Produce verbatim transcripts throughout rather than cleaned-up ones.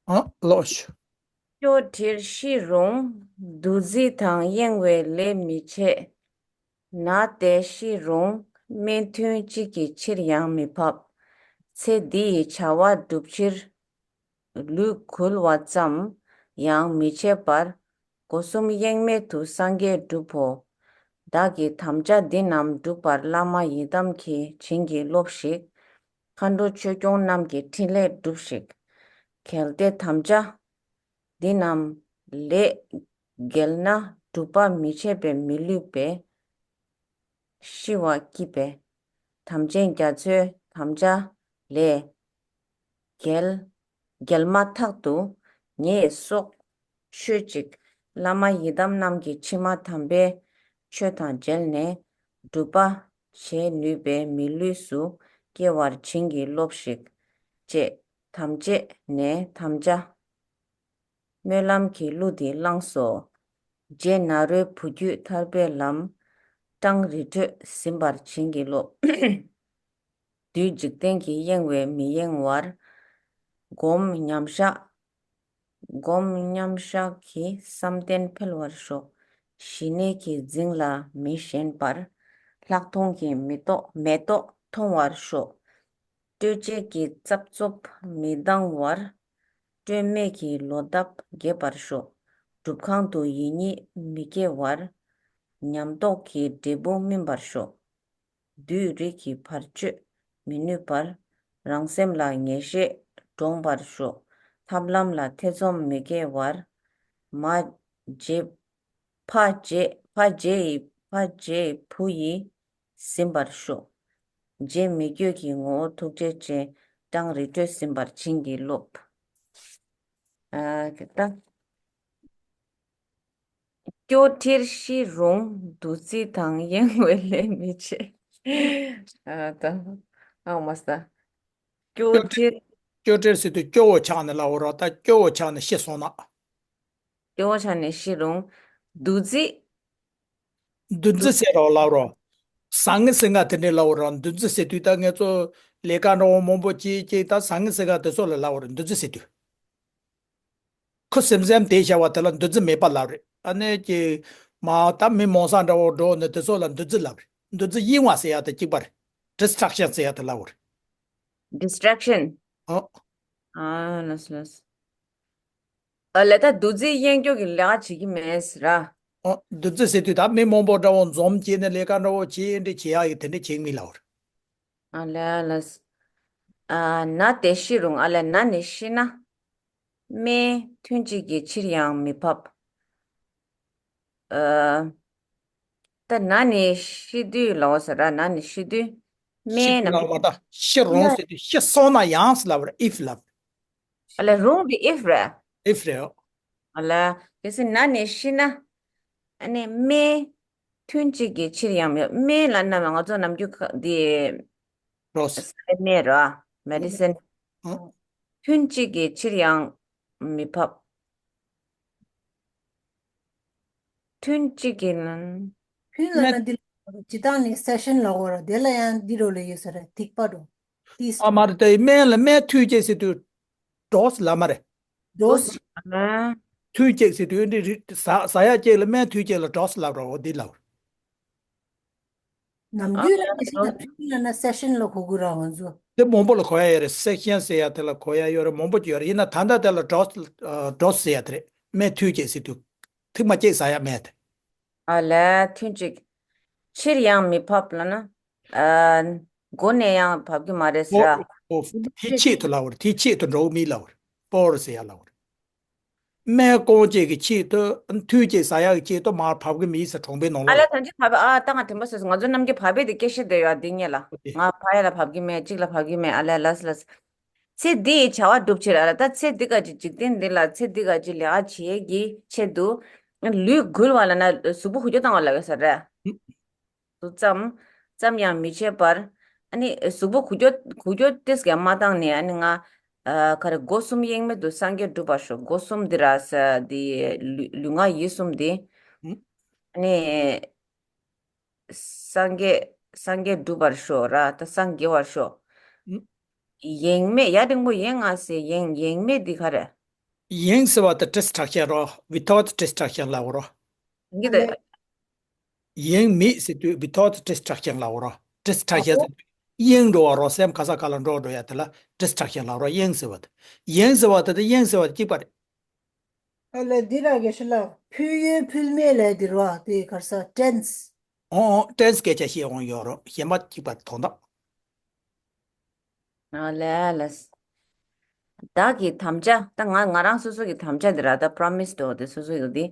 ཨ་ལོ་ཤི། སྐྱོ་ཁྲིར་ཤི་རུང་། འདུ་འཛི་དང་གཡེང་བའི་ལས་མི་བྱེད། ན་སྟེ་ཤི་རུང་། སྨན་ཐུན་གཅིག་གི་ཕྱིར་ཡང་མི་འབབ། ཚེ་འདི་ཡི་བྱ་བ་སྒྲུབ་ཕྱིར། ལུས་འགུལ་བ་ཙམ་ཡང་མི་བྱེད་པར། སྒོ་གསུམ་གཡེང་མེད་དུ་སངས་རྒྱས་འགྲུབ་བོ། བདག་གིས་དམ་བཅའ་འདི་རྣམས་བསྒྲུབ་པར། བླ་མ་ཡི་དམ་གྱིས་བྱིན་གྱིས་རློབས་ཤིག། མཁའ་འགྲོ་ཆོས་སྐྱོང་རྣམས་ཀྱི་ཕྲིན་ལས་སྒྲུབས་ཤིག། གལ་ཏེ་དམ་བཅའ་འདི་རྣམས་ལས་འགལ་ན། སྒྲུབ་པ་མི་བྱེད་པས་མི་བསླུས་པས། ཤི་བ་སྐྱིད་པས། དམ་ཅན་རྒྱ་མཚོའི་དམ་བཅའ་ལས་འགལ་འགལ་མ་ཐག་ཏུ་ངས་སྲོག་ཆོད་ཅིག། བླ་མ་ཡི་དམ་རྣམས་ཀྱི་མཆི་མ་དམ་པའི་ཆོས་དང་མཇལ་ནས། སྒྲུབ་པ་བྱེད་ནུས་པའི་མི་ལུས་སུ་སྐྱེ་བར་བྱིན་གྱིས་རློབས་ཤིག། ཅེས་དམ་བཅས་ནས་དམ་བཅའ་སྨོན་ལམ་གྱི་གླུ་འདི་བླངས་སོ། རྗེ་ནཱ་རོའི་བུ་རྒྱུད་ཐར་པའི་ལམ། ཀྲང་རི་ཁྲོད་ཟིན་པར་བྱིན་གྱིས་རློབས། བདུད་འཇིག་རྟེན་གྱིས་གཡེང་བས་མི་གཡེང་བར། སྒོམ་ཉམས་བཞག་སྒོམ་ཉམས་བཞག་གིས་བསམ་གཏན་འཕེལ་བར་ཤོག། ཞི་གནས་ཀྱི་རྫིང་ལ་མི་ཞེན་པར། ལྷག་མཐོང་གི་མེ་ཏོག་མེ་ཏོག་མཐོང་བར་ཤོག། སྤྲོས་བཅས་ཀྱི་རྩབ་རྩོབ་མི་ལྡང་བར། སྤྲོས་མེད་ཀྱི་ལོ་འདབ་རྒྱས་པར་ཤོག། སྒྲུབ་ཁང་དུ་ཡིད་གཉིས་མི་སྐྱེ་བར། ཉམས་རྟོགས་ཀྱི་འབྲས་བུ་སྨིན་པར་ཤོག། བདུད་རིགས་ཀྱི་བར་གཅོད་མི་ནུས་པར། རང་སེམས་ལ་ངེས་ཤེས་འདྲོངས་པར་ཤོག། ཐབས་ལམ་ལ་ཐེ་ཚོམ་མི་སྐྱེ་བར། མ་བརྗེད་ཕ་རྗེ་ཕ་རྗེ་ཡི་ཕ་རྗེ་བུ་ཡིས་ཟིན་པར་ཤོག། རྗེ་མི་བསྐྱོད་ཀྱི་ངོ་བོ་ཐུགས་རྗེ་ཅན། ཀྲང་རི་ཁྲོད་ཟིན་པར་བྱིན་གྱིས་རློབས། ཨ་ད། སྐྱོ་ཁྲིར་ཤི་རུང་། འདུ་འཛི་དང་གཡེང་བའི་ལས་མི་བྱེད། ཨ་ད། ཨ་མ་ས། སྐྱོ་སྐྱོ་ཁྲིར། སྐྱོ་ཁྲིར་ཟེར་དུས་སྐྱོ་བོ་ཆགས་ནས་ལབ་པ་རེད། ད་སྐྱོ་བོ་ཆགས་ནས་ཤི་སོང་ན། སྐྱོ་བོ་ཆགས་ནས་ཤི་རུང་། འདུ་འཛི། འདུ་འཛི་ཟེར་རོ་ལབ་རོ། ཟང་ངེ་ཟིང་ངེ་དེ་འདྲས་ལབ་རོ། འདུ་འཛི་ཟེར་དུས་ད་ངེད་ཚོ་ལས་ཀ་འདྲ་བོ་མང་པོ་བྱེད་བྱེད་ད་ཟང་ངེ་ཟིང་ངེ་དེ་ཚོ་ལ་ལབ་རོ། འདུ་འཛི་ཟེར་དུས། ཁུ་སིམ་སིམ་དེ་བྱ་བ་དེ་ལ་འདུ་འཛི་མེད་པ་ལབ་རེད། ཨ་ནི་ཀྱི་མ་ད་མི་མང་ས་འདྲ་བོ་འགྲོ་ནས་དེ་ཚོ་ལ་འདུ་འཛི་ལབ་རེད། འདུ་འཛི་གཡེང་བ་ཟེར་ཡ་དེ་གཅིག་པ་རེད། ཌིས་ཊེག་ཤན་ཟེར་ཡ་དེ་ལབ་རེད། ཌིས་ཊེག་ཤན། ཨོ། ཨ་ལགས་ལགས། ཨ་ལས་ད་འདུ་འཛི་གཡེང་སྐྱོ་གི་ལས་ཀ་བྱེད་ཀྱི་མེད་ཟེར་ར། ཨོ། འདུ་འཛི་ཟེར་དུས་ད་མི་མང་པོ་འདྲ་བོ་འཛོམས་བྱས་ནས་ལས་ཀ་འདྲ་བོ་བྱས་འདྲ་བྱེད་ཡ་ཡི་དེ་འདྲ་བྱེད་མི་ལབ་རེད། ཨ་ལས་ལགས། ཨ་ན་སྟེ་ཤི་རུང་། ཨ་ལས་ན་ནས་ཤི་ན། སྨན་ཐུན་གཅིག་གི་ཕྱིར་ཡང་མི་འབབ། ཨ། ད་ན་ནས་ཤི་དུས་ལབ་ཟེར་ར། ན་ནས་ཤི་དུས། ཤི་སྨན་ན་ལབ་མ་ད་ཤི་རུང་ན་ཟེར་དུས་ཤི་སོང་ན་ཡང་ལབ་རེད། ཨིཕ་ལབ། ཨ་ལས་རུང་དེ་ཨིཕ་རེད། ཨིཕ་རེད། ཨ་ལས་གལ་སྲིད་ན་ནས་ཤི་ན། ཨ་ནི་སྨན་ཐུན་གཅིག་གི་ཕྱིར་ཡང་མི། སྨན་ལབ་ན་ང་ཚོ་ནམ་རྒྱུན་ཁ་འདི་རོས། ས་ཡ་སྨན་ར། མེ་ཌི་སིན། ཨ། ཐུན་གཅིག་གི་ཕྱིར་ཡང་མི་འབབ། ཐུན་གཅིག་གི་ནང་། ཕུན་ལ་ན་འདི་ཇི་ལྟར་ནི་སེ་ཤན་ལ་འོ་ར་དེ་ལ་ཡང་འདི་རོ་ལ་ཡོད་ས་རེད། ཐིགས་པ་རོ། ཏིས། ཨ་མ་རེད། དེ་སྨན་ལ་སྨན་ཐུན་གཅིག་ཟེར་དུས་ཌོས་ལབ་མ་རེད། ཌོས། ཨ། ཐུན་གཅིག་ཟེར་དུས་འདི་རི་ཟ་ཟ་ཡ་གཅིག་ལ་སྨན་ཐུན་གཅིག་ལ་ཌོས་ལབ་ར་འོ་འདི་ལབ། ནམ་རྒྱུན་ལ་ནི་ཤི་ན་ཕུན་ལ་ན་སེ་ཤན་ལ་གོ་དགོས་ར་ང་ཚོ། དེ་མང་པོ་ལ་གོ་ཡ་ཡོད་རེད། སེ་ཤན་ཟེར་ཡ་དེ་ལ་གོ་ཡ་ཡོད་རེད། མང་པོ་ཅིག་ཡོད་རེད། ཡིན་ན་ད་ལྟ་དེ་ལ་ཌོས་ཌོས་ཟེར་ཡ་དེ་རེད། སྨན་ཐུན་གཅིག་ཟེར་དུས་ཐིགས་མ་གཅིག་ཟ་ཡ་སྨན་དེ། ཨ་ལས་ཐུན་གཅིག་ཕྱིར་ཡང་མི་འབབ་ལབ་ན། ཨ། མགོ་ནས་ཡང་འབབ་ཀྱི་མ་རེད་ཟེར་ར། ཨོ། ཨོ། དེ་ཆེད་དུ་ལབ་པ་རེད། དེ་ཆེད་དུ་འགྲོ་གི་མིན་ལབ་པ་རེད། པོར་ཟེར་ཡ་ལབ་པ་རེད། སྨན་རྐང་གཅིག་གི་ཆེད་དུ་ཐུན་གཅིག་ཟ་ཡ་གི་ཆེད་དུ་མར་འབབ་གི་མིན་ཟེར། གྲོང་པའི་ནང་ལོགས་ཨ་ལས་ལ། ཐམས་ཅད་འབབ་པའི། ཨ་ད་ང་དྲན་པ་གསོས་སོང་། ང་ཚོ་རྣམས་ཀྱི་འབབ་པའི་དེ་སྐད་ཆ་དེ་ཡོད་འདི་ངེད་ལ། ཨོ་དེ། ང་ཕ་ཡ་ལ་འབབ་ཀྱི་མེད། གཅིག་ལ་འབབ་ཀྱི་མེད། ཨ་ལས་ལགས་ལགས། ཚེ་འདི་ཡི་བྱ་བ་སྒྲུབ་ཕྱིར། ཨ་ལས་ད་ཚེ་འདི་ག་ཅིག་འཇིག་རྟེན་འདི་ལ་ཚེ་འདི་ག་ཅིག་ལས་ཀ་བྱེད་ཀྱི་ཆེད་དུ། ལུས་འགུལ་བ་ལབ་ན་གཟུགས་པོ་འགུལ་སྐྱོད་བཏང་བ་ལབ་ཡོད་ས་རེད། ཙམ་ཙམ་ཡང་མི་བྱེད་པར། ཨ་ནི་གཟུགས་པོ་འགུལ་སྐྱོད་འགུལ་སྐྱོད་ཏིས་ཀྱང་མ་བཏང་ནས། ཨ་ནི་ང་ཨ་ག་རེ། སྒོ་གསུམ་གཡེང་མེད་དུ་སངས་རྒྱས་འགྲུབ་པར་ཤོག། སྒོ་གསུམ་འདི་ར་ས་འདི་ལུས་ལུས་ངག་ཡིད་གསུམ་འདི། ཨ་ནི་སངས་རྒྱས་སངས་རྒྱས་འགྲུབ་པར་ཤོག་ར། ད་སངས་རྒྱས་པར་ཤོག། ཡེངས་མེད། ཡ་འབྲིང་པོ་ཡེངས་ང་ཟེར། ཡེངས་ཡེངས་མེད་འདི་ག་རེ། ཡེང་ཟེར་བ་དེ་distraction་རོ། without distraction་ལབ་རོ། ཡིན་གྱི་འདུག་ཡེང་མེད་ཟེར་དུས་without distraction་ལབ་རོ། distraction་ཟེར་དུས་གཡེང་འགྲོ་བ་རོ། སེམས་ག་ས་ག་ལ་འགྲོ་འགྲོ་ཡ་དེ་ལ་distraction་ལབ་རོ། ཡེང་ཟེར་བ་དེ། ཡེང་ཟེར་བ་དེ་དེ་ཡེང་ཟེར་བ་དེ་གཅིག་པ་རེད། ཨ་ལས་འདི་ར་དགེ་བཤེས་ལགས། ཕུལ་ཡོད་ཕུལ་མེད་ལས་འདི་རོ། དེ་ག་རེ་ཟ། tense། ཨོ་ཨོ། tense་སྐད་ཆ་བཤད་འོང་ཡོད་རོ། གཞན་པ་གཅིག་པ་དོན་དག་ཨ་ལས་ལས། བདག་གི་དམ་བཅའ། ད་ང་ང་རང་སོ་སོ་གི་དམ་བཅའ་འདི་ར། ད་promise་འདྲ་བོ་དེ་སོ་སོ་ཡོད་དེ།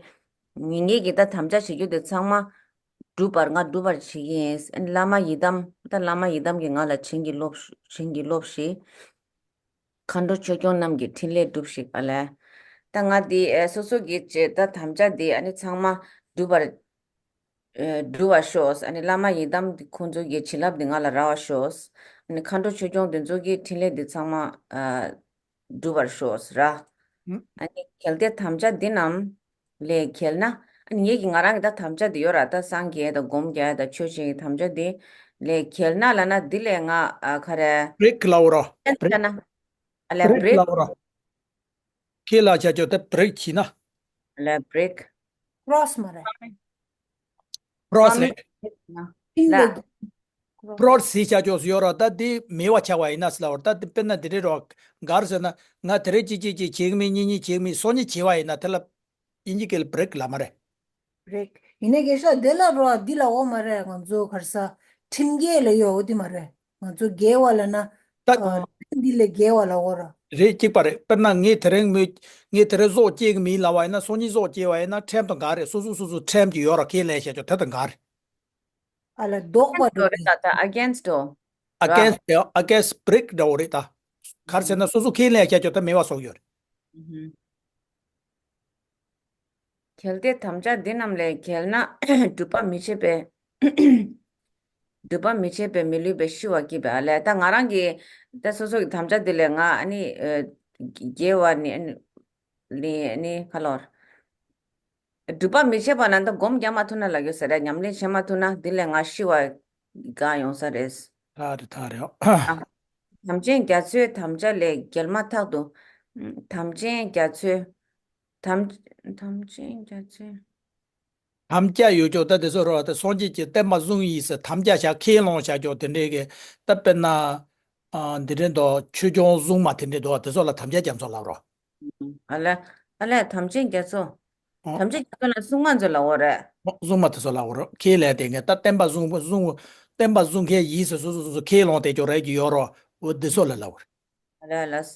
ངེད་ངེད་ཀྱིས་ད་དམ་བཅའ་བྱེད་རྒྱུ་དེ་ཚང་མ་འགྲུབ་པར་ང་འགྲུབ་པར་བྱེད་ཀྱི་ཡིན། ཨ་ནི་བླ་མ་ཡི་དམ། ད་བླ་མ་ཡི་དམ་གྱིས་ང་ལ་བྱིན་གྱིས་རློབས་བྱིན་གྱིས་རློབས་ཤིག་མཁའ་འགྲོ་ཆོས་སྐྱོང་རྣམས་ཀྱི་ཕྲིན་ལས་སྒྲུབས་ཤིག་ཨ་ལས། ད་ང་འདི་ཨེ་སོ་སོ་གི་བྱེད་ད་དམ་བཅའ་འདི་ཨ་ནི་ཚང་མ་འགྲུབ་པར་ཨེ་འགྲུབ་པར་ཤོག་ཨ་ནི་བླ་མ་ཡི་དམ་འདི་ཁོང་ཚོ་གི་བྱིན་རླབས་འདི་ང་ལ་རག་པར་ཤོག་ཨ་ནི་མཁའ་འགྲོ་ཆོས་སྐྱོང་འདི་ཚོ་གི་ཕྲིན་ལས་འདི་ཚང་མ་ཨ་འགྲུབ་པར་ཤོག་ར། ཨ་ནི་གལ་ཏེ་དམ་བཅའ་འདི་རྣམས་ལས་འགལ་ན། ཨ་ནི་ངེད་ཀྱི་ང་རང་གི་ད་དམ་བཅའ་འདི་ཡོད་ར། ད་སངས་རྒྱས་དང་སྒོམ་རྒྱག་དང་ཆོས་བྱེད་ཀྱི་དམ་བཅའ་འདི་ལས་འགལ་ན་ལབ་ན། འདི་ལས་ང་ཨ་ག་རེ། break་ལབ་རོ། ལན་break་བྱ་ན། ཨ་ལས་break break་ལབ་རོ། ཁྱེད་ལ་བྱ་ཆོག་ད་break་བྱས་ན། ཨ་ལས་break cross་མ་རེད། cross་རེད། ལ་cross་ཟེར་བྱ་ཆོག་ཡོད་ར། ད་འདི་མེད་པ་ཆགས་པ་ཡིན་ན་ཟེར་ལབ་རོ། ད་འདི་དཔེར་ན་འདི་རེད་རོ། ག་རེ་ཟེར་ན། ང་དེ་རིང་གཅིག་གཅིག་གཅིག་བྱེད་ཀྱི་མེད། གཉིས་གཉིས་བྱེད་ཀྱི་མེད། སོ་གཉིས་བྱེད་པ་ཡིན་ན་དེ་ལ་དབྱིན་ཇི་སྐད་ལ་break་ལབ་མ་རེད། break། ཡིན་ནའི་དགེ་བཤེས་འདི་ལ་རོ། འདི་ལ་འོ་མ་རེད། ང་ཚོ་ག་རེ་ཟ། ཁྲིམས་འགལ་ལ་ཡོད་འོ་དེ་མ་རེད། ང་ཚོ་འགལ་བ་ལབ་ན། ད་ཨ་འདི་ལས་འགལ་བ་ལ་འོ་ར། རེད། གཅིག་པ་རེད། དཔེར་ན་ངས་དེ་རིང་མོས། ངས་དེ་རིང་གཟུགས་བཅད་ཀྱི་མིན་ལབ་པ་ཡིན་ན། སོ་གཉིས་གཟུགས་བཅད་པ་ཡིན་ན་ཁྲིམས་དང་འགལ་རེད། སོ་སོ་སོ་སོ་ཁྲིམས་ཀྱི་ཡོད་ར། ཁས་ལེན་བྱ་ཆོག་དེ་དང་འགལ་རེད། ཨ་ལ་ལྡོག་པ་འགྲོ་རེད་ད། ད་against་འགྲོ། ར། against་དེ་against break་འདྲ་བོ་རེད་ད། ག་རེ་ཟེར་ན་སོ་སོ་ཁས་ལེན་བྱ་ཆོག་དེ་མེད་པ་བཟོ་གི་ཡོད་རེད། ཨུ་ཧུ། གལ་ཏེ་དམ་བཅའ་འདི་རྣམས་ལས་འགལ་ན། སྒྲུབ་པ་མི་བྱེད་པའི། སྒྲུབ་པ་མི་བྱེད་པའི་མི་ལུས་པའི་ཤི་བ་སྐྱེད་པའི། ཨ་ལས། ད་ང་རང་གི་ད་སོ་སོ་གི་དམ་བཅའ་འདི་ལས་ང་ཨ་ནི་ཨ་འགལ་བ་ནི་ཨ་ནི་ལི་ཨ་ནི་ག་ལོར། སྒྲུབ་པ་མི་བྱེད་པ་ན་ད་སྒོམ་རྒྱག་མ་ཐུབ་ན་ལབ་ཡོད་ས་རེད། ཉམས་ལེན་བྱེད་མ་ཐུབ་ན་འདི་ལས་ང་ཤི་བ་དགའ་ཡོང་ས་རེད། ཐག་རེད་ཐག་རེད། ཨ། དམ་ཅན་རྒྱ་མཚོའི་དམ་བཅའ་ལས་འགལ་མ་ཐག་ཏུ། དམ་ཅན་རྒྱ་མཚོའི། དམ། དམ་ཅན་རྒྱ་མཚོའི། དམ་བཅའ་ཡོད་ཅོག་ད་དེ་ཚོ་རོ། ད་སངས་རྒྱས་ཀྱི་བསྟན་པ་བཟུང་ཡིན་ཟེར་དམ་བཅའ་བཞག་ཁས་བླངས་བཞག་ཅོག་དེ་འདྲའི་གི། ད་དཔེར་ན། ཨ། འདི་འདྲའི་འདུག་ཆོས་སྐྱོང་སྲུང་མ་དེ་འདྲའི་འདུག་དེ་ཚོ་ལ་དམ་བཅའ་རྒྱ་མཚོ་ལབ་རོ། ཨ་ལས། ཨ་ལས། དམ་ཅན་རྒྱ་མཚོ། ཨོ། དམ་ཅན་རྒྱ་མཚོ་ལ་སྲུང་མ་ཚོ་ལབ་འོ་རེད། ཨོ། སྲུང་མ་དེ་ཚོ་ལབ་འོ་རེད། ཁས་ལེན་དེ་ངས་ད་བསྟན་པ་བཟུང་བཟུང་། བསྟན་པ་བཟུང་མཁན་ཡིན་ཟེར་སོ་སོ་སོ་སོ་ཁས་བླངས་དེ་ཅོག་རེད་ཀྱི་ཡོད་རོ། འོ་འདི་ཚོ་ལ་ལབ་འོ་རེད། ཨ་ལས་ལས།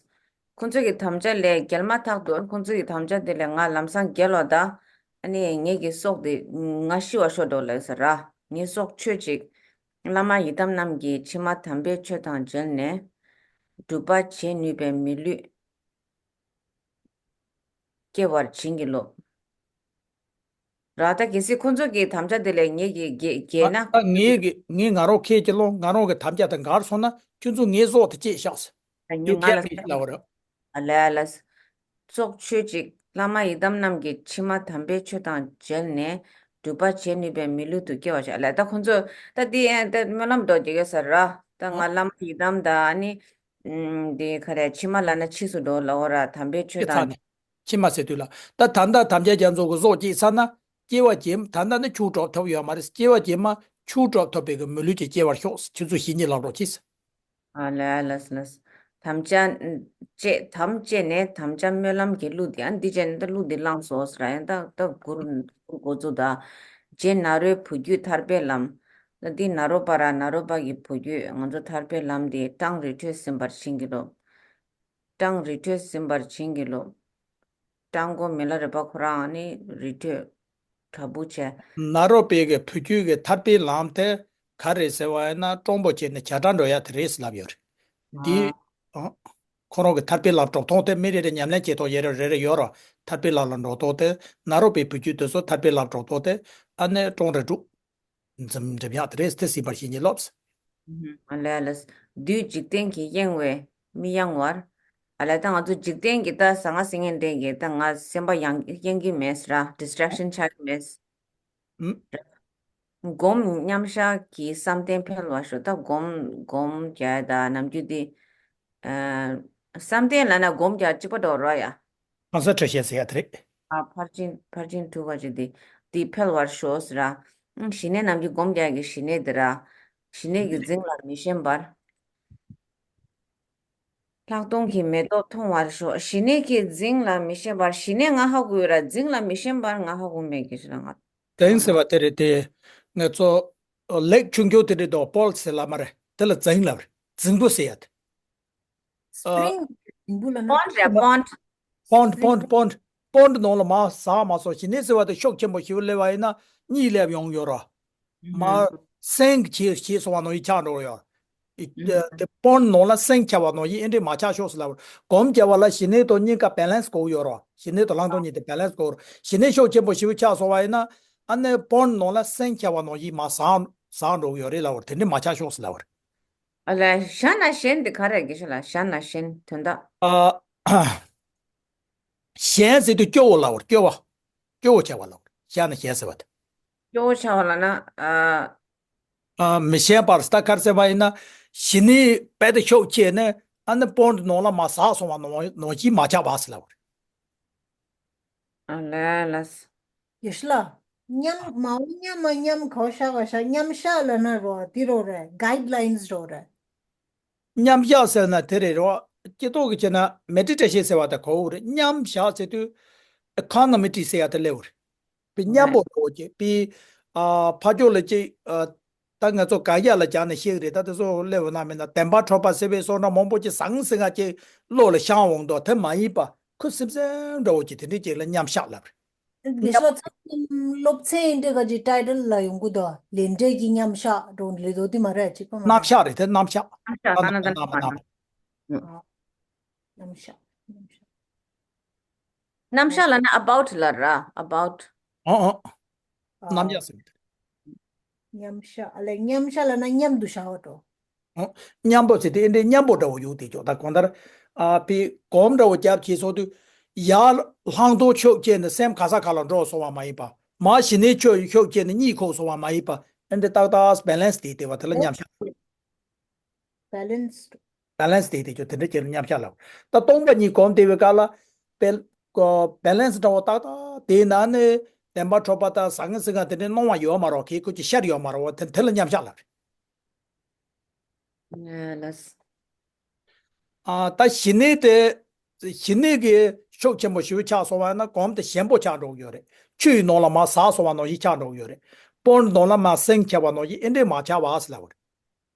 ཁོང་ཚོ་གི་དམ་བཅའ་ལས་འགལ་མ་ཐག་ཏུ་ཁོང་ཚོ་གི་དམ་བཅའ་དེ་ལས་ང་ལམ་སང་རྒྱལ་ལོ་ད། ཨ་ནི་ངེད་ཀྱི་སྲོག་དེ་ང་ཤི་བ་ཤོག་འགྲོ་ལབ་ཟེར་ར། ངའི་སྲོག་ཆོད་ཅིག་བླ་མ་ཡི་དམ་རྣམས་ཀྱི་མཆི་མ་དམ་པའི་ཆོས་དང་མཇལ་ནས། སྒྲུབ་པ་བྱེད་ནུས་པའི་མི་ལུས་སྐྱེ་བར་བྱིན་གྱིས་རློབས། ར། ད་གལ་སྲིད་ཁོང་ཚོ་གི་དམ་བཅའ་དེ་ལས་ངེད་ཀྱི་འགལ་འགལ་ན། ད་ངེད་ཀྱི་ངས་ང་རང་ཁས་ཀྱི་ལོ་ང་རང་གི་དམ་བཅའ་དང་འགལ་སོང་ན་ཁྱོད་ཚོ་ངའི་སྲོག་དེ་གཅོད་བཞག་ཟེར། ད་ཉུ་ཡུ་ང་ལ་ཁས་ལ་བ་ར། ཨ་ལས་ཨ་ལས། སྲོག་ཆོད་ཅིག་བླ་མ་ཡི་དམ་རྣམས་ཀྱི་མཆི་མ་དམ་པའི་ཆོས་དང་མཇལ་ནས། སྒྲུབ་པ་བྱེད་ནུས་པའི་མི་ལུས་དུ་སྐྱེ་བར་ཤོག་ཨ་ལས། ད་ཁོང་ཚོས་ད་འདི་ཨེ་ད་སྨོན་ལམ་འདྲ་བོ་རྒྱག་གི་ཡོད་ས་ར། ད་ང་ཨ། བླ་མ་ཡི་དམ་དང་ཨ་ནི། ཨུམ། འདི་ག་རེ་མཆི་མ་ལབ་ན་ཕྱིས་སུ་འགྲོ་ལབ་འོ་ར། དམ་པའི་ཆོས་སྐྱེ་ཚར་དང་། ནས། མཆི་མ་ཟེར་དུས་ལ། ད་ད་ལྟ་དམ་བཅའ་རྒྱ་མཚོ་གི་སྲོག་བཅད་ཚར་ན། སྐྱེ་བ་རྗེས་མ་ད་ལྟ་ནི་ཆོས་གྲོགས་ཐོབ་ཡོད་མ་རེད། སྐྱེ་བ་རྗེས་མ་ཆོས་གྲོགས་ཐོབ་པའི་གི་མི་ལུས་ཅིག་སྐྱེ་བར་ཤོག་ཁྱོད་ཚོ་བཤེས་གཉེན་ལབ་རོགས་གྱིས། ཨ་ལས་ལས་ལས། དམ་བཅའ་བཅད་དམ་བཅས་ནས་དམ་བཅའ་སྨོན་ལམ་གྱི་གླུ་འདི་ཨ་འདི་བཅས་ནས་ད་གླུ་འདི་བླངས་སོ་ཟེར་ཡང་ད་ད་མགུར་མགུར་འགོ་བཙུགས་ད། རྗེ་ནཱ་རོའི་བུ་རྒྱུད་ཐར་པའི་ལམ། ད་འདི་ནཱ་རོ་པ་ར་ནཱ་རོ་པ་གི་བུ་རྒྱུད་ང་ཚོ་ཐར་པའི་ལམ་འདི་ཀྲང་རི་ཁྲོད་ཟིན་པར་བྱིན་གྱིས་རློབས། ཀྲང་རི་ཁྲོད་ཟིན་པར་བྱིན་གྱིས་རློབས། ཀྲང་གོ་མི་ལ་རས་པ་ཁོ་རང་ནི་རི་ཁྲོད་བྲག་ཕུག་བྱས། ནཱ་རོ་པའི་གི་བུ་རྒྱུད་ཀྱི་ཐར་པའི་ལམ་དེ་ག་རེ་ཟེར་བ་ཡིན་ན་སྤྲང་པོ་བྱས་ནས་བྱ་བྲལ་འགྲོ་ཡ་དེ་རེད་ཟེར་ལབ་ཡོད་རེད། འདི། ཨ། ཨ། ཁོ་རང་གི་ཐར་པའི་ལམ་གྲུབ་སྟངས་དེ་མི་རེ་རེ་ཉམས་ལེན་བྱེད་སྟངས་ཡེ་རེ་རེ་རེ་ཡོད་ར། ཐར་པའི་ལམ་ལ་འགྲོ་སྟངས་དེ་ནཱ་རོ་པའི་བུ་རྒྱུད་དེ་ཚོ་ཐར་པའི་ལམ་གྲུབ་སྟངས་དེ་ཨ་ནེ་ཀྲང་རི་ཁྲོད། འཛིན་འགྲིམ་ཡག་དེ་རེད་དེ་ཟིན་པར་བྱིན་གྱིས་རློབས། ཨ་ལས་ལས། བདུད་འཇིག་རྟེན་གྱིས་གཡེང་བས་མི་གཡེང་བར། ཨ་ལས་ད་ང་ཚོ་འཇིག་རྟེན་གྱི་ད་ཟང་ངེ་ཟིང་ངེ་འདྲེན་གྱི་ད་ང་སེམས་པ་ཡང་གཡེང་གི་མེད་ཟེར་ར། distraction་ཆགས་ཀྱི་མེད། ཨུམ། སྒོམ་མཉམ་བཞག་གིས་བསམ་གཏན་འཕེལ་བར་ཤོག་ད་སྒོམ་སྒོམ་རྒྱག་ད་ནམ་རྒྱུན་འདི། ཨ། བསམ་གཏན་ལབ་ན་སྒོམ་རྒྱག་གཅིག་པ་འགྲོ་རོགས་ཡ། གང་ཟག་ཕྲ་ཤད་ཟེར་ཡ་དེ་རེད། ཨ། ཕར་ཕྱིན་ཕར་ཕྱིན་དྲུག་པ་ཅིག་འདི་འདི་འཕེལ་བར་ཤོག་ཟེར་ར། ཨང་། ཞི་གནས་རྣམས་ཀྱིས་སྒོམ་རྒྱག་གི་ཞི་གནས་འདི་ར། ཞི་གནས་ཀྱི་རྫིང་ལ་མི་ཞེན་པར། ལྷག་མཐོང་གི་མེ་ཏོག་མཐོང་བར་ཤོག་ཞི་གནས་ཀྱི་རྫིང་ལ་མི་ཞེན་པར། ཞི་གནས་ང་ཧ་གོ་ཡོད་ར། རྫིང་ལ་མི་ཞེན་པར་ང་ཧ་གོ་མེད་ཀི་ཞེ་ལ་ང་། རྫིང་ཟེར་བ་དེ་རེད་དེ། ང་ཚོ་ལེགས་ཆུང་ཆུང་དེ་རེད་དོ། པོལ་ཟེར་ལ་མ་རེད། དེ་ལ་རྫིང་ལབ་རེད། རྫིང་བུ་ཟེར་ཡ་དེ། ཨ། སྤྲིན་རྫིང་བུ་ལ་ན། པོན་རེད། པོན། པོན་པོན་པོན་པོན་ནང་ལ་མར་ཟགས་མ་སོང་། ཞི་གནས་ཟེར་བ་དེ་ཤུགས་ཆེན་པོ་ཞིག་སླེབས་པ་ཡིན་ན་གཉིད་སླེབས་ཡོང་ཡོད་ར། མར་སེང་གེ་བྱས་བྱས་སོང་བ་ནང་བཞིན་ཆགས་འགྲོ་ཡོད། དེ་པོན་ནང་ལ་སེང་གེ་བྱས་པ་ནང་བཞིན་ཨེ་འདྲས་མ་ཆགས་ཤོག་ཟེར་ལབ། སྒོམ་རྒྱག་པ་ལ་ཞི་གནས་དང་གཉིས་ཀ་བེ་ལན་སི་དགོས་ཡོད་ར། ཞི་གནས་དང་ལྷག་མཐོང་གཉིས་དེ་བེ་ལན་སི་དགོས་ར། ཞི་གནས་ཤུགས་ཆེན་པོ་ཞིག་ཆགས་སོང་བ་ཡིན་ན། ཨ་ནི་པོན་ནང་ལ་སེང་གེ་བྱས་པ་ནང་བཞིན་མར་ཟགས་ཟགས་འགྲོ་གི་ཡོད་རེད་ལབ། དེ་འདྲས་མ་ཆགས་ཤོག་ཟེར་ལབ། ཨ་ལས། ཞ་ན་ཞེན་དེ་ག་རེ་རེད་ཞེ་ལ། ཞ་ན་ཞེན་དོན་དག་ཨ། ཞེན་ཟེར་དུས་སྐྱོ་བོ་ལབ་པ། སྐྱོ་བ། སྐྱོ་བོ་ཆགས་པ་ལབ་པ། ཞ་ན་ཞེན་ཟེར་བ་དེ། སྐྱོ་བོ་ཆགས་པ་ལབ་ན། ཨ། ཨ། མི་ཞེན་པར་ད་ག་རེ་ཟེར་བ་ཡིན་ན། ཞི་གནས་དཔེ་དེ་ཤུགས་ཆེ་ནས་ཨ་ནི་པོན་ནང་ལ་མར་ཟགས་སོང་བ་ནང་ནང་བཞིན་མ་ཆགས་པ་ཟེར་ལབ་པ་རེད། ཨ་ལས་ལས། ཡེ་ཤེས་ལགས། མཉམ་མ་འོངས་མཉམ་མ་མཉམ་གོ་ཤ་ག་ཤ་མཉམ་བཞག་ལབ་ན་རོ། འདི་རོ་རེད། གའིཌ་ལའིན་སི་རོ་རེད། མཉམ་བཞག་ཟེར་ན་དེ་རེད་རོ། སྤྱི་ཚོགས་ཀྱི་བྱས་ན་མེ་ཌི་ཊེ་ཤན་ཟེར་བ་དེ་གོ་རེད། མཉམ་བཞག་ཟེར་དུས་ཨི་ཀོ་ནོ་མི་ཊི་ཟེར་ཡ་དེ་སླེབས་རེད། པའི་མཉམ་པོ་འགྲོ་གི་པའི། ཨ། ཕ་ཕྱོགས་ལ་ཅིག་ཨ། ད་ང་ཚོ་ག་ཡ་ལ་སྦྱར་ནས་བཤད་གི་རེད། ད་དེ་ཚོ་སླེབས་ཡོང་ན་མིན་ན། བདེན་པ་འཕྲོག་པ་ཟེར་བའི་བཟོ་འདྲ་མང་པོ་ཅིག་ཟང་ཟིང་ང་ཅིག་བློ་ལ་ཤར་འོང་དོ། དེ་མ་ཡིན་པ་ཁུ་སིམ་སིམ་འདྲ་བོ་ཅིག་དེ་འདྲའི་ཅིག་ལ་མཉམ་བཞག་ལབ་རེད། དེ་ཚོ་ཚང་མ་སློབ་ཚན་འདྲ་ག་ཅིག་ཊའི་ཊལ་ལ་ཡོང་གི་འདུག་ལས་འབྲས་ཀྱི་མཉམ་བཞག་འགྲོ་ལས་དོ་དེ་མ་རེད། ཅིག་པ་མ་རེད། རྣམ་གཞག་རེད་དེ། རྣམ་གཞག་རྣམ་གཞག་རྣམ་གཞག་རྣམ་གཞག་ཨ། རྣམ་གཞག་རྣམ་གཞག་རྣམ་གཞག་ལབ་ན་ཨ་བའུ་ཊི་ལ་ར། ཨ་བའུ་ཊི། ཨ་ཨ། ཨ། རྣམ་གཞག་ཟེར། མཉམ་བཞག་ཨ་ལས། མཉམ་བཞག་ལབ་ན་མཉམ་དུ་བཞག་པ་འགྲོ། ཨ། མཉམ་པོ་ཟེར་དུས་ཨེ་འདྲའི་མཉམ་པོ་འདྲ་བོ་ཡོད་དེ་ཅོག་ད་གང་ལྟར། ཨ། པའི་སྒོམ་འདྲ་བོ་རྒྱབ་བྱས་སོང་དུས། ཡར་ལྷག་མཐོང་ཤུགས་ཆེ་ནས་སེམས་ག་ས་ག་ལ་འགྲོ་སོང་བ་མ་ཡིན་པ། མར་ཞི་གནས་ཤུགས་ཤུགས་ཆེ་ནས་གཉིད་ཁུག་སོང་བ་མ་ཡིན་པ། ཨེ་འདྲའི་ཏག་ཏག་བེ་ལན་སི་དེ་བསྡད་པ་དེ་ལ་མཉམ་བཞག་བེ་ལན་སི། བེ་ལན་སི་དེ་དེ་ཅོག་དེ་འདྲ་ཅིག་ལ་མཉམ་བཞག་ལབ། ད་སྟོང་པ་ཉིད་སྒོམ་བསྡད་པའི་སྐབས་ལ། བེ་བེ་ལན་སི་འདྲ་བོ་ཏག་ཏག་དེའི་ནང་ནས་བདེན་པ་འཕྲོག་པ་དང་ཟང་ངེ་ཟིང་ངེ་དེ་འདྲའི་སྣང་བ་ཡོད་མ་རེད། གི་ཁོ་ཅིག་ཤར་ཡོད་མ་རེད་བ། དེ་དེ་ལ་མཉམ་བཞག་ལབ་རེད། ལགས། ཨ། ད་ཞི་གནས་དེ། ཞི་གནས་ཀྱི་ཤུགས་ཆེན་པོ་ཞེ་པོ་ཆགས་སོང་བ་ན་སྒོམ་དེ་ཞན་པོ་ཆགས་འགྲོ་གི་ཡོད་རེད། ཆུ་ཡི་ནང་ལ་མར་ཟགས་སོང་བ་ནང་བཞིན་ཆགས་འགྲོ་གི་ཡོད་རེད། པོན་ནང་ལ་མར་སེང་གེ་བྱས་པ་ནང་བཞིན་ཨེ་འདྲས་མ་ཆགས་པ་ཟེར་ལབ་པ་རེད།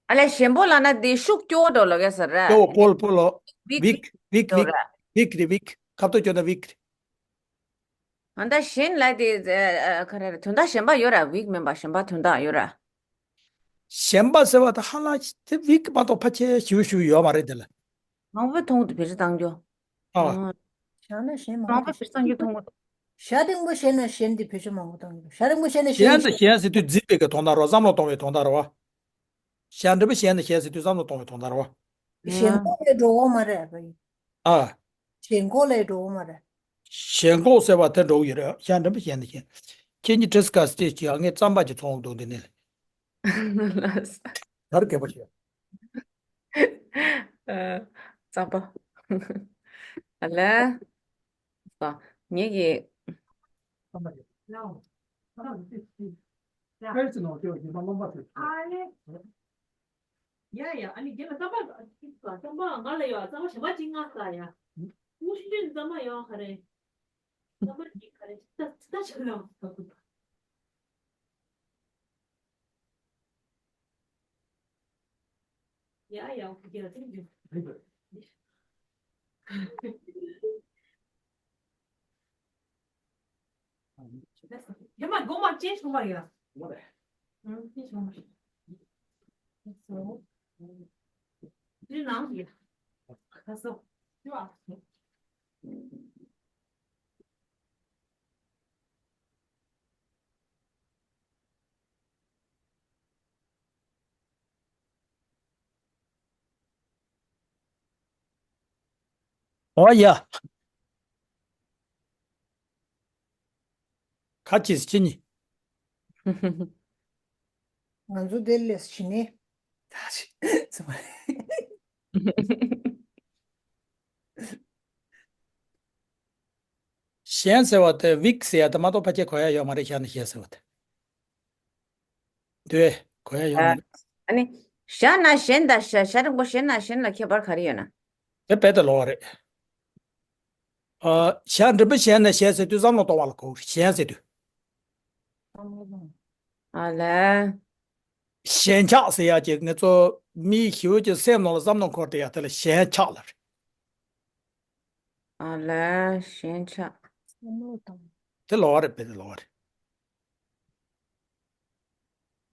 ཨ་ལས། ཞན་པོ་ལབ་ན་དེ་ཤུགས་སྐྱོ་བོ་འགྲོ་ལབ་ཀྱི་ཟེར་རེད། སྐྱོ་བོ། པོལ་པོལ་ལོ། ཝིག་ཝིག་ཝིག་ཝིག་ཝིག་རེད། ཝིག་རེད་ཝིག་ཁ་ཐུག་བརྗོད་ན་ཝིག་རེད། ཨ། ད་ཞན་ལབ་དེ། ཨ། ག་རེ་རེད། དོན་དག་གཞན་པ་ཡོད་ར། ཝིག་མིན་པ་གཞན་པ་དོན་དག་ཡོད་ར། གཞན་པ་ཟེར་བ་ད་ཧ་ལམ་དེ་ཝིག་མ་གཏོགས་ཕལ་ཆེར་ཞེ་པོ་ཞེ་པོ་ཡོད་མ་རེད་དེ་ལ། མང་པོའི་མཐོང་དུ་བེད་སྤྱོད་གཏང་རྒྱུ། ཨ། ཨ། བཞག་ན་གཞན་མང་མང་པོ་པོ་བེད་སྤྱོད་གཏང་རྒྱུ་མཐོང་གི་འདུག་ཞ་འགྲེང་བུ་ཞན་ན་གཞན་དེ་བེད་སྤྱོད་མང་པོ་གཏང་གི་འདུག་ཞ་འགྲེང་བུ་ཞན་ན་གཞན་གཞན་དང་གཞན་ཟེར་དུས་འཛིན་པའི་གི་དོན་དག་རེད་བ། བསམ་བློ་གཏོང་བའི་དོན་དག་རེད་བ། ཞ་འགྲེང་བུ་ཞན་ན་གཞན་ཟེར་དུས་བསམ་བློ་གཏོང་བའི་དོན་དག་རེད་བ། ཞན་ཁོག་ལས་འགྲོ་འོང་མ་རེད་པ་ཡིན། ཨ། ཞན་ཁོག་ལས་འགྲོ་འོང་མ་རེད། ཞན་ཁོག་ཟེར་བ་དེ་འགྲོ་གི་ཡོད་རེད། ཞ་འགྲེང་བུ་ཞན་ན་གཞན། ཁྱེད་གཉིས་ཌི་སི་ཀ་སི་ཅིག་བྱེད་ཨ། ངས་རྩམ་པ་ཅིག་འཚོང་འདུག་འདི་ནས། ལགས། ད་རེས་རྒད་པོ་བྱས། ཨ། རྩམ་པ། ཨ་ལས། ངེད་ཀྱི། རྩམ་པ་རེད། ཡ་ཡ། ཨ་ནི་རྒན་ལགས་རྩམ་པ་ཅིག་ཟ། རྩམ་པ་ང་ལ་ཡོད། རྩམ་པ་ཞེ་པོ་ཅིག་ང་ཟ་ཡ། ཀུ་ཤུ་ཅན་རྩམ་པ་ཡོད་ག་རེ། རྩམ་པ་ཅིག་ག་རེ་ཅིག་ད་ཅིག་ད་ཅིག་ལ། ཡ་ཡ། ཨོ་ཁེ། རྒན་ལགས་ཚིག་འཇུག་ཡ་མ་སྒོ་མ་ཅན་ཆུང་བ་ཡ། ཨང་། ཅན་ཆུང་བ་ཡ། སོ། དེ་ནང་ཡ། ཁ་སོ། ཅུ་ཨ། ཨོ་ཡ། ཁ་ཅིག་ཅི་ནི། ང་ཚོ་དེ་ལས་ཕྱི་ནས། ད་ཅི་ཙི་མ་རེད། གཞན་ཟེར་བ་དེ་weak ཟེར་ཡ་དེ་མ་གཏོགས་ཕལ་ཆེར་གོ་ཡ་ཡོད་མ་རེད། བཞག་ན་གཞན་ཟེར་བ་དེ། འདུས། གོ་ཡ་ཡོད་མ་རེད། ཨ་ནི། བཞག་ན་གཞན་དང་བཞག་བཞག་རིང་པོ་གཞན་ན་གཞན་ལ་ཁྱད་པར་ག་རེ་ཡོད་ན། དེ་རྦད་དེ་ལོགས་རེད། ཨ། བཞག་འགྲེང་བུ་གཞན་ན་གཞན་ཟེར་དུས་བསམ་བློ་གཏོང་བ་ལ་གོ། གཞན་ཟེར་དུས། ཨ་ལས། ཞེན་ཆགས་ཟེར་ཡ་ཅིག་ང་ཚོ་མིའི་ཞི་བོ་ཅིག་སེམས་ནང་ལ་བསམ་བློ་འཁོར་དེ་ཡ་དེ་ལ་ཞེན་ཆགས་ལབ་རེད། ཨ་ལས་ཞེན་ཆགས། བསམ་བློ་གཏོང་། དེ་ལོགས་རེད། རྦད་དེ་ལོགས་རེད།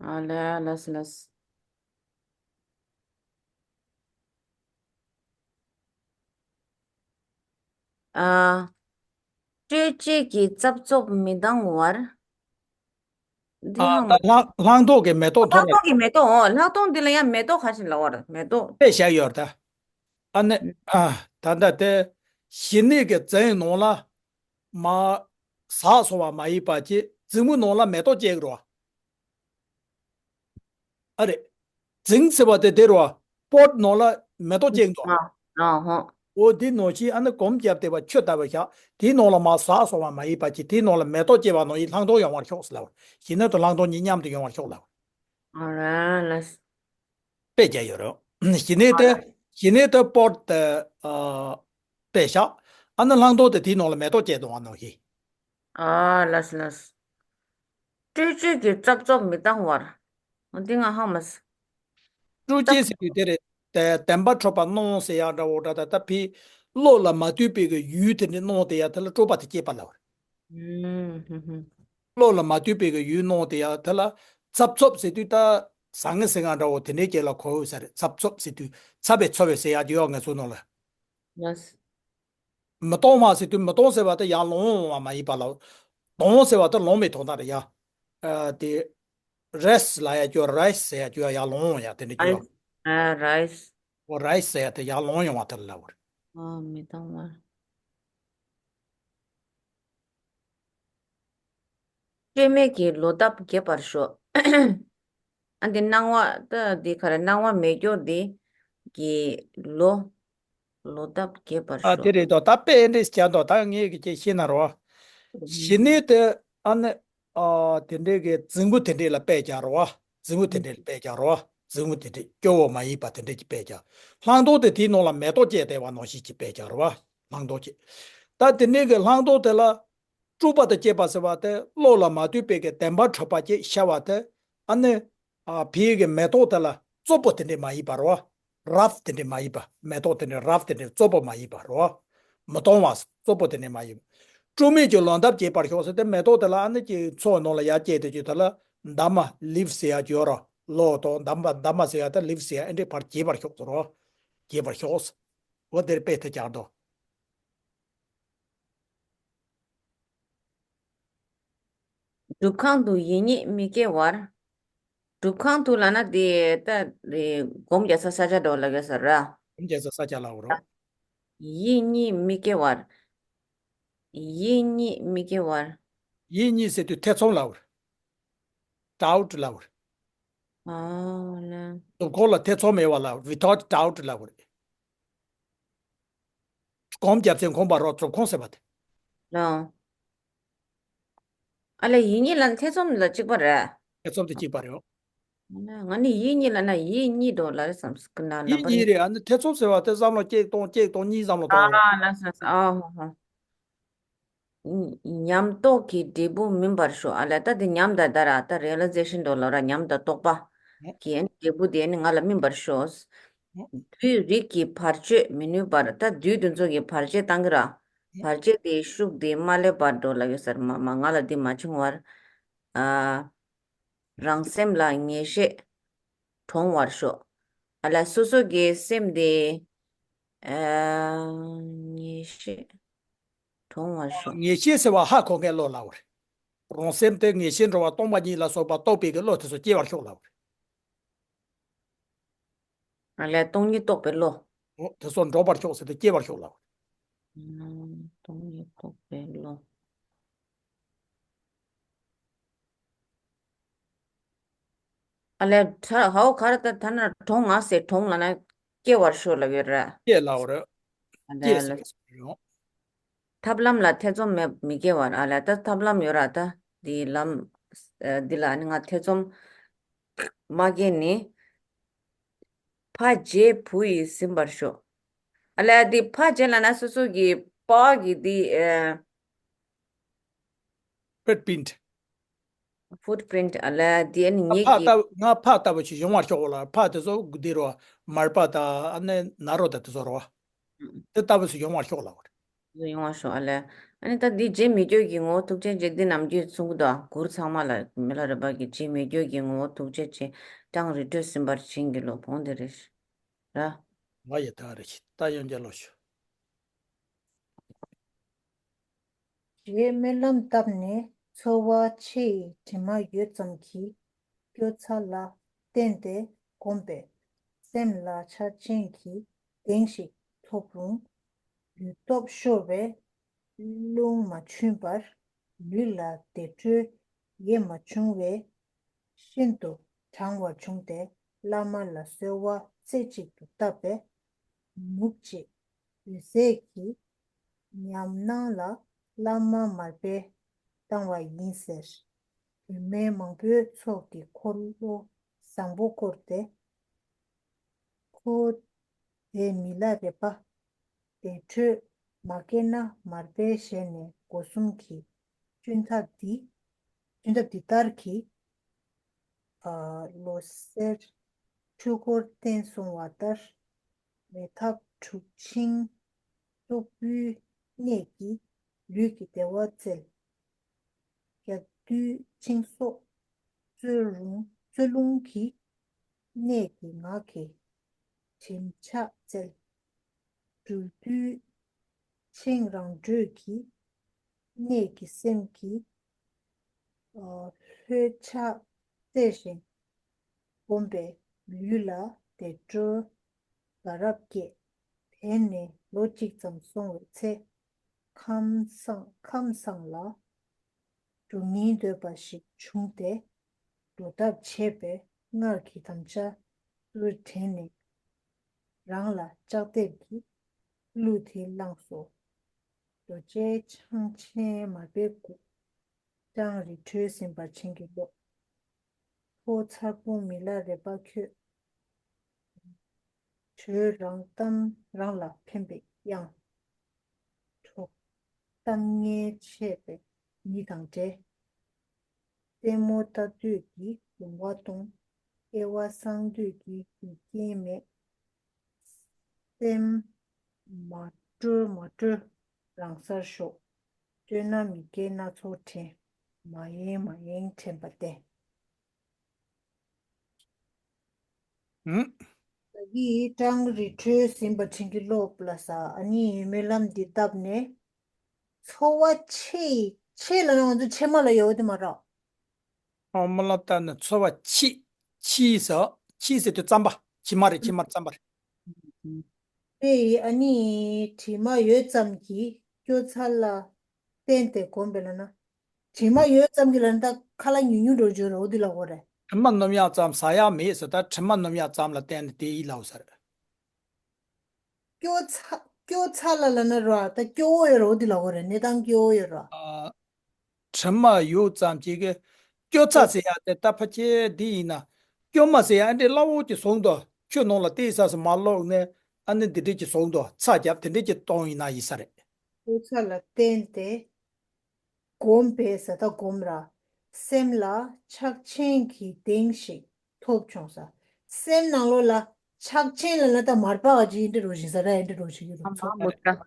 ཨ་ལས་ལགས་སོ་ལགས་སོ། ཨ། སྤྲོས་བཅས་ཀྱི་རྩབ་རྩོབ་མི་ལྡང་བར། འདི་ཨ། ཧ་མ། ད་ལྷག་ལྷག་མཐོང་གི་མེ་ཏོག་ཐོར། ལྷག་མཐོང་གི་མེ་ཏོག་འོ། ལྷག་མཐོང་འདི་ལ་ཡང་མེ་ཏོག་ག་ཞིག་ལབ་པ་རེད། མེ་ཏོག་དཔེ་བཞག་ཡོད་རེད་ད། ཨ་ནི། ཨ། ད་ལྟ་དེ་ཞི་གནས་ཀྱི་རྫིང་ནང་ལ་མར་ཟགས་སོང་བ་མ་ཡིན་པ་ཅིག་རྫིང་བུ་ནང་ལ་མེ་ཏོག་སྐྱེ་གི་རེད་བ། ཨ་རེད། རྫིང་ཟེར་བ་དེ་དེ་རེད་བ། པོཊ་ནང་ལ་མེ་ཏོག་སྐྱེ་གི་འདུག་ཨ། ཨ་ཧོ། འོ་དེ་ནང་བཞིན་ཨ་ནི་གོམ་བརྒྱབ་བསྡད་པ་ཆུ་ལྟ་བུ་བཞག་དེའི་ནང་ལ་མར་ཟགས་སོང་བ་མ་ཡིན་པ་ཅིག་དེའི་ནང་ལ་མེ་ཏོག་སྐྱེ་བ་ནང་བཞིན་ལྷག་མཐོང་ཡོང་བར་ཤོག་ཟེར་ལབ་པ་རེད། ཞི་གནས་དང་ལྷག་མཐོང་གཉིས་མཉམ་དུ་ཡོང་བར་ཤོག་ལབ་པ་རེད། ཨ་ར་ལ། དཔེ་བརྒྱབ་ཡོད་རེད། ཞི་གནས་དེ། ཨ་ལ། ཞི་གནས་དེ་པོཊ་དེ། ཨ། དཔེ་བཞག་ཨ་ནི་ལྷག་མཐོང་དེ་དེའི་ནང་ལ་མེ་ཏོག་སྐྱེས་འདུག་བ་ནང་བཞིན། ཨ་ལགས་སོ་ལགས་སོ། སྤྲོས་བཅས་ཀྱི་རྩབ་རྩོབ་མི་ལྡང་བར། འོ་འདི་ང་ཧ་མ་སོང་། སྤྲོས་བཅས་ཟེར་དུས་དེ་རེད། དེ་བདེན་པ་འཁྲུལ་པ་སྣང་ཟེར་ཡག་འདྲ་བོ་འདྲ། ད་ལྟ་ཕི་བློ་ལ་མ་ལྟོས་པའི་གི་ཡུལ་དེ་འདྲ་སྣང་དེ་ཡ་དེ་ལ་སྤྲོས་པ་དེ་སྐྱེས་པ་ལབ་པ་རེད། ཨུམ་ཧུམ་ཧུམ། བློ་ལ་མ་ལྟོས་པའི་གི་ཡུལ་སྣང་དེ་ཡ་དེ་ལ་རྩབ་རྩོབ་ཟེར་དུས་ད་ཟང་ངེ་ཟིང་ངེ་འདྲ་བོ་དེ་འདྲའི་རྐྱེན་ལ་གོ་འོས་ས་རེད། རྩབ་རྩོབ་ཟེར་དུས་ཚ་བའི་ཚོར་བའི་ཟེར་ཡག་དེ་ཡོད་ངེས་སོ་ནང་ལ། ལགས། མི་གཏོང་བ་ཟེར་དུས་མི་གཏོང་ཟེར་བ་དེ་ཡར་ལོང་འོང་བ་མ་ཡིན་པ་ལ། གཏོང་ཟེར་བ་དེ་ལོང་བའི་དོན་དག་རེད་ཡ། ཨ། དེ་རེས་ལབ་ཡ་ཅིག་ཡོད། རེས་ཟེར་ཡ་ཅིག་ཡོད། ཡར་ལོང་འོང་ཡ་དེ་འདྲ་ཅིག་ཡོད། ཨ་རེས། འོ་རེས་ཟེར་ཡ་དེ་ཡར་ལོང་ཡོང་བ་དེ་ལ་ལབ་པ་རེད། ཨ། མི་གཏོང་བ། སྤྲོས་མེད་ཀྱི་ལོག་ལྟ་རྒྱས་པར་ཤོག་ཨ་འདི་སྣང་བ་ད་འདི་ག་རེ། སྣང་བ་མེད་སྐྱོ་འདི་གི་ལོ། ལོག་ལྟ་རྒྱས་པར་ཤོག་ཨ་དེ་རེད་དོ། ད་དཔེ་འདི་བྱས་དོ། ད་ངས་ཀྱི་ཅིག་ཤེས་ན་རོ། ཞི་གནས་དེ་ཨ་ནི། ཨ་དེ་འདྲའི་གི་རྫིང་བུ་དེ་འདྲའི་ལ་དཔེ་བཞག་རོ། རྫིང་བུ་དེ་འདྲའི་ལ་དཔེ་བཞག་རོ། རྫིང་བུ་དེ་འདྲའི་སྐྱོ་བོ་མ་ཡིན་པ་དེ་འདྲའི་ཅིག་དཔེ་བཞག་ལྷག་མཐོང་དེ་དེའི་ནང་ལ་མེ་ཏོག་སྐྱེས་བསྡད་པ་ནང་བཞིན་ཅིག་དཔེ་བཞག་རོ། ལྷག་མཐོང་ཅིག་ད་དེ་འདྲའི་གི་ལྷག་མཐོང་དེ་ལ། སྤྲོས་པ་དང་བཅས་པ་ཟེར་བ་དེ་བློ་ལ་མ་ལྟོས་པའི་གི་བདེན་པ་འཁྲུལ་པ་ཅིག་ཤར་བ་དེ། ཨ་ནི། ཨ་ཕིའི་གི་མེ་ཏོག་དེ་ལ་རྩོབ་པོ་དེ་འདྲ་མ་ཡིན་པ་རོ། རབ་དེ་འདྲ་མ་ཡིན་པ། མེ་ཏོག་དེ་འདྲ་རབ་དེ་འདྲ་རྩོབ་པོ་མ་ཡིན་པ་རོ། མི་གཏོང་བ་རྩོབ་པོ་དེ་འདྲ་མ་ཡིན་པ། སྤྲོས་མེད་ཀྱི་ལོག་ལྟ་རྒྱས་པར་ཤོག་ཟེར་ཏེ་མེ་ཏོག་དེ་ལ་ཨ་ནི་ཅིག་མཚོ་ནང་ལ་ཡར་སྐྱེས་དེ་ཅིག་དེ་ལ་འདབ་མ་ལིབ་ཟེར་ཡ་ཅིག་ཡོད་རོ། ལོ་དང་འདབ་མ་འདབ་མ་ཟེར་ཡ་དེ་ལིབ་ཟེར་ཡ་ཨེ་འདྲའི་བར་རྒྱས་པར་ཤོག་ཟེར་རོ། རྒྱས་པར་ཤོག་འོ་དེར་དཔེ་དེ་བཞག་དོ། སྒྲུབ་ཁང་དུ་ཡིད་གཉིས་མི་སྐྱེ་བར། སྒྲུབ་ཁང་དུ་ལབ་ན་དེ་ད་རེ་སྒོམ་རྒྱག་ས་ས་ཆ་འདྲ་བོ་ལབ་ཡོད་ས་ར། སྒོམ་རྒྱག་ས་ས་ཆ་ལབ་རོ། ཡིད་གཉིས་མི་སྐྱེ་བར། ཡིད་གཉིས་མི་སྐྱེ་བར། ཡིད་གཉིས་ཟེར་དུས་ཐེ་ཚོམ་ལབ་རེད། ཌའུཊ་ལབ་རེད། ཨ་ལ། སྒྲུབ་ཁང་ལ་ཐེ་ཚོམ་མེད་པ་ལ་ཝི་ཐའུཊ་ཌའུཊ་ལབ་རེད། སྒོམ་རྒྱབ་ཚེ་ཁོམ་པ་རོ། སྒྲུབ་ཁང་ཟེར་བ་དེ། ལ། ཨ་ལས་ཡིད་གཉིས་ལ་ཐེ་ཚོམ་ལ་གཅིག་པ་རེད། ཐེ་ཚོམ་དེ་གཅིག་པ་རེད། ང་ནི་ཡིད་གཉིས་ལ་ན་ཡིད་གཉིས་འགྲོ་ལ་རེད་བསམ་སྐུ་ན་ལ་ཡིད་པ་གཉིས་རེད། རེད། ཨ་ནི་ཐེ་ཚོམ་ཟེར་བ་དེ་བསམ་བློ་གཅིག་གཏོང་གཅིག་གཏོང་གཉིས་བསམ་བློ་གཏོང་རོགས། ཨ་ལ་ས་ས་ཨ་ཧོ་ཧོ། ཉམས་རྟོགས་ཀྱི་འབྲས་བུ་སྨིན་པར་ཤོག་ཨ་ལས་ད་དེ་ཉམས་དང་ད་ར་ད་རི་ཡ་ལི་ཛེ་ཤན་འགྲོ་ལ་ར་ཉམས་དང་རྟོགས་པ་གི་ཨ་ནི་འབྲས་བུ་དེ་ནི་ང་ལ་སྨིན་པར་ཤོག་དུས་རིགས་ཀྱི་བར་ཆད་མི་ནུས་པར། ད་དུས་དེ་ཚོ་གི་བར་ཆད་བཏང་གི་ར། བར་ཆད་དེའི་ཤུགས་དེ་མ་སླེབས་པར་འགྲོ་ལ་ཡོད་སར་མ་མ་ང་ལ་འདི་མ་བྱུང་བར། ཨ། རང་སེམས་ལ་ངེས་ཤེས་དྲོངས་པར་ཤོག་ཨ་ལ་སོ་སོ་གི་སེམས་དེ། ཨ། ངེས་ཤེས་དྲོངས་པར་ཤོག་ངེས་ཤེས་ཟེར་བ་ཧ་གོ་མཁན་བློ་ལབ་པ་རེད། རང་སེམས་དེ་ངེས་ཤེས་འགྲོ་བ་སྟོང་པ་ཉིད་ལ་སོགས་པ་རྟོགས་པའི་གི་བློ་དེ་ཚོ་སྐྱེ་བར་ཤོག་ལབ་པ་རེད། ཨ་ལས་སྟོང་ཉིད་རྟོགས་པའི་བློ། འོ་དེ་ཚོ་འགྲོ་བར་ཤོག་ཟེར་ཏེ་སྐྱེ་བར་ཤོག་ལབ། ཨ། སྟོང་ཉིད་རྟོགས་པའི་བློ། ཨ་ལས་ད་ཧའོ་ག་རེ་ད་ད་ན་དྲོངས་ང་ཟེར་དྲོངས་ལབ་ན་སྐྱེ་བར་ཤོག་ལབ་ཡོད་རེད། སྐྱེ་ལབ་རེད། ཨ་ལས་སྐྱེ་ཨ་ལས། ཟེར་གི་ཡོང་། ཐབས་ལམ་ལ་ཐེ་ཚོམ་མེད་མི་སྐྱེ་བར། ཨ་ལས་ད་ཐབས་ལམ་ཡོད་ར། ད་འདི་ལམ་ཨ་འདི་ལ་ནི་ང་ཐེ་ཚོམ་མ་སྐྱེ་ནི། ཕ་རྗེས་བུ་ཡིས་ཟིན་པར་ཤོག་ཨ་ལས་འདི་ཕ་རྗེས་ལ་ན་སོ་སོ་གི་པ་གི་འདི་ཨ་ཕུཊ་པིན་ཊི། ཕུཊ་པིན་ཊི་ཨ་ལས་འདི་ཨ་ནི་ངེད་ཕ་ཀྱི་ལྟ་ང་ཕ་ལྟ་བུ་ཞིག་ཡོང་བར་ཤོག་ལ། ཕ་དེ་ཚོ་འདི་རོ། མར་པ་དང་ཨ་ནི་ན་རོ་དང་དེ་ཚོ་རོ། དེ་ལྟ་བུ་ཞིག་ཡོང་བར་ཤོག་ལ། ཡོང་བ་ཤོག་ཨ་ལས། ཨ་ནི་ད་འདི་རྗེ་མི་བསྐྱོད་ཀྱི་ངོ་བོ་ཐུགས་རྗེ་ཆེ། འདི་ནམ་རྒྱུན་གསུང་གི་འདུག་གུར་ཚང་མ་ལ་མི་ལ་རས་པ་གི་རྗེ་མི་བསྐྱོད་ཀྱི་ངོ་བོ་ཐུགས་རྗེ་ཆེ། ཀྲང་རི་ཁྲོད་ཟིན་པར་བྱིན་གྱིས་རློབས། བོང་དེ་རེད། ར། ང་ཡི་ད་རེ་ད་ཡོན་རྒྱལ་ལོ་ཞུ། རྗེས་སྨོན་ལམ་བཏབ་ནས་འཚོ་བ་ཕྱི་ཡི་དྲི་མ་ཡོད་ཙམ་གྱི་སྐྱོ་ཚ་ལ་བརྟེན་ཏེ་གོམས་པས་སེམས་ལ་ཆགས་ཞེན་གྱི་གདེང་ཞིག་ཐོབ་རུང་། ལུས་སྟོབས་ཤོར་བས་རླུང་མ་འཆུན་པར་ལུས་ལ་བདེ་འགྲོའི་ཡེ་མ་བྱུང་བས། ཤིན་ཏུ་གྲང་བར་བྱུང་སྟེ་བླ་མ་ལ་གསོལ་བ་རྩེ་གཅིག་ཏུ་བཏབ་པས་ནུབ་ཅེས་འོད་ཟེར་གྱིས་ཉམས་སྣང་ལ་བླ་མ་མར་པས་བཏང་བ་ཡིན་ཟེར། བུད་མེད་མང་པོའི་ཚོགས་ཀྱིས་འཁོར་ལོ་བཟང་པོ་བསྐོར་ཏེ། ཁོ་དེ་མི་ལ་རས་པ། བདེ་དྲོད་མ་སྐྱེས་ན་མར་པའི་ཞལ་ནས་སྒོ་གསུམ་གྱི་བཅུན་ཐབས་འདི། བཅུན་ཐབས་འདི་ལྟར་གྱི། ཨ་ལོ་སེར་འཁྲུལ་འཁོར་བསྟན་གསུང་བ་ལྟར། མེ་ཐབ་དྲུག་ཆིངས་སྟུག་པོའི་གནད་ཀྱིས་ལུས་ཀྱི་བདེ་བ་བཙལ། རྒྱ་མདུད་ཆིངས་སོགས་རྩོལ་རུང་རྩོལ་རླུང་གི་གནད་ཀྱིས་ངག་གི་གྲིམ་ཆགས་བཙལ། སྦྲུལ་མདུད་ཆིངས་རང་གྲོལ་གྱི་གནད་ཀྱིས་སེམས་ཀྱི་ལྷོད་ཆགས་བཙལ་ཞིང་། གོམས་པས་ལུས་ལ་བདེ་འགྲོ་དགའ་རབ་སྐྱེས། དེ་ནས་ལོ་གཅིག་ཙམ་སོང་བའི་ཚེ། ཁམས་བཟང་ཁམས་བཟང་ལ་འགྲོ་སྙིང་འདོད་པ་ཞིག་བྱུང་སྟེ། འགྲོ་ཐབས་བྱས་པས་སྔར་གྱི་དམ་བཅའ་ཚུར་དྲན་ནས་རང་ལ་ལྕགས་ཐེབས་ཀྱི་གླུ་དེ་བླངས་སོ། རྡོ་རྗེ་འཆང་ཆེན་མར་པའི་སྐུ། ཀྲང་རི་ཁྲོད་ཟིན་པར་བྱིན་གྱིས་རློབས། ཕོ་མཚར་སྤུངས་མི་ལ་རས་པ་ཁྱོད། བྱོས་རང་གཏམ་རང་ལ་ཕན་པའི་དབྱངས། གྲོགས་གཏམ་ངན་བཤད་པའི་མི་དང་འདྲེ། ལྟད་མོ་ལྟ་འདོད་ཀྱི་ལུང་བ་སྟོང་། དབྱེ་བ་གསང་འདོད་ཀྱི་རྒྱུ་རྐྱེན་མེད། སེམས་མ་སྤྲོ་མ་སྤྲོ་རང་སར་ཞོག་སྤྲོ་ན་མི་སྐྱེ་སྣ་ཚོགས་དྲན། མ་ཡེངས་མ་ཡེངས་དྲན་པ་བསྟེན། ཧུམ། ད་གིན་ཀྲང་རི་ཁྲོད་ཟིན་པར་བྱིན་གྱིས་རློབས་ལ་ས། ཨ་ནི་སྨོན་ལམ་འདི་བཏབ་ནས། འཚོ་བ་ཕྱི་ཡི་ཕྱི་ལ་ང་ཚོ་ཕྱི་མ་ལ་ཡོད་དེ་མ་རེད། ཨ་མ་ལ་ལྟ་ན་འཚོ་བ་ཕྱི། ཕྱི་ཟེར། ཕྱི་ཟེར་དུས་རྩམ་པ། ཕྱི་མ་རེད། ཕྱི་མ་རྩམ་པ་རེད། དེ་ཡི་ཨ་ནི་དྲི་མ་ཡོད་ཙམ་གྱིས་སྐྱོ་ཚ་ལ་བརྟེན་ཏེ་གོམས་པས་ལབ་ན། དྲི་མ་ཡོད་ཙམ་གྱིས་ལབ་ན་ད་ཁ་ལག་ཉུང་ཉུང་འགྲོ་རྒྱུ་རེད། འོ་དེ་ལབ་དགོས་རེད། དྲི་མ་སྣོམ་ཡག་ཙམ་ཟ་ཡག་མེད་ཟེར། ད་དྲི་མ་སྣོམ་ཡག་ཙམ་ལ་བརྟེན་ནས་དེ་ཡིན་ལབ་ས་རེད། སྐྱོ་ཚ་སྐྱོ་ཚ་ལ་ལབ་ན་ར་ད་སྐྱོ་བོ་ཡོད་རེད། འོ་དེ་ལབ་དགོས་རེད། གནས་སྟངས་སྐྱོ་བོ་ཡོད་རེད། ཨ། དྲི་མ་ཡོད་ཙམ་གྱིས་གི་སྐྱོ་ཚ་ཟེར་ཡག་དེ་ད་ཕལ་ཆེར་འདི་ཡིན་ན། སྐྱོ་མ་ཟེར་ཡག་འདི་སླ་བོ་ཅིག་བཟོ་འདུག་ཆུ་ནང་ལ་ཏོག་ཙམ་མར་བླུགས་ནས་ཨ་ནི་འདི་འདྲ་ཅིག་བཟོ་འདུག་ཚ་རྒྱབ་དེ་འདྲ་ཅིག་གཏོང་ཡིན་ན་ཡིན་ས་རེད། སྐྱོ་ཚ་ལ་བརྟེན་ཏེ་གོམས་པས་ཟེར། ད་གོམས་ར། སེམས་ལ་ཆགས་ཞེན་གྱི་གདེང་ཞིག་ཐོབ་བྱུང་ས། སེམས་ནང་ལོགས་ལ་ཆགས་ཞེན་ལབ་ན་ད་མར་པ་ག་ཅིག་འདི་འདྲ་རོ་ཞིག་ཟ་ར་འདི་འདྲ་རོ་ཞིག་ཡོད་རོ། མ་ཧཱ་མུ་དྲ།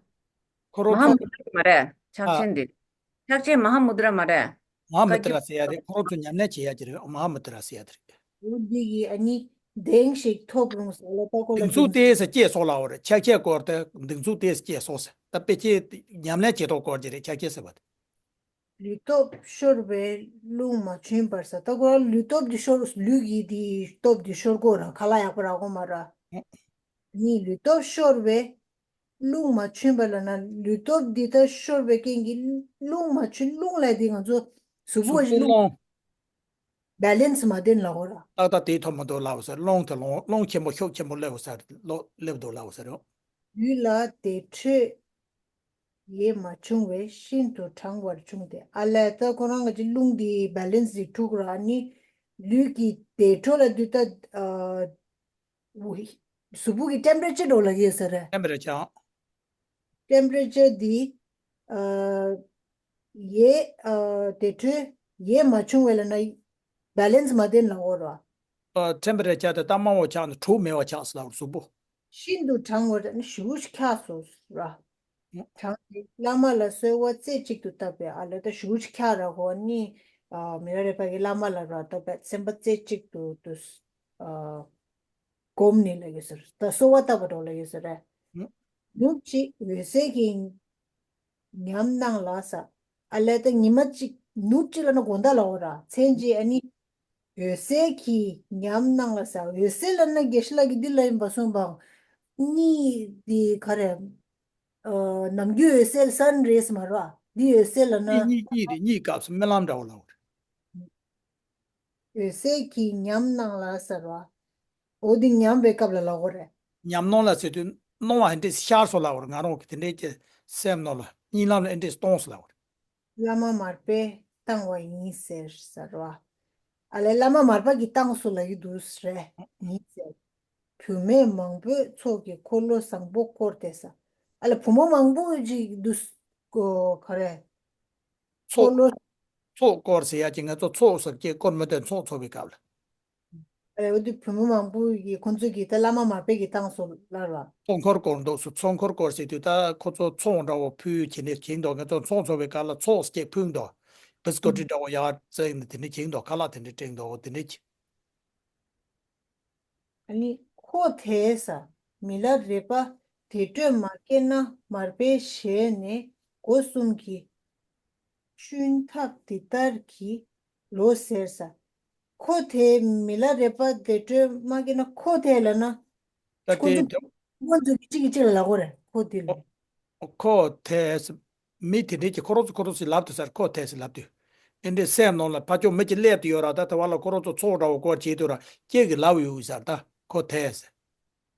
ཁོ་རང་མ་ཧཱ་ཚོ་མུ་དྲ་མ་རེད། ཆགས་ཨ། ཞེན་འདི། ཆགས་ཞེན་མ་ཧཱ་མུ་དྲ་མ་རེད། མ་ཧཱ་མུ་དྲ་ཟེར་ཡག་རེད། ཁོ་རང་ཚོ་ཉམས་ལེན་བྱེད་ཡག་ཅིག་རེད། མ་ཧཱ་མུ་དྲ་ཟེར་ཡག་དེ་རེད། འོ་འདི་གི་ཨ་ནི་གདེང་ཞིག་ཐོབ་རུང་ཟེར་ལ་ད་ཁོ་ལ་གདེང་ཚོད་ཏོག་ཙམ་སྐྱེས་སོང་ལབ་པ་རེད། ཆགས་ཞེན་སྐོར་དེ་གདེང་ཚོད་ཏོག་ཙམ་སྐྱེས་སོང་ཟེར། ད་ཕལ་ཆེར་ཉམས་ལེན་བྱེད་ཐོག་སྐོར་གྱི་རེད། ཆགས་ཞེན་ཟེར་བ་དེ། ལུས་སྟོབས་ཤོར་བས་རླུང་མ་འཆུན་པར་ཟེར། ད་ཁོ་རང་ལུས་སྟོབས་འདི་ཤོར། ལུས་ཀྱི་འདི་སྟོབས་འདི་ཤོར་གོ་ར། ཁ་ལག་ཡག་པོ་རག་གོ་མ་ར། ནི་ལུས་སྟོབས་ཤོར་བས་རླུང་མ་འཆུན་པ་ལབ་ན་ལུས་སྟོབས་འདི་ད་ཤོར་བའི་རྐྱེན་གྱིས་རླུང་མ་འཆུན། རླུང་ལབ་དེ་ང་ཚོ་གཟུགས་པོ་གཟུགས་པོ་རླུང་རླུང་བེ་ལེན་སི་མ་ལྡན་ལབ་དགོས་ར། ཏག་ཏག་དེའི་ཐོག་མ་འདུག་ལབ་ས། རླུང་དེ་རླུང་རླུང་ཆེན་པོ་ཤུགས་ཆེན་པོ་སླེབས་ས་རེད། སླེབས་འདུག་ལབ་ས་རེད། ལུས་ལ་བདེ་དྲོད་ ཡེ་མ་བྱུང་བས་ཤིན་ཏུ་གྲང་བར་བྱུང་སྟེ། ཨ་ལས་ད་ཁོ་རང་གི་རླུང་དེ་བེ་ལེན་སི་དེ་འཁྲུགས་ར་ནི། ལུས་ཀྱི་དེ་འཕྲོ་ལ་དུས་ད། གཟུགས་པོ་གི་ཊེམ་པ་རེ་ཅར་འགྲོ་ལ་ཡོད་ས་རེད། ཊེམ་པ་རེ་ཅར། ཊེམ་པ་རེ་ཅར་འདི། ཨ། ཡེ། ཨ། དེ་འཕྲོ་ཡེ་མ་བྱུང་བས་ལ་ན། བེ་ལེན་སི་མ་ལྡན་ལ་འོ་ར། ཨ། ཊེམ་པ་རེ་ཅར་དེ་ད་དམའ་བོ་ཆགས་ནས་དྲོ་མེད་པ་ཆགས་སོ་ལ་འོ་གཟུགས་པོ། ཤིན་ཏུ་གྲང་བར་ཞེ་པོ་ཅིག་འཁྱག་སོ་ར། གྲང་སྟེ་བླ་མ་ལ་གསོལ་བ་རྩེ་གཅིག་ཏུ་བཏབ་པས། ཨ་ལས་ད་ཞེ་པོ་ཅིག་འཁྱག་ར་ཧོ་ནི། ཨ། མི་ལ་རས་པ་གིས་བླ་མ་ལ་ར་བཏབ་པས་སེམས་པ་རྩེ་གཅིག་ཏུ་དུ། ཨ། བསྒོམས་ནས་ལ་ཡོད་ཟེར། ད་གསོལ་བ་བཏབ་པ་འགྲོ་ལ་ཡོད་ཟེར་རེད། ནུབ་ཅིག་འོད་གསལ་གྱི་ཉམས་སྣང་ལ་ཟེར། ཨ་ལས་ད་ཉི་མ་གཅིག་ནུབ་གཅིག་ལ་ན་དགོང་དག་ལ་འོ་ར་མཚན་གཅིག་ཨ་ནི། འོད་གསལ་གྱི་ཉམས་སྣང་ལ་ཟེར། འོད་གསལ་ལ་ན་དགེ་བཤེས་ལགས་ཀྱིས་འདི་ལ་ཡིན་པ་གསུངས་པའང་གཉིས་འདི་ག་རེ། ཨ། ནམ་རྒྱུན་འོད་གསལ་ཟེར་ནི་རེད་ཟེར་མ་རེད་པ། འདི་འོད་གསལ་ལ་ན། གཉིས་གཉིས་གཉིས་རེད། གཉིས་སྐབས་སུ་རྨི་ལམ་འདྲ་བོ་ལ་འོ་ར། འོད་གསལ་གྱི་ཉམས་སྣང་ལ་ཟེར་བ། འོ་འདི་ཉམས་པའི་སྐབས་ལ་ལབ་དགོས་རེད། ཉམས་སྣང་ལ་ཟེར་དུས་སྣང་བ་ཨེ་འདྲས་ཤར་སོང་ལབ་དགོས་རེད། ང་རང་གི་དེ་འདྲས་ཀྱི་སེམས་ནང་ལ་གཉིད་ལམ་ལ་ཨེ་འདྲས་སྟོང་སོང་ལབ་དགོས་རེད། བླ་མ་མར་པས་བཏང་བ་ཡིན་ཟེར་ཟེར་བ། ཨ་ལས་བླ་མ་མར་པ་གིས་བཏང་སོང་ལབ་ཀྱི་འདུག་རེད་ཡིན་ཟེར། བུད་མེད་མང་པོས་ཚོགས་ཀྱི་འཁོར་ལོ་བཟང་པོ་བསྐོར་ཏེ་ཟེར། ཨ་ལས་བུ་མོ་མང་པོ་ཅིག་འདུག་གོ་ག་རེ། ཚོགས། འཁོར་ལོ། ཚོགས་བསྐོར་ཟེར་ཡ་ཅིག་ང་ཚོ་ཚོགས་ཟེར་གྱི་བསྐོར་མི་འདོད་ཚོགས་འཚོགས་པའི་སྐབས་ལ། ཨ་ལས་འོ་དེ་བུ་མོ་མང་པོ་ཡིས་ཁོང་ཚོ་གིས་ད་བླ་མ་མར་པས་ཀྱིས་བཏང་སོང་ལབ་ར། ཚོགས་འཁོར་བསྐོར་འདུག་སོ། ཚོགས་འཁོར་བསྐོར་ཟེར་དུས་ད་ཁོ་ཚོ་ཚོགས་འདྲ་བོ་ཕུལ་བྱས་ནས་བྱེད་འདུག་ང་ཚོ་ཚོགས་འཚོགས་པའི་སྐབས་ལ་ཚོགས་ཟེར་གྱི་ཕུལ་འདུག་བི་སི་ཀོ་ཊི་འདྲ་བོ་ཡར་བཙལ་ནས་དེ་འདྲ་བྱེད་འདུག་ཁ་ལག་དེ་འདྲ་སྤྲད་འདུག་དེ་འདྲ་བྱེད། ཨ་ནི་ཁོ་དེས་ཟེར། མི་ལ་རས་པ་དེ་འཕྲོས་མ་སྐྱེས་ན་མར་པའི་ཞལ་ནས་སྒོ་གསུམ་གྱི་གཅུན་ཐབས་འདི་ལྟར་གྱིས་ལོ་ཟེར་ཟེར། ཁོ་དེས་མི་ལ་རས་པ་དེ་འཕྲོས་མ་སྐྱེས་ན་ཁོ་དེས་ལབ་ན། ད་ཁོ་དེ་ཚོ་དེ། ཁོ་ཚོ་གཅིག་གིས་གཅིག་ལ་ལབ་དགོས་རེད་ཁོ་དེ་ལ། ཁོ་དེས། མི་དེ་འདྲས་ཀྱིས་ཁོ་རང་ཚོ་ཁོ་རང་ཚོས་ལབ་དུས་ཟེར། ཁོ་དེས་ལབ་དུས། ཨེ་འདྲས་སེམས་ནང་ལ་ཕར་ཕྱོགས་མི་གཅིག་སླེབས་དུས་ཡོད་ར། ད་དེ་བ་ལ་ཁོ་རང་ཚོ་ཚོགས་འདྲ་བོ་སྐོར་བྱེད་དུས་ར་ཁྱེད་ཀྱིས་ལབ་ཡོད་ཟེར། ད་ཁོ་དེས།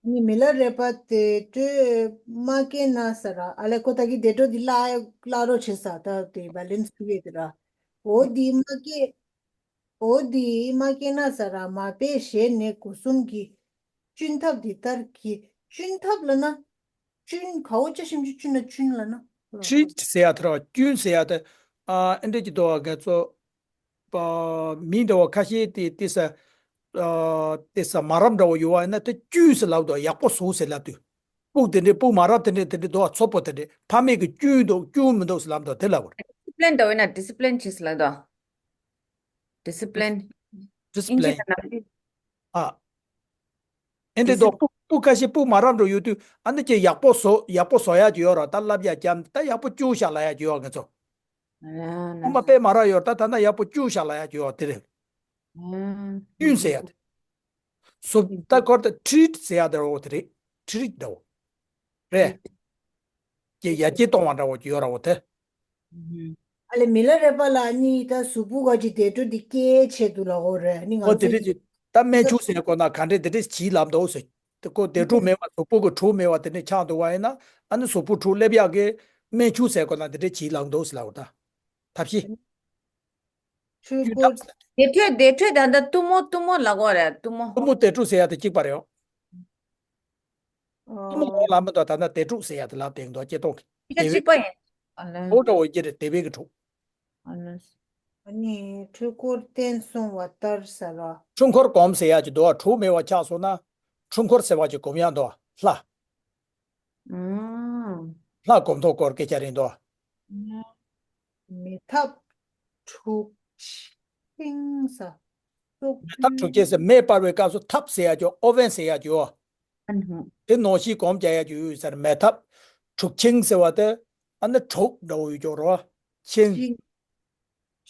ནི་མི་ལ་རས་པ་དེ་འཕྲོས་མ་སྐྱེས་ན་ཟེར་ར། ཨ་ལས་ཁོ་ད་གིན་དེ་འཕྲོ་འདི་བརླག་བརླག་རོགས་བྱེད་ཟེར། ད་དེ་བེ་ལེན་སི་ཕུལ་ཡས་དེ་ར། འོ་འདི་མ་སྐྱེས། འོ་འདི་མ་སྐྱེས་ན་ཟེར་ར། མར་པའི་ཞལ་ནས་སྒོ་གསུམ་གྱི་གཅུན་ཐབས་འདི་ལྟར་གྱིས། གཅུན་ཐབས་ལབ་ན། གཅུན་ག་འོ་ཅག་ཤིང་ཅུ་གཅུན་ན་གཅུན་ལབ་ན། ཊི་རིཊ་ཟེར་ཡ་དེ་ར་བ། གཅུན་ཟེར་ཡ་དེ། ཨ་ཨེ་འདྲས་ཀྱི་འདུག་བ་ང་ཚོ། པ། མི་འདྲ་བ་ཁ་ཤས་དེ་དེ་ས། ཨ་དེ་ས་མ་རབས་འདྲ་བོ་ཡོད་བ་ཡིན་ན་དེ་གཅུན་ཟེར་ལབ་འདུག་ཡག་པོ་བཟོ་ཟེར་ལབ་དུས། སྤུ་གུ་དེ་འདྲས་སྤུ་གུ་མ་རབས་དེ་འདྲས་དེ་འདྲས་འདུག་བ། ཚོ་པོ་དེ་འདྲས་ཕ་མེས་ཀྱིས་གཅུན་འདུག་གཅུན་མི་འདུག་ཟེར་ལབ་འདུག་དེ་ལབ་དགོས་རེད། ཌི་སི་པི་ལིན་འདྲ་བོ་ཡིན་ན་ཌི་སི་པི་ལིན་བྱེད་ཟེར་ལབ་འདུག་ཌི་སི་པི་ལིན། ཌི་སི་པི་ལིན། ཨིན་ཇི་ནང་ཨ། ཨེ་འདྲས་འདུག་སྤུ་སྤུ་གུ་ཁ་ཤས་སྤུ་གུ་མ་རབས་འདྲ་བོ་ཡོད་དུས་ཨ་ནི་ཅིག་ཡག་པོ་བཟོ་ཡག་པོ་བཟོ་ཡག་ཅིག་ཡོད་ར། ད་བསླབ་ཡག་རྐྱབ་ད་ཡག་པོ་གཅུན་ཤག་ལབ་ཡག་ཅིག་ཡོད་ང་ཚོ། ཨ་ལས་ཨ་ལས། ཨ་མ་དཔེ་མ་རབས་ཡོད་ར། ད་ད་ན་ཡག་པོ་གཅུན་ཤག་ལབ་ཡག་ཅིག་ཡོད་དེ་རེད། ཨ། གཅུན་ཟེར་ཡག་དེ། བཟོ་ད་ཁོ་ད་ཊི་རིཊ་ཟེར་ཡག་དེ་ར་བོ་དེ་རེད། ཊི་རིཊ་འདྲ་བོ། རེད། ཀྱི་ཡར་རྒྱས་གཏོང་བ་འདྲ་བོ་ཡོད་ར་བོ་དེ། ཨ་ལས་མི་ལ་རས་པ་ལ་ནི་ད་གཟུགས་པོ་ག་ཅིག་དེ་འཕྲོ་འདི་སྐྱེ་ཆེད་དུ་ལ་འོ་རེད། ནི་ང་འོ་དེ་ཚོ་འདྲས་ཀྱི་ད་སྨན་ཆུང་ཟེར་དགོས་ན་ག་འདྲས་དེ་འདྲས་བྱིས་ལབ་འདུག་ཟེར། དེ་ཁོ་དེ་འཕྲོ་མེད་པ་གཟུགས་པོ་གི་འཕྲོ་མེད་པ་དེ་འདྲས་ཆགས་འདུག་བ་ཡིན་ན་ཨ་ནི་གཟུགས་པོ་འཕྲོ་སླེབས་ཡག་གི་སྨན་ཆུང་ཟེར་དགོས་ན་དེ་འདྲས་བྱིས་ལབ་འདུག་ཟེར་ལབ་ད། ཐབས་ཤེས། ཆོས་གཅུན་སྐོར། ཐབས་ཟེར། དེ་འཕྲོས་དེ་འཕྲོས་ད་ལྟ་གཏུམ་མོ་གཏུམ་མོ་ལབ་དགོས་རེད་གཏུམ་མོ། གཏུམ་མོ་དེ་འཕྲོ་ཟེར་ཡག་དེ་གཅིག་པ་རེད། གཏུམ་མོ་ལབ་མི་འདུག་ད་ལྟ་དེ་འཕྲོ་ཟེར་ཡག་དེ་ལབ་བསྡད་འདུག་སྐྱེ་སྟོང་གི་དེ་དེ་བས་གཅིག་པ་ཡིན། ཨ་ལས། འོ་འདྲ་བོ་ཡིན་གྱི་རེད། དེ་བས་གི་འཕྲོ། ཨ་ལས། ཨ་ནི་འཁྲུལ་འཁོར་བསྟན་གསུང་བ་ལྟར་ཟེར་ར། འཁྲུལ་འཁོར་སྒོམ་ཟེར་ཡག་ཅིག་འདུག་བ། གྲོགས་མེད་པ་ཆགས་སོང་ན། འཁྲུལ་འཁོར་ཟེར་བ་ཅིག་སྒོམ་ཡག་འདུག་བ། ལྷ། ཨང་། ལྷ་སྒོམ་ཐོག་སྐོར་སྐད་ཆ་རེད་འདུག་བ། མེ་ཐབ་འཁྲུག་ཆིང་ཟེར། མེ་ཐབ་འཁྲུག་ཆེན་ཟེར་མེ་སྤར་བའི་སྐབས་སུ་ཐབ་ཟེར་ཡག་ཅིག་ཨོ་ཝེན་ཟེར་ཡག་ཅིག་ཡོད། ཨ་ནི། དེ་ནང་བཞིན་སྒོམ་རྒྱག་ཡག་ཅིག་ཡོད་ཟེར། མེ་ཐབ་འཁྲུག་ཆིང་ཟེར་བ་དེ་ཨ་ནི་གྲོགས་འདྲ་བོ་ཡོད་ཅོག་རོ། ཆིང་། ཆིང་།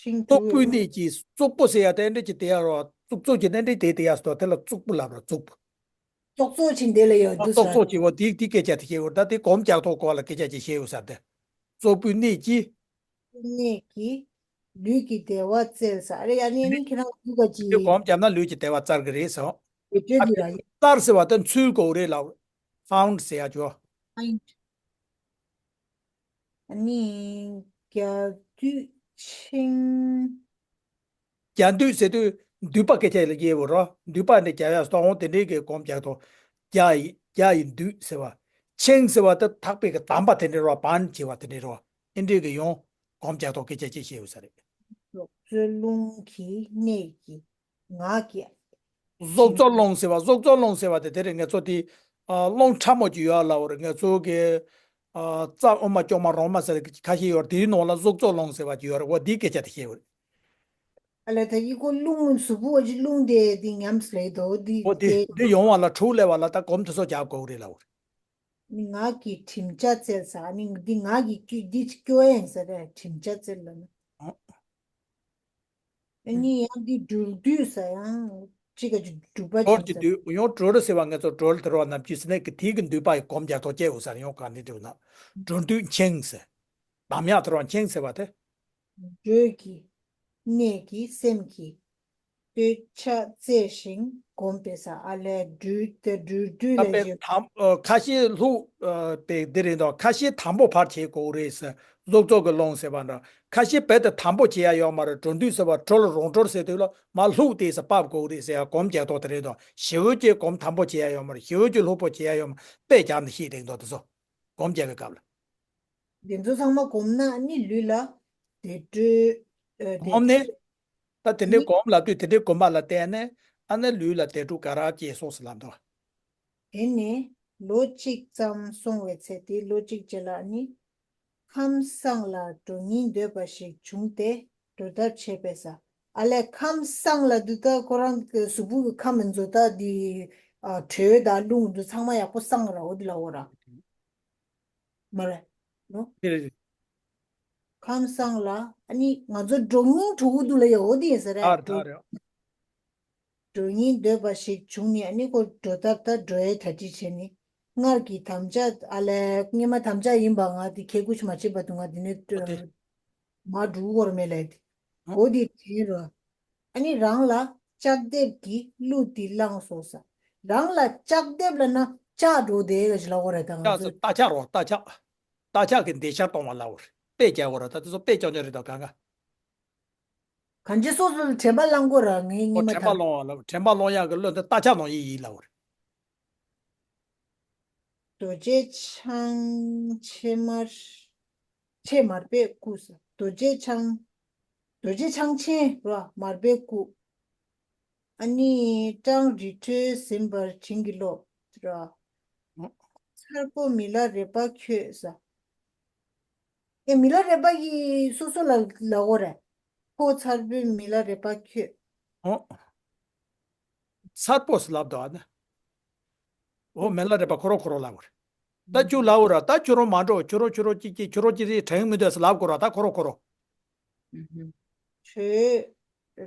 ཆིང་། བཙོག་པོའི་གནས་ཀྱི་བཙོག་པོ་ཟེར་ཡག་དེ་འདྲ་ཅིག་དེ་ཡག་རོ། བཙོག་བཙོག་གི་དེ་འདྲ་དེ་དེ་ཡག་སོ་དེ་ལ་བཙོག་པོ་ལབ་རོ་བཙོག་པོ། བཙོག་བཙོག་ཆིང་དེ་ལ་ཡོད་དེ་འདུག་བཙོག་ཟེར། བཙོག་ཆིང་བ་དེ་དེ་སྐད་ཆ་དེ་བཤད་ཡོད་ད། དེ་སྒོམ་རྒྱག་ཐོག་སྐོར་ལ་སྐད་ཆ་ཅིག་བཤད་ཡོད་ཟེར་དེ། བཙོག་པོའི་གནས་ཀྱི། གནས་ཀྱི་ལུས་ཀྱི་བདེ་བ་བཙལ་ཟེར། ཨ་རེ་ཡ་ནི་ནི་ཁྱེད་རང་ལུས་ཀ་ཅི། དེ་སྒོམ་བརྒྱབ་ན་ལུས་ཀྱི་བདེ་བ་བཙལ་གི་རེད་ཟེར། དེ་བྲོས་འདུག་ར་ཡིན། བཙལ་ཟེར་བ་དེ་འཚོལ་དགོས་རེད་ལ། ཕའུན་ཌི་ཟེར་ཡག་ཅོ། ཕའུན་ཌི། ཨ་ནི་རྒྱ་འདུས་ཆེན། རྒྱ་འདུས་ཟེར་དུས་འདུས་པ་སྐད་ཆ་ལ་སྐྱེས་བོ་རོ། འདུས་པ་ནི་རྒྱ་ཡ་སྟོང་དེ་འདྲའི་གི་སྒོམ་རྒྱག་ཐོག་རྒྱ་ཡི་རྒྱ་ཡི་འདུས་ཟེར་བ། ཆེན་ཟེར་བ་དེ་ཐག་པའི་གི་དམ་པ་དེ་འདྲའི་རོ། བན་བྱེད་བ་དེ་འདྲའི་རོ། ཨིན་འདྲའི་གི་ཡོང་སྒོམ་རྒྱག་ཐོག་སྐད་ཆ་ཅིག་བཤད་ཡོད་ས་རེད། རྫོགས་བརྩོན་རླུང་གི་གནད་ཀྱིས་ངག་གི། བཟོ་རྩོལ་རླུང་ཟེར་བ། བཟོ་རྩོལ་རླུང་ཟེར་བ་དེ་དེ་རེད། ང་ཚོ་དེ་ཨ་རླུང་ཕྲ་མོ་ཅིག་ཡོད་ལབ་པ་རེད། ང་ཚོ་གི་ཨ་རྩ་དབུ་མ་ལྕོག་མ་རོ་མ་ཟེར་གི་ཁ་ཤས་ཡོད་རེད། དེའི་ནང་ལ་བཟོ་རྩོལ་རླུང་ཟེར་བ་ཅིག་ཡོད་རེད། འོ་དེའི་སྐད་ཆ་དེ་བཤད་ཡོད་རེད། ཨ་ལས་ད་ཡི་གོ་རླུང་གཟུགས་པོ་ཅིག་རླུང་དེ་དེ་ཉམས་སུ་ལེགས་དོ་དེ་འོ་དེ་དེ་དེ་ཡོང་བ་ལ་དྲུག་ལས་བ་ལ་ད་སྒོམ་དེ་ཚོ་རྒྱག་དགོས་རེད་ལབ་པ་རེད། ནི་ངག་གི་བྲིམ་ཆ་བཙལ་ས། ནི་འདི་ངག་གི་སྐྱོ་འདི་སྐྱོ་ཡན་ཟེར་རེད། བྲིམ་ཆ་བཙལ་ལ་ནི། ཨོ། ཨ་ནི་ཡང་འདི་སྦྲུལ་འདུས་ཟེར་ཡང་ཅི་ག་ཅི་སྒྲུབ་པ་སྦྲུལ་ཅན་གྱི་ཟེར། འདུས་ཡང་སྦྲུལ་ཟེར་བ་ང་ཚོ་སྦྲུལ་དེ་རོ་ནམ་རྒྱུན་ཟེར་ནས་ཀྱི་དེའི་གི་འདུས་པ་ཡི་སྒོམ་རྒྱག་ཐོག་སྐྱེ་འོ་ཟེར་ཡང་ག་ནི་འདྲི་བ་ན། སྦྲུལ་འདུས་འཆིང་ཟེར། དམ་ཡག་དེ་རོ་འཆིང་ཟེར་བ་དེ། སྦྲུལ་གྱི་གནད་ཀྱིས་སེམས་ཀྱི་བསྟོད་ཕྱག་བཙལ་ཞིང་སྒོམ་པས་ས། ཨ་ལས་སྦྲུལ་དེ་སྦྲུལ་སྦྲུལ་ད་ལས་པའི་བྱེད། དམ་ཨ་ཁ་ཤས་ལྷུག་ཨ་པའི་འདི་རེད་འདུག་ཁ་ཤས་དམ་པོ་ཕར་བྱེད་དགོས་རེད་ཟེར། བཟོ་རྩོལ་གྱི་རླུང་ཟེར་བ་འདྲ། ཁ་ཤས་རྦད་དེ་དམ་པོ་བྱེད་ཡ་ཡོད་མ་རེད། སྦྲུལ་འདུས་ཟེར་བ་སྦྲུལ་རོང་སྦྲུལ་ཟེར་དུས་ལ་མ་ལྷུག་དེ་ཟེར་ཕབ་དགོས་རེད་ཟེར་ཡ་སྒོམ་རྒྱག་ཐོག་དེ་རེད་འདུག་ཞི་བའི་ཀྱི་སྒོམ་དམ་པོ་བྱེད་ཡ་ཡོད་མ་རེད། ཞི་བའི་ཀྱི་ལྷུག་པོ་བྱེད་ཡ་ཡོད་མ་རེད། དཔེ་རྒྱག་ནས་ཤེས་རེད་འདུག་དེ་ཚོ་སྒོམ་རྒྱག་གི་སྐབས་ལ། འདི་ཚོ་ཚང་མ་སྒོམ་ན་ནི་ལུས་ལ་བདེ་དྲོད་ཨ་བདེ་སྒོམ་ནས། ད་དེ་འདྲའི་ནི་སྒོམ་ལབ་དུས་དེ་འདྲའི་སྒོམ་པ་ལ་བརྟེན་ནས་ཨ་ནི་ལུས་ལ་བདེ་དྲོད་ག་ར་སྐྱེས་སོང་ཟེར་ལབ་འདུག་དེ་ནས་ལོ་གཅིག་ཙམ་སོང་བའི་ཚེ་དེ་ལོ་གཅིག་རྗེས་ལ་ནི་ཁམས་སངས་ལ་འགྲོ་སྙིང་འདོད་པ་ཞིག་བྱུང་སྟེ་འགྲོ་ཐབས་བྱེད་པས་ས། ཨ་ལས་ཁམས་སངས་ལ་འདི་ལྟ་ཁོ་རང་གི་གཟུགས་པོ་གི་ཁམས་མི་འཛོ་ལྟ་འདི་ཨ་དྲོད་དང་རླུང་འདི་ཚང་མ་ཡག་པོ་སངས་ར་འོ་འདི་ལ་འོ་ར། མ་རེད་ནོ། དེ་རེད། ཁམས་སངས་ལ་ཨ་ནི་ང་ཚོ་འགྲོ་སྙིང་འདོད་དུ་ལ་ཡོད་འོ་དེ་ཡིན་ས་རེད། ཨ་རེད་ཨ་རེད། འགྲོ་སྙིང་འདོད་པ་ཞིག་བྱུང་ནས་ཨ་ནི་ཁོ་འགྲོ་ཐབས་ད་འགྲོ་ཡའི་གྲ་སྒྲིག་བྱས་ནས་སྔར་གྱི་དམ་བཅའ་ཨ་ལས་སྔས་མ་དམ་བཅའ་ཡིན་པ་ང་དེ་ཁེ་ཁུ་ཆུ་མ་བྱེད་པ་དུ་ང་དེ་ནས་ཨོ་དེ། མ་འགྲུ་བོར་མེད་ལས་དེ་ཨོ་དེ་དྲན་རོ། ཨ་ནི་རང་ལ་ལྕགས་ལྡེབས་ཀྱི་གླུ་དེ་བླངས་སོ་ས། རང་ལ་ལྕགས་ལྡེབས་ལ་ན་ལྕགས་འགྲོ་དེ་ག་ཞིག་ལ་འོ་རེད་ད་ང་ལྕགས་ཚོ། སུ་རྟ་ལྕག་རོ་རྟ་ལྕག་རྟ་ལྕག་གི་འདེད་ཆག་གཏོང་བ་ལ་འོ་རེད། དཔེ་རྒྱག་འོ་ར་ད་དེ་ཚོ་དཔེ་ཅོག་ཅོག་རེད་ད་གང་ག་གང་ཅི་སོ་སོ་དྲན་པ་བླང་དགོས་ར་ངའི་ཨོ་ཉི་མ་དྲན་པ་ཐམས། བླང་བ་ལ་དྲན་པ་བླང་ཡག་གི་བློ་འདི་རྟ་ལྕག་ནང་ཡིན་ཡིན་ལ་འོ་རེད། རྡོ་རྗེ་འཆང་ཆེ་མར། ཆེ་མར་པའི་སྐུ་ས། རྡོ་རྗེ་འཆང་། རྡོ་རྗེ་འཆང་ཆེན་ར་མར་པའི་སྐུ། ཨ་ནི་སྤྲང་རི་ཁྲོད་ཟིན་པར་བྱིན་གྱིས་རློབས་ར། མཚར་པོ་མི་ལ་རས་པ་ཁྱོད་ས། ཨེ་མི་ལ་རས་པ་ཡི་སོ་སོ་ལ་ལ་འོ་རེད། ཁོ་མཚར་པོའི་མི་ལ་རས་པ་ཁྱོད། ཨོ། མཚར་པོ་ཟེར་ལབ་འདུག་ཨ་ནི། ཨོ་མི་ལ་རས་པ་ཁོ་རོ་ཁོ་རོ་ལབ་འོ་རེད། ད་ཁྱོད་ལབ་འོ་ར་ད་ཁྱོད་རོ་མ་འགྲོ་ཁྱོད་རོ་ཁྱོད་རོ་ཅིག་ཅིག་ཁྱོད་རོ་ཅིག་རེད་དྲན་མི་འདུག་ཟེར་ལབ་དགོས་ར་ད་ཁོ་རོ་ཁོ་རོ། ཁྱོད་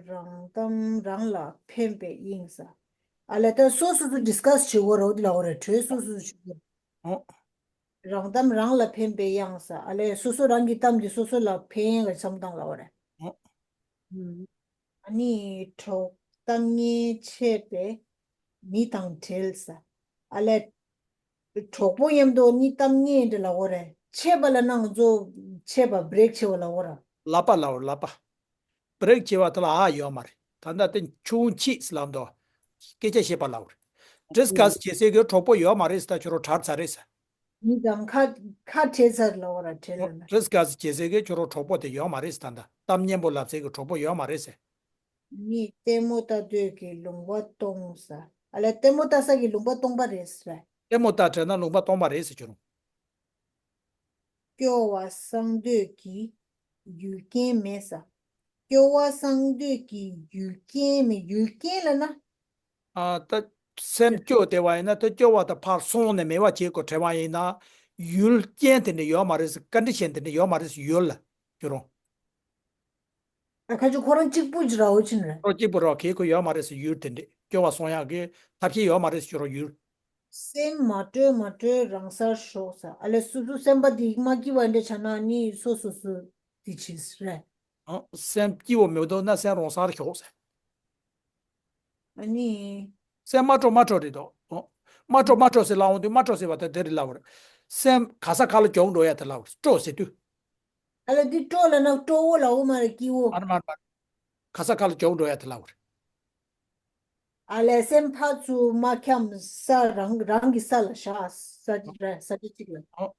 རང་གཏམ་རང་ལ་ཕན་པའི་དབྱིངས་ས། ཨ་ལས་ད་སོ་སོ་སོ་ཌིས་ཀ་སི་བྱེད་དགོས་ར་འོ་དེ་ལབ་འོ་རེད་ཁྱོད་སོ་སོ་སོ་བྱེད་དགོས། ཨོ། རང་གཏམ་རང་ལ་ཕན་པའི་དབྱངས་ས། ཨ་ལས་སོ་སོ་རང་གི་གཏམ་དེ་སོ་སོ་ལ་ཕན་ཡང་གི་བསམ་སྟངས་ལ་འོ་རེད། ཨོ། ཨ་ནི་གྲོགས་གཏམ་ངན་འཆད་པའི་མི་དང་བྲལ་ས། ཨ་ལས་གྲོགས་པོ་མཉམ་དུ་ནི་གཏམ་ངན་འདྲ་ལ་འོ་རེད། འཆད་པ་ལ་ནང་ཚོ་འཆད་པ་བྷི་རེག་བྱེད་པ་ལ་འོ་ར། ལབ་པ་ལ་འོ་ལབ་པ། བྷི་རེག་བྱེད་པ་དེ་ལ་ཨ་ཡོད་མ་རེད། ད་ལྟ་དེ་ཆུང་ཆིག་ལབ་འདུག་སྐད་ཆ་བཤད་པ་ལབ་རེད། ཌིས་ཀ་སི་བྱེད་སའི་གི་གྲོགས་པོ་ཡོད་མ་རེད་ཟེར་ད་ཁྱོད་རང་བྲལ་ཚར་རེད་ཟེར། མི་དང་ཁ་ཁ་བྲལ་ཚར་ལབ་ར་བྲལ་ལ་ན། ཌིས་ཀ་སི་བྱེད་སའི་གི་ཁྱོད་རང་གྲོགས་པོ་དེ་ཡོད་མ་རེད་ཟེར་ད་ལྟ་གཏམ་སྙན་པོ་ལབ་སའི་གི་གྲོགས་པོ་ཡོད་མ་རེད་ཟེར། མི་ལྟད་མོ་ལྟ་འདོད་ཀྱི་ལུང་པ་སྟོང་ས། ཨ་ལས་ལྟད་མོ་ལྟ་ས་གི་ལུང་པ་སྟོང་པ་རེད་ཟེར། ལྟད་མོ་ལྟ་བྲལ་ན་ལུང་པ་སྟོང་པ་རེད་ཟེར་ཁྱོད་རང་། སྐྱོ་བ་སངས་འདོད་ཀྱི་ཡུལ་རྐྱེན་མེད་ས། སྐྱོ་བ་སངས་འདོད་ཀྱི་ཡུལ་རྐྱེན་མེད་ཡུལ་རྐྱེན་ལ་ན། ཨ་ད་སེམས་སྐྱོ་བདེ་བ་ཡིན་ན་ད་སྐྱོ་བ་དང་ཕར་སོང་ནས་མེད་པ་བྱེད་དགོས་དྲན་པ་ཡིན་ན། ཡུལ་རྐྱེན་དེ་འདྲ་ཡོད་མ་རེད་ཟེར། ཀོན་ཌི་ཤན་དེ་འདྲ་ཡོད་མ་རེད་ཟེར་ཡུལ་ལ་ཁྱོད་རང་། ཨ་ཁ་ཆུ་ཁོ་རང་གཅིག་པུ་ཅི་ར་འོ་ཅི་ནི་རེད། ཁོ་གཅིག་པུ་རོ་གེ་ཁོ་ཡོད་མ་རེད་ཟེར་ཡུལ་དེ་འདྲ་སྐྱོ་བ་སོང་ཡག་གི་ཐབས་ཤེས་ཡོད་མ་རེད་ཟེར་ཁྱོད་རང་ཡུལ། སེམས་མ་གྲོལ་མ་གྲོལ་རང་སར་ཞོག་ས། ཨ་ལས་སོ་སོ་སེམས་པ་དེ་མ་སྐྱིད་པ་འདྲ་ཆགས་ན་ནི་སོ་སོ་སོ་དེ་བྱེད་རེད། ཨང་སེམས་སྐྱིད་པོ་མི་འདུག་ན་སེམས་རང་སར་ཞོག་ཟེར། ཨ་ནི། སེམས་མ་སྤྲོ་མ་སྤྲོ་རེད་དོ། ཨོ། མ་སྤྲོ་མ་སྤྲོ་ཟེར་ལབ་འོང་དུས་མ་སྤྲོ་ཟེར་བ་དེ་དེ་རེད་ལབ་པ་རེད། སེམས་ག་ས་ག་ལ་གྱོང་འགྲོ་ཡ་དེ་ལབ་པ་རེད། སྤྲོ་ཟེར་དུས། ཨ་ལ་འདི་སྤྲོ་ལབ་ན་སྤྲོ་བོ་ལབ་འོ་མ་རེད། སྐྱིད་བོ། མར་མར་མར། ག་ས་ག་ལ་འཇོག་འགྲོ་ཡ་དེ་ལབ་རེད། ཨ་ལས་སེམས་ཕར་ཚུར་མ་འཁྱམས། ས་རང་རང་གི་ས་ལ་བཞག། ས་ར་ས་ཆ་གཅིག་ལ། ཨོ།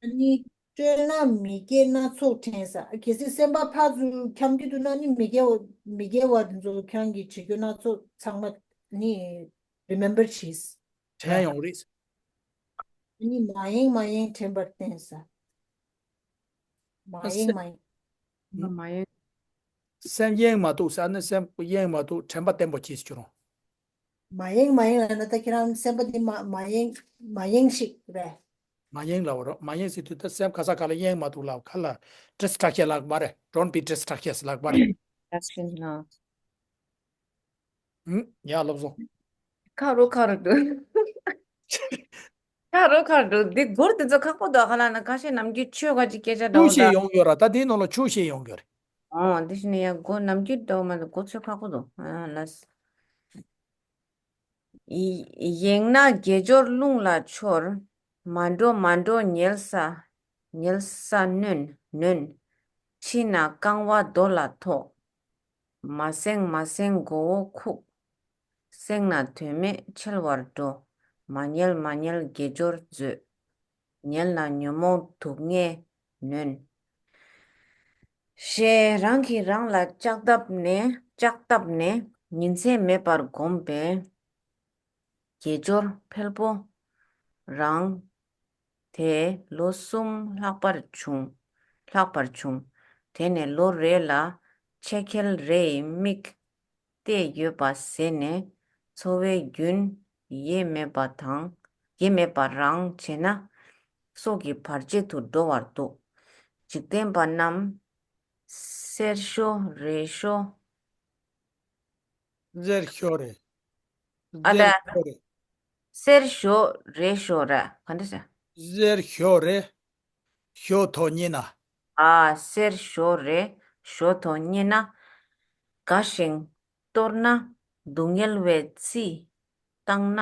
ཨ་ནི་སྤྲོས་ན་མི་དགེ་སྣ་ཚོགས་དྲན་ས། གལ་སྲིད་སེམས་པ་ཕར་ཚུར་འཁྱམ་གྱི་འདུག་ན་ནི་མི་དགེ་བ་མི་དགེ་བ་དེ་ཚོ་ཁྱེད་རང་གིས་བྱེད་རྒྱུ་སྣ་ཚོགས་ཚང་མ་ནི་རི་མེམ་བར་བྱེད། དྲན་ཡོང་རེད། ཨ་ནི་མ་ཡེངས་མ་ཡེངས་དྲན་པར་བསྟན་ས། མ་ཡེངས་མ་ཡེངས། མ་ཡེངས། སེམས་གཡེང་མ་ཐུབ་ཟེར་ན་སེམས་གཡེང་མ་ཐུབ། དྲན་པ་བརྟན་པོ་གྱིས་ཀྱི་རུང་། མ་ཡེངས་མ་ཡེངས་ལབ་ན་ད་ཁྱེད་རང་སེམས་པ་འདི་མ་མ་ཡེངས་མ་ཡེངས་ཤིག་རེད། མ་ཡེངས་ལབ་རོགས། མ་ཡེངས་ཟེར་དུས་ད་སེམས་ག་ས་ག་ལ་གཡེང་མ་ཐུབ་ལབ། ག་ལ་distraction་ལབ་མ་རེད། Don't be distracted ལབ་མ་རེད། Distraction ལ། ཧུམ། ཡ་ལབ་སོང་། ཁ་རོ་ཁ་རོ་འདུག་ཁ་རོ་ཁ་རོ་འདུག་འདི་སྒོར་དེ་ཚོ་ཁག་པོ་འདུག་ཁ་ལ་ན་ཁ་ཤས་ནམ་རྒྱུན་ཆོས་ག་ཅིག་སྐད་ཆ་འདྲ་བོ་ཆུ་ཤེས་འདྲ། ཡོང་གི་ཡོད་ར། ད་དེའི་ནང་ལ་ཆུ་ཤེས་ཡོང་གི་ཡོད་རེད། ཨོ་འདི་ཤི་ནི་ཡ་སྒོ་ནམ་རྒྱུན་འདྲ་བོ་མ་འདུག་སྒོ་ཚོད་ཁག་པོ་འདུག་ཨ་ལ། ཡེངས་ན་དགེ་སྦྱོར་རླུང་ལ་འཆོར། མ་འགྲོ་མ་འགྲོ་ཉལ་ས། ཉལ་ས་ནོན་ནོན། ཁྲིད་ན་རྐང་བ་རྡོ་ལ་ཐོགས། མ་སེང་མ་སེང་མགོ་བོ་ཁུག་སེང་ན་དོན་མེད་འཆལ་བར་འགྲོ། མ་ཉལ་མ་ཉལ་དགེ་སྦྱོར་མཛོད། ཉལ་ན་ཉོན་མོངས་དུག་ལྔས་ནོན། ཞེས་རང་གིས་རང་ལ་ལྕག་བཏབ་ནས་ལྕག་བཏབ་ནས་ཉིན་མཚན་མེད་པར་བསྒོམས་པས། དགེ་སྦྱོར་འཕེལ་པོ་རང་དེ་ལོ་གསུམ་ལྷག་པར་བྱུང་། ལྷག་པར་བྱུང་། དེ་ནས་ལོ་རེ་ལ་ཕྱེད་ཁལ་རེའི་མིག་བལྟས་ཡོད་པ་ཟད་ནས་འཚོ་བའི་རྒྱུན་ཡེ་མེད་པ་དང་ཡེ་མེད་པ་རང་བྱས་ན་སྲོག་གི་བར་ཆད་དུ་འགྲོ་བར་འདུག་འཇིག་རྟེན་པ་རྣམས་གསེར་ཞོ་རས་ཞོ། གསེར་ཞོ་རས། ཨ་ལས། གསེར་ཞོ་རས། གསེར་ཞོ་རས་ཞོ་ར་ག་འདྲ་ཟེར། གསེར་ཞོ་རས་ཞོ་ཐོག་རྙེད་ན། ཨ་གསེར་ཞོ་རས་ཞོ་ཐོག་རྙེད་ན། དགའ་ཞིང་གཏོར་ན་སྡུག་བསྔལ་བའི་ཚིས་བཏང་ན།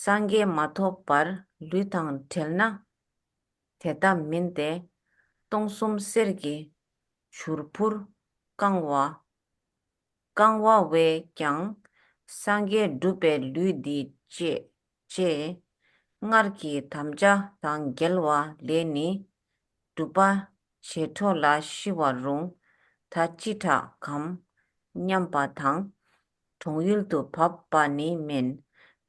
སངས་རྒྱས་མ་ཐོབ་བར་ལུས་དང་བྲལ་ན། དེ་ལྟ་མིན་ཏེ། སྟོང་གསུམ་གསེར་གྱི་བྱུར་ཕུར་བཀང་བ། བཀང་བ་བས་ཀྱང་སངས་རྒྱས་འགྲུབ་པའི་ལུས་འདི་བཅས། ཅེས་སྔར་གྱི་དམ་བཅའ་དང་འགལ་བ་ལས་ནི། སྒྲུབ་པ་བྱེད་འཕྲོ་ལ་ཤི་བར་རུང་། ད་ཅི་དྲག་གམ་སྙམ་པ་དང་། གྲོང་ཡུལ་དུ་བབས་པ་ནི་མིན།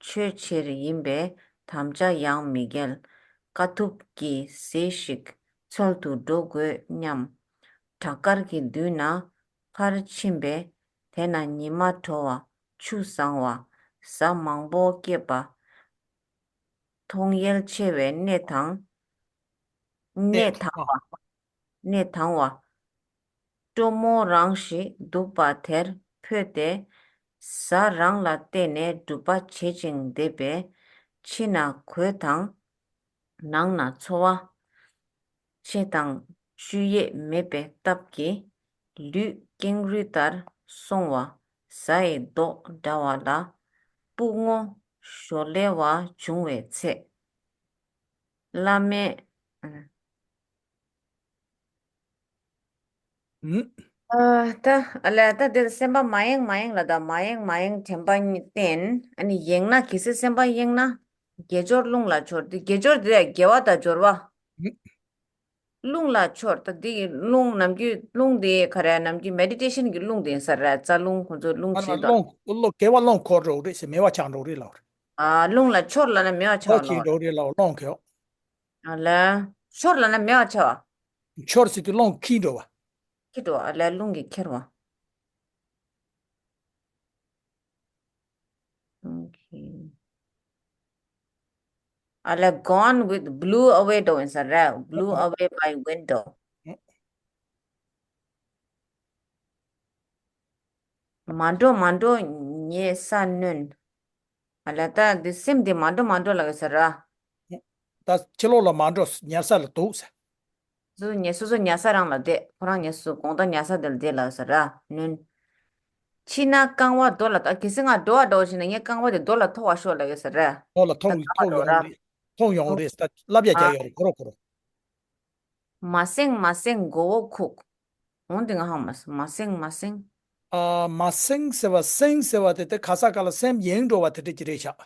ཆོས་ཕྱིར་ཡིན་པས་དམ་བཅའ་ཡང་མི་འགལ། དཀའ་ཐུབ་ཀྱིས་གཟིགས་ཤིག་འཚོལ་དུ་འགྲོ་དགོས་སྙམ། བྲག་དཀར་གྱི་མདུན་ན་ཕར་ཕྱིན་པས། དེ་ན་ཉི་མ་དྲོ་བ་ཆུ་བཟང་བ་གཟའ་མང་པོ་སྐྱེས་པ། མཐོང་ཡལ་ཆེ་བའི་གནས་དང་། གནས་དང་བ། གནས་དང་བ། སྤྲོ་མོ་རང་ཞིག་འདུག་པ་དེར་འཕོས་ཏེ། གཟའ་རང་ལ་བལྟས་ནས་སྒྲུབ་པ་བྱེད་ཅིང་བསྡད་པས། ཕྱི་ན་གོས་དང་། ནང་ན་འཚོ་བ། ཕྱེ་དང་བཅུད་ཡས་མེད་པའི་སྟབས་ཀྱིས། ལུས་ཀེང་རུས་ལྟར་སོང་བ་གཟའ་ཡི་མདོག་འདྲ་བ་ལ། སྤུ་ངོ་ཞོ་ལེ་བ་བྱུང་བའི་ཚེ། བླ་མས། ཨ། ད་ཨ་ལས་ད་འདིར་སེམས་པ་མ་ཡེངས་མ་ཡེངས་ལ་ད་མ་ཡེངས་མ་ཡེངས་དྲན་པ་བསྟེན། ཨ་ནི་ཡེངས་ན་གལ་སྲིད་སེམས་པ་ཡེངས་ན་དགེ་སྦྱོར་རླུང་ལ་འཆོར། དེ་དགེ་སྦྱོར་དེ་དགེ་བ་དང་སྦྱོར་བ། རླུང་ལ་འཆོར། ད་འདི་རླུང་ནམ་རྒྱུན་རླུང་དེ་ག་རེ་ནམ་རྒྱུན་མེ་ཌི་ཊེ་ཤན་གྱི་རླུང་དེ་ཡིན་ས་རེད། རྩ་རླུང་ཁོ་ཚོ་རླུང་ཨ་ན་བྱེད་དོ། རླུང་རླུང་དགེ་བ་རླུང་འཁོར་འགྲོ་གི་རེད་ཟེར། མེ་བ་ཆགས་འགྲོ་གི་རེད་ལབ་རེད། ཨ་རླུང་ལ་འཆོར་ལབ་ན་མེ་བ་ཆགས་ཨོ་ཁྱིལ་ལབ་འགྲོ་གི་རེད་ལབ། རླུང་ཁྱེར། ཨ་ལས། འཆོར་ལབ་ན་མེ་བ་ཆགས་བ། འཆོར་ཟེར་དུས་རླུང་ཁྱིལ་འགྲོ་བ། ཁྱིལ་འགྲོ་བ། ཨ་ལས་རླུང་གིས་ཁྱེར་བ། Okay. ཨ་ལས་gone with, blew away འགྲོ་ཡིན་ས་རེད། blew away by wind འགྲོ། མ་འགྲོ་མ་འགྲོ་ཉལ་ས་ནོན། ཨ་ལས་ད་འདི་སེམས་འདི་མ་འགྲོ་མ་འགྲོ་ལབ་ཡོད་ས་རེད། ད་ཕྱི་ལོགས་ལ་མ་འགྲོ། ཉལ་ས་ལ་འདུག་ཟེར། སོ་སོ་ཉལ་སོ་སོ་ཉལ་ས་རང་ལ་བསྡད། ཁོ་རང་ཉལ་སོ་སོ་དགོང་དག་ཉལ་ས་དེ་ལ་བསྡད་ལབ་ས་ར་ནོན། ཕྱིན་ན་རྐང་བ་རྡོ་ལ། ད་གལ་སྲིད་ང་འགྲོ་བ་འགྲོ་བ་ཕྱིན་ན་ངའི་རྐང་བ་དེ་རྡོ་ལ་ཐོགས་པ་ཤོག་ལབ་ཡོད་ས་ར། རྡོ་ལ་ཐོགས་ཐོགས་ཡོང་རེད། ཐོགས་ཡོང་རེད། ད་བསླབ་ཡ་རྒྱག་ཡོད་རེད། གོ་རོ་གོ་རོ། མ་སེང་མ་སེང་མགོ་བོ་ཁུག་འོང་། འདི་ང་ཧ་མ་སོང་། མ་སེང་མ་སེང་། ཨ། མ་སེང་ཟེར་བ། སེང་ཟེར་བ་དེ་དེ་ཁ་ས་ཁ་ལ་སེམས་ཡེངས་འགྲོ་བ་དེ་འདྲ་ཅིག་རེད་ཤག་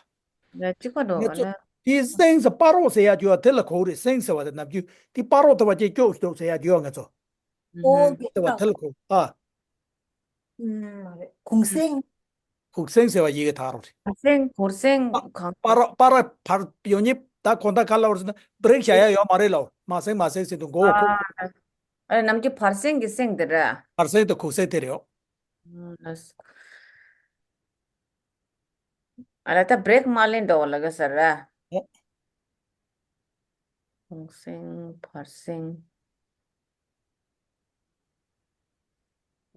ལ་གཅིག་པ་འགྲོ་ང་ཚོ་ལ། དེ་སེང་ཟེར་སྤ་རོ་ཟེར་ཡ་རྒྱུ་བ་དེ་ལ་གོ་གི་རེད། སེང་ཟེར་བ་དེ་ནམ་རྒྱུན་དེ་སྤ་རོ་དེ་བ་ཅིག་སྐྱོ་སྐྱོ་ཟེར་ཡ་རྒྱུ་བ་ང་ཚོ། ཨོ་ཨོ་དེ་བ་དེ་ལ་གོ། ཨ། ཨུམ། མ་རེད། གུང་སེང་། གུང་སེང་ཟེར་བ་ཡི་གེ་དག་རོ་རེད། གུང་སེང་གུང་སེང་གང་། པ་ར་པ་ར་བར་ཡོང་ཉིབ་ད་གོང་ད་ག་ལ་བར་ཟེར་ན་བྷི་རེག་བྱ་ཡ་ཡོད་མ་རེད་ལ། མ་སེང་མ་སེང་ཟེར་དུས་མགོ་བོ་ཁུག་ཨ་ནམ་གྱི་བར་སེང་གི་སེང་དེ་ར། བར་སེང་དུ་གུང་སེང་དེ་རེད། ཨ་ལ་ད་བྷི་རེག་མ་ལེན་འགྲོ་བ་ལ་ག་ས་ར། གུང་སེང་བར་སེང་།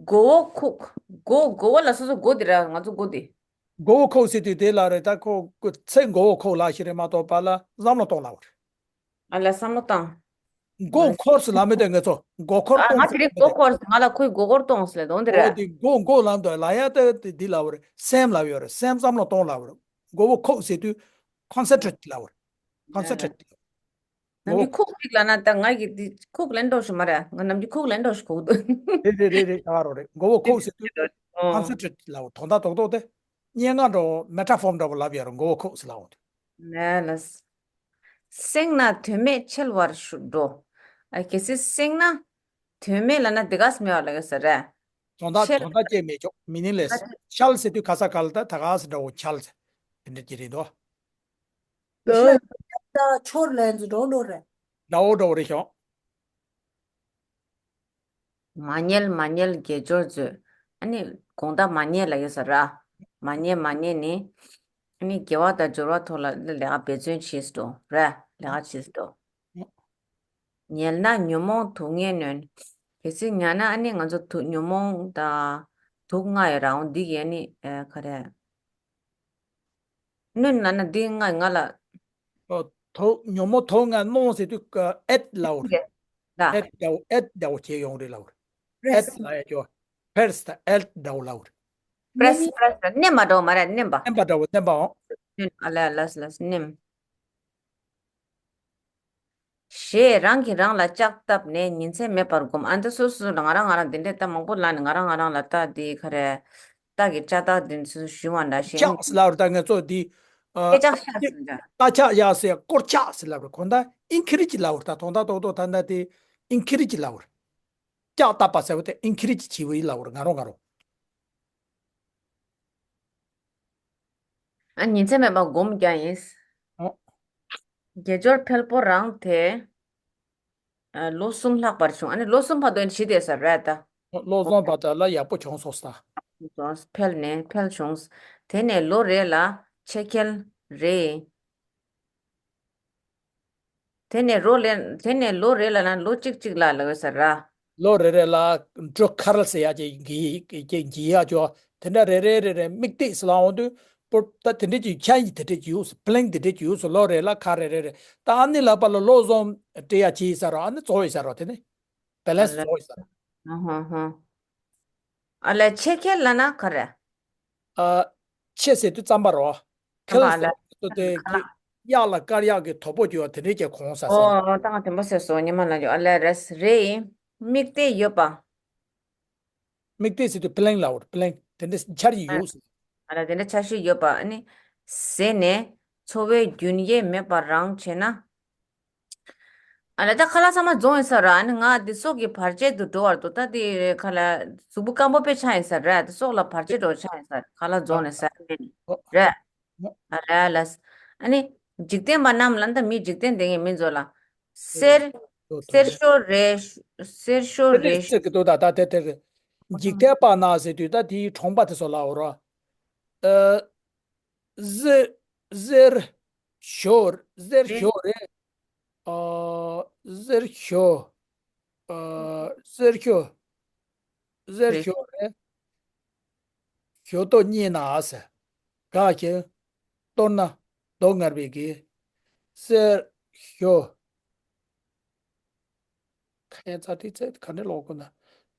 མགོ་བོ་ཁུག་མགོ་མགོ་བོ་ལ་སོ་སོ་མགོ་དེ་ར་ང་ཚོ་མགོ་དེ། མགོ་བོ་ཁུག་ཟེར་དུས་དེ་ལ་རེད། ད་ཁོ་ཚེ་མགོ་བོ་ཁུག་ལ་ཞིག་རེད་མ་གཏོགས་པ་ལ་བསམ་བློ་གཏོང་ལ་བར། ཨ་ལ་བསམ་བློ་བཏང་། མགོ་འཁོར་སུ་ལ་མེད་དོ་ང་ཚོ་མགོ་འཁོར་ཨ་ང་གཏོང་དེ་རིང་མགོ་འཁོར་ང་ལ་ཁོའི་མགོ་འཁོར་གཏོང་ཟེར་ལ་དོན་དེ་ར། འོ་དེ་མགོ་མགོ་ལམ་དུ་ལ་ཡ་ད་དེ་འདི་ལ་བར་སེམས་ལ་ཡོད་རེད། སེམས་བསམ་བློ་གཏོང་ལ་བར། མགོ་བོ་ཁུག་ཟེར་དུས་ཀོན་སེན་ཊི་རེཊ་ལ་བར། ཀོན་སེན་ཊི་རེཊ། ནམ་རྒྱུན་ཁུག་ཅིག་ལ་ན་ད་ང་གི་འདི་ཁུག་ལེན་འགྲོ་ཞུ་མ་རེད། ང་ནམ་རྒྱུན་ཁུག་ལེན་འགྲོ་ཞུ་ཁུག་འདུག་རེད་རེད་རེད་རེད། ད་ག་རོ་རེད། མགོ་བོ་ཁུག་ཟེར་དུས་ཀོན་སེན་ཊི་རེཊ་ལ་བར། དོན་དག་རྡོག་རྡོག་དེ་སྙན་ངག་འགྲོ་མེ་ཊ་ཕོར་འདྲ་པོ་ལབ་ཡ་རེད། མགོ་བོ་ཁུག་ཟེར་ལ་འོང་དུས། ལས་ལས། སེང་ན་དོན་མེད་འཆལ་བར་ཞུ་འགྲོ། ཨ་གལ་སྲིད་སེང་ན་དོན་མེད་ལ་ན་དེ་ག་སེ་མེད་པ་ལ་ག་ས་རེད། དོན་དག་འཆལ་དོན་དག་ཅེས་མེད་ཅོག་མི་ནིང་ལེ་སི། འཆལ་ཟེར་དུས་ཁ་ས་ཁ་ལ་ད་ད་ག་ས་འདྲ་བོ་འཆལ་ཟེར་དེ་འདྲ་ཅིག་རེད་འདུག་ད་ཆོར་ལན་ཟེར་འགྲོ་འགྲོ་རེད། འདྲ་བོ་འདྲ་བོ་རེད་ཤོག་མ་ཉལ་མ་ཉལ་དགེ་སྦྱོར་མཛོད། ཨ་ནི་དགོང་དག་མ་ཉལ་ལ་ཡོད་ས་ར། མ་ཉལ་མ་ཉལ་ནི། ཨ་ནི་དགེ་བ་དང་སྦྱོར་བ་ཐོག་ལ་ལས་ཀ་འབད་བརྩོན་བྱེད་སྲོལ་ར། ལས་ཀ་བྱེད་སྲོལ། ཉལ་ན་ཉོན་མོངས་དུག་ལྔས་ནོན། གལ་སྲིད་ཉལ་ན་ཨ་ནི་ང་ཚོ་དུག་ཉོན་མོངས་དང་དུག་ལྔ་ཡོད་ར། འོང་འདི་གི་ཨ་ནི་ཨེ་ག་རེ། ནོན་ལ་ན་འདི་ང་ང་ལ། ཨོ། དུག་ཉོན་མོངས་དུག་ལྔ་ནོན་ཟེར་དུས་ཀ་ཨེད་ལའོར། ད་ཨེད་ལའོ་ཨེད་ལའོ་ཁྱེད་ཡོང་རེད་ལའོར། ཨེད་ལ་ཡ་ཅོ། ཕེར་སི་ད་ཨེད་ལའོ་ལའོར། པྲེས་པྲེས་ནེམ་པ་འགྲོ་མ་རེད། ནེམ་པ། ནེམ་པ་འདྲ་བོ་ནེམ་པའོ། ཨ་ལ་ལ་ལ་ནེམ། ཞེས་རང་གིས་རང་ལ་ལྕག་བཏབ་ནས་ཉིན་མཚན་མེད་པར་བསྒོམ། ཨ་འདི་སོ་སོ་ལ་ང་རང་ང་རང་འདི་འདྲས་ད་མང་པོ་ལ་ནི་ང་རང་ང་རང་ལ་ལྟ་འདི་ག་རེ་ལྟ་གི་ལྕག་ལྟ་འདི་ཚོ་ཞུ་བ་འདྲ་ཞེས། ལྕགས་ལ་ད་ང་ཚོ་འདི་ཨ་སྐད་ཆ་ཤ་ཟེར་འདྲ། རྟ་ལྕག་ཡ་ཟེར་སྐོར་ལྕགས་ཟེར་ལབ་རེད། གོ་ད་ཨིན་ཁི་རི་ཅི་ལབ་རེད། ད་དོན་དག་རྡོག་རྡོག་ད་ད་དེ་ཨིན་ཁི་རི་ཅི་ལབ་རེད། ལྕགས་བཏབ་པ་ཟེར་བ་དེ་ཨིན་ཁི་རི་ཅི་བྱི་བ་ཡི་ལབ་རེད། ང་རང་ང་རང་། ཨ་ཉིན་མཚན་མེད་པར་སྒོམ་རྒྱག་ཡིན། ཨོ། དགེ་སྦྱོར་འཕེལ་པོ་རང་དེ། ཨ་ལོ་གསུམ་ལྷག་པར་བྱུང་། ཨ་ནི་ལོ་གསུམ་བར་དུ་ཡིན་ཞི་བདེ་ས་རེད་ད། ལོ་གསུམ་བར་དུ་ལ་ཡག་པོ་བྱུང་སོང་ས། བྱུང་སོང་། འཕེལ་ནས་འཕེལ་བྱུང་། དེ་ནས་ལོ་རེ་ལ་ཆད་ཁེལ་རེ། དེ་ནས་རོ་ལེན་དེ་ནས་ལོ་རེ་ལ་ན་ལོ་གཅིག་གཅིག་ལ་ལ་ཡོད་ས་ར། ལོ་རེ་རེ་ལ་འབྲུ་ཁར་ཟེར་ཡ་ཅིག་གི་གི་གི་ཡ་ཅོ། དེ་འདྲ་རེ་རེ་རེ་རེ་དམིགས་གཏད་ཟེར་ལ་འོང་དུས་པོ་ད་དེ་འདྲ་ཅིག་ཆ་ཡི་དེ་འདྲ་ཅིག་ཡོད་ས། པི་ལིང་དེ་འདྲ་ཅིག་ཡོད་ས། ལོ་རེ་ལ་ཁ་རེ་རེ་རེ་ད་ཨ་ནི་ལ་པ་ལ་ལོ་གསུམ་སྤྲད་ཡ་ཅིག་ཡིན་ས་ར། ཨ་ནི་གཙོ་བོ་ཡིན་ས་ར། དེ་ནི་བེ་ལེན་སི་གཙོ་བོ་ཡིན་ས་ར། ཧ་ཧ་ཧ། ཨ་ལ་ཆད་ཁེལ་ལ་ན་ག་རེ། ཨ། ཆད་ཟེར་དུས་རྩམ་པ་རོ། ཁེལ་ཟེར་དུས་དེ་གཡག་ལ་དཀར་གཡག་གི་དོ་པོ་རྒྱུ་བ་དེ་འདྲས་ཀྱི་གོང་ས་ཟེར། ཨོ་ད་ང་དེ་འདྲ་ཟེར་སོང་ཉི་མ་ལ་འཇོག་ཨ་ལས་རེད་རེད། དམིགས་གཏད་ཡོད་པ། དམིགས་གཏད་ཟེར་དུས་པི་ལིང་ལབ་པ་རེད། པི་ལིང་དེ་འདྲས་འཆར་གཞི་ཡོད་ཟེར། ཨ་ལ་དེ་འདྲ་འཆར་གཞི་ཡོད་པ་ཨ་ནི། ཟེར་ནས་འཚོ་བའི་རྒྱུན་ཡེ་མེད་པར་རང་བྱས་ན། ཨ་ལ་ད་ཁ་ལག་ཚང་མ་རྫོང་ཡིན་ས་ར། ཨ་ནི་ང་འདི་སྲོག་གི་བར་ཆད་དུ་འགྲོ་བར་འདུག་ད་འདི་ཁ་ལ་གཟུགས་པོ་སྐམ་པོ་དཔེ་ཆགས་ཡིན་ས་ར། འདི་སྲོག་ལ་བར་ཆད་འགྲོ་ཆགས་ཡིན་ས་ཁ་ལག་རྫོང་ནས་ཟ་ཡིན་རེད། ཨ་ལ་ལ་ཨ་ནི་འཇིག་རྟེན་པ་རྣམས་ལ་ད་མི་འཇིག་རྟེན་དེ་ངས་མི་འཛོ་ལ་གསེར་གསེར་ཤོ་རེ་གསེར་ཤོ་རེ་ཟེར་གི་འདུག་ད་ད་དེ་དེ་འཇིག་རྟེན་པ་ན་ཟེར་དུས་ད་དེའི་གྲོང་པ་དེ་ཚོ་ལ་འོ་ར། ཨ། གཟེར་གཟེར་ཞོ་གཟེར་ཞོ་རེད། ཨ། གཟེར་ཞོ། ཨ། གཟེར་ཞོ། གཟེར་ཞོ་རེད། ཞོ་ཏོག་རྙེད་ན་ཨ་ཟེར། ག་ཞིག་གཏོར་ན་རྡོ་ངར་བའི་གི། གཟེར་ཞོ། ཁ་ཡ་ཚ་ཏི་ཚེ་ག་འདྲ་ལོག་གོ་ན།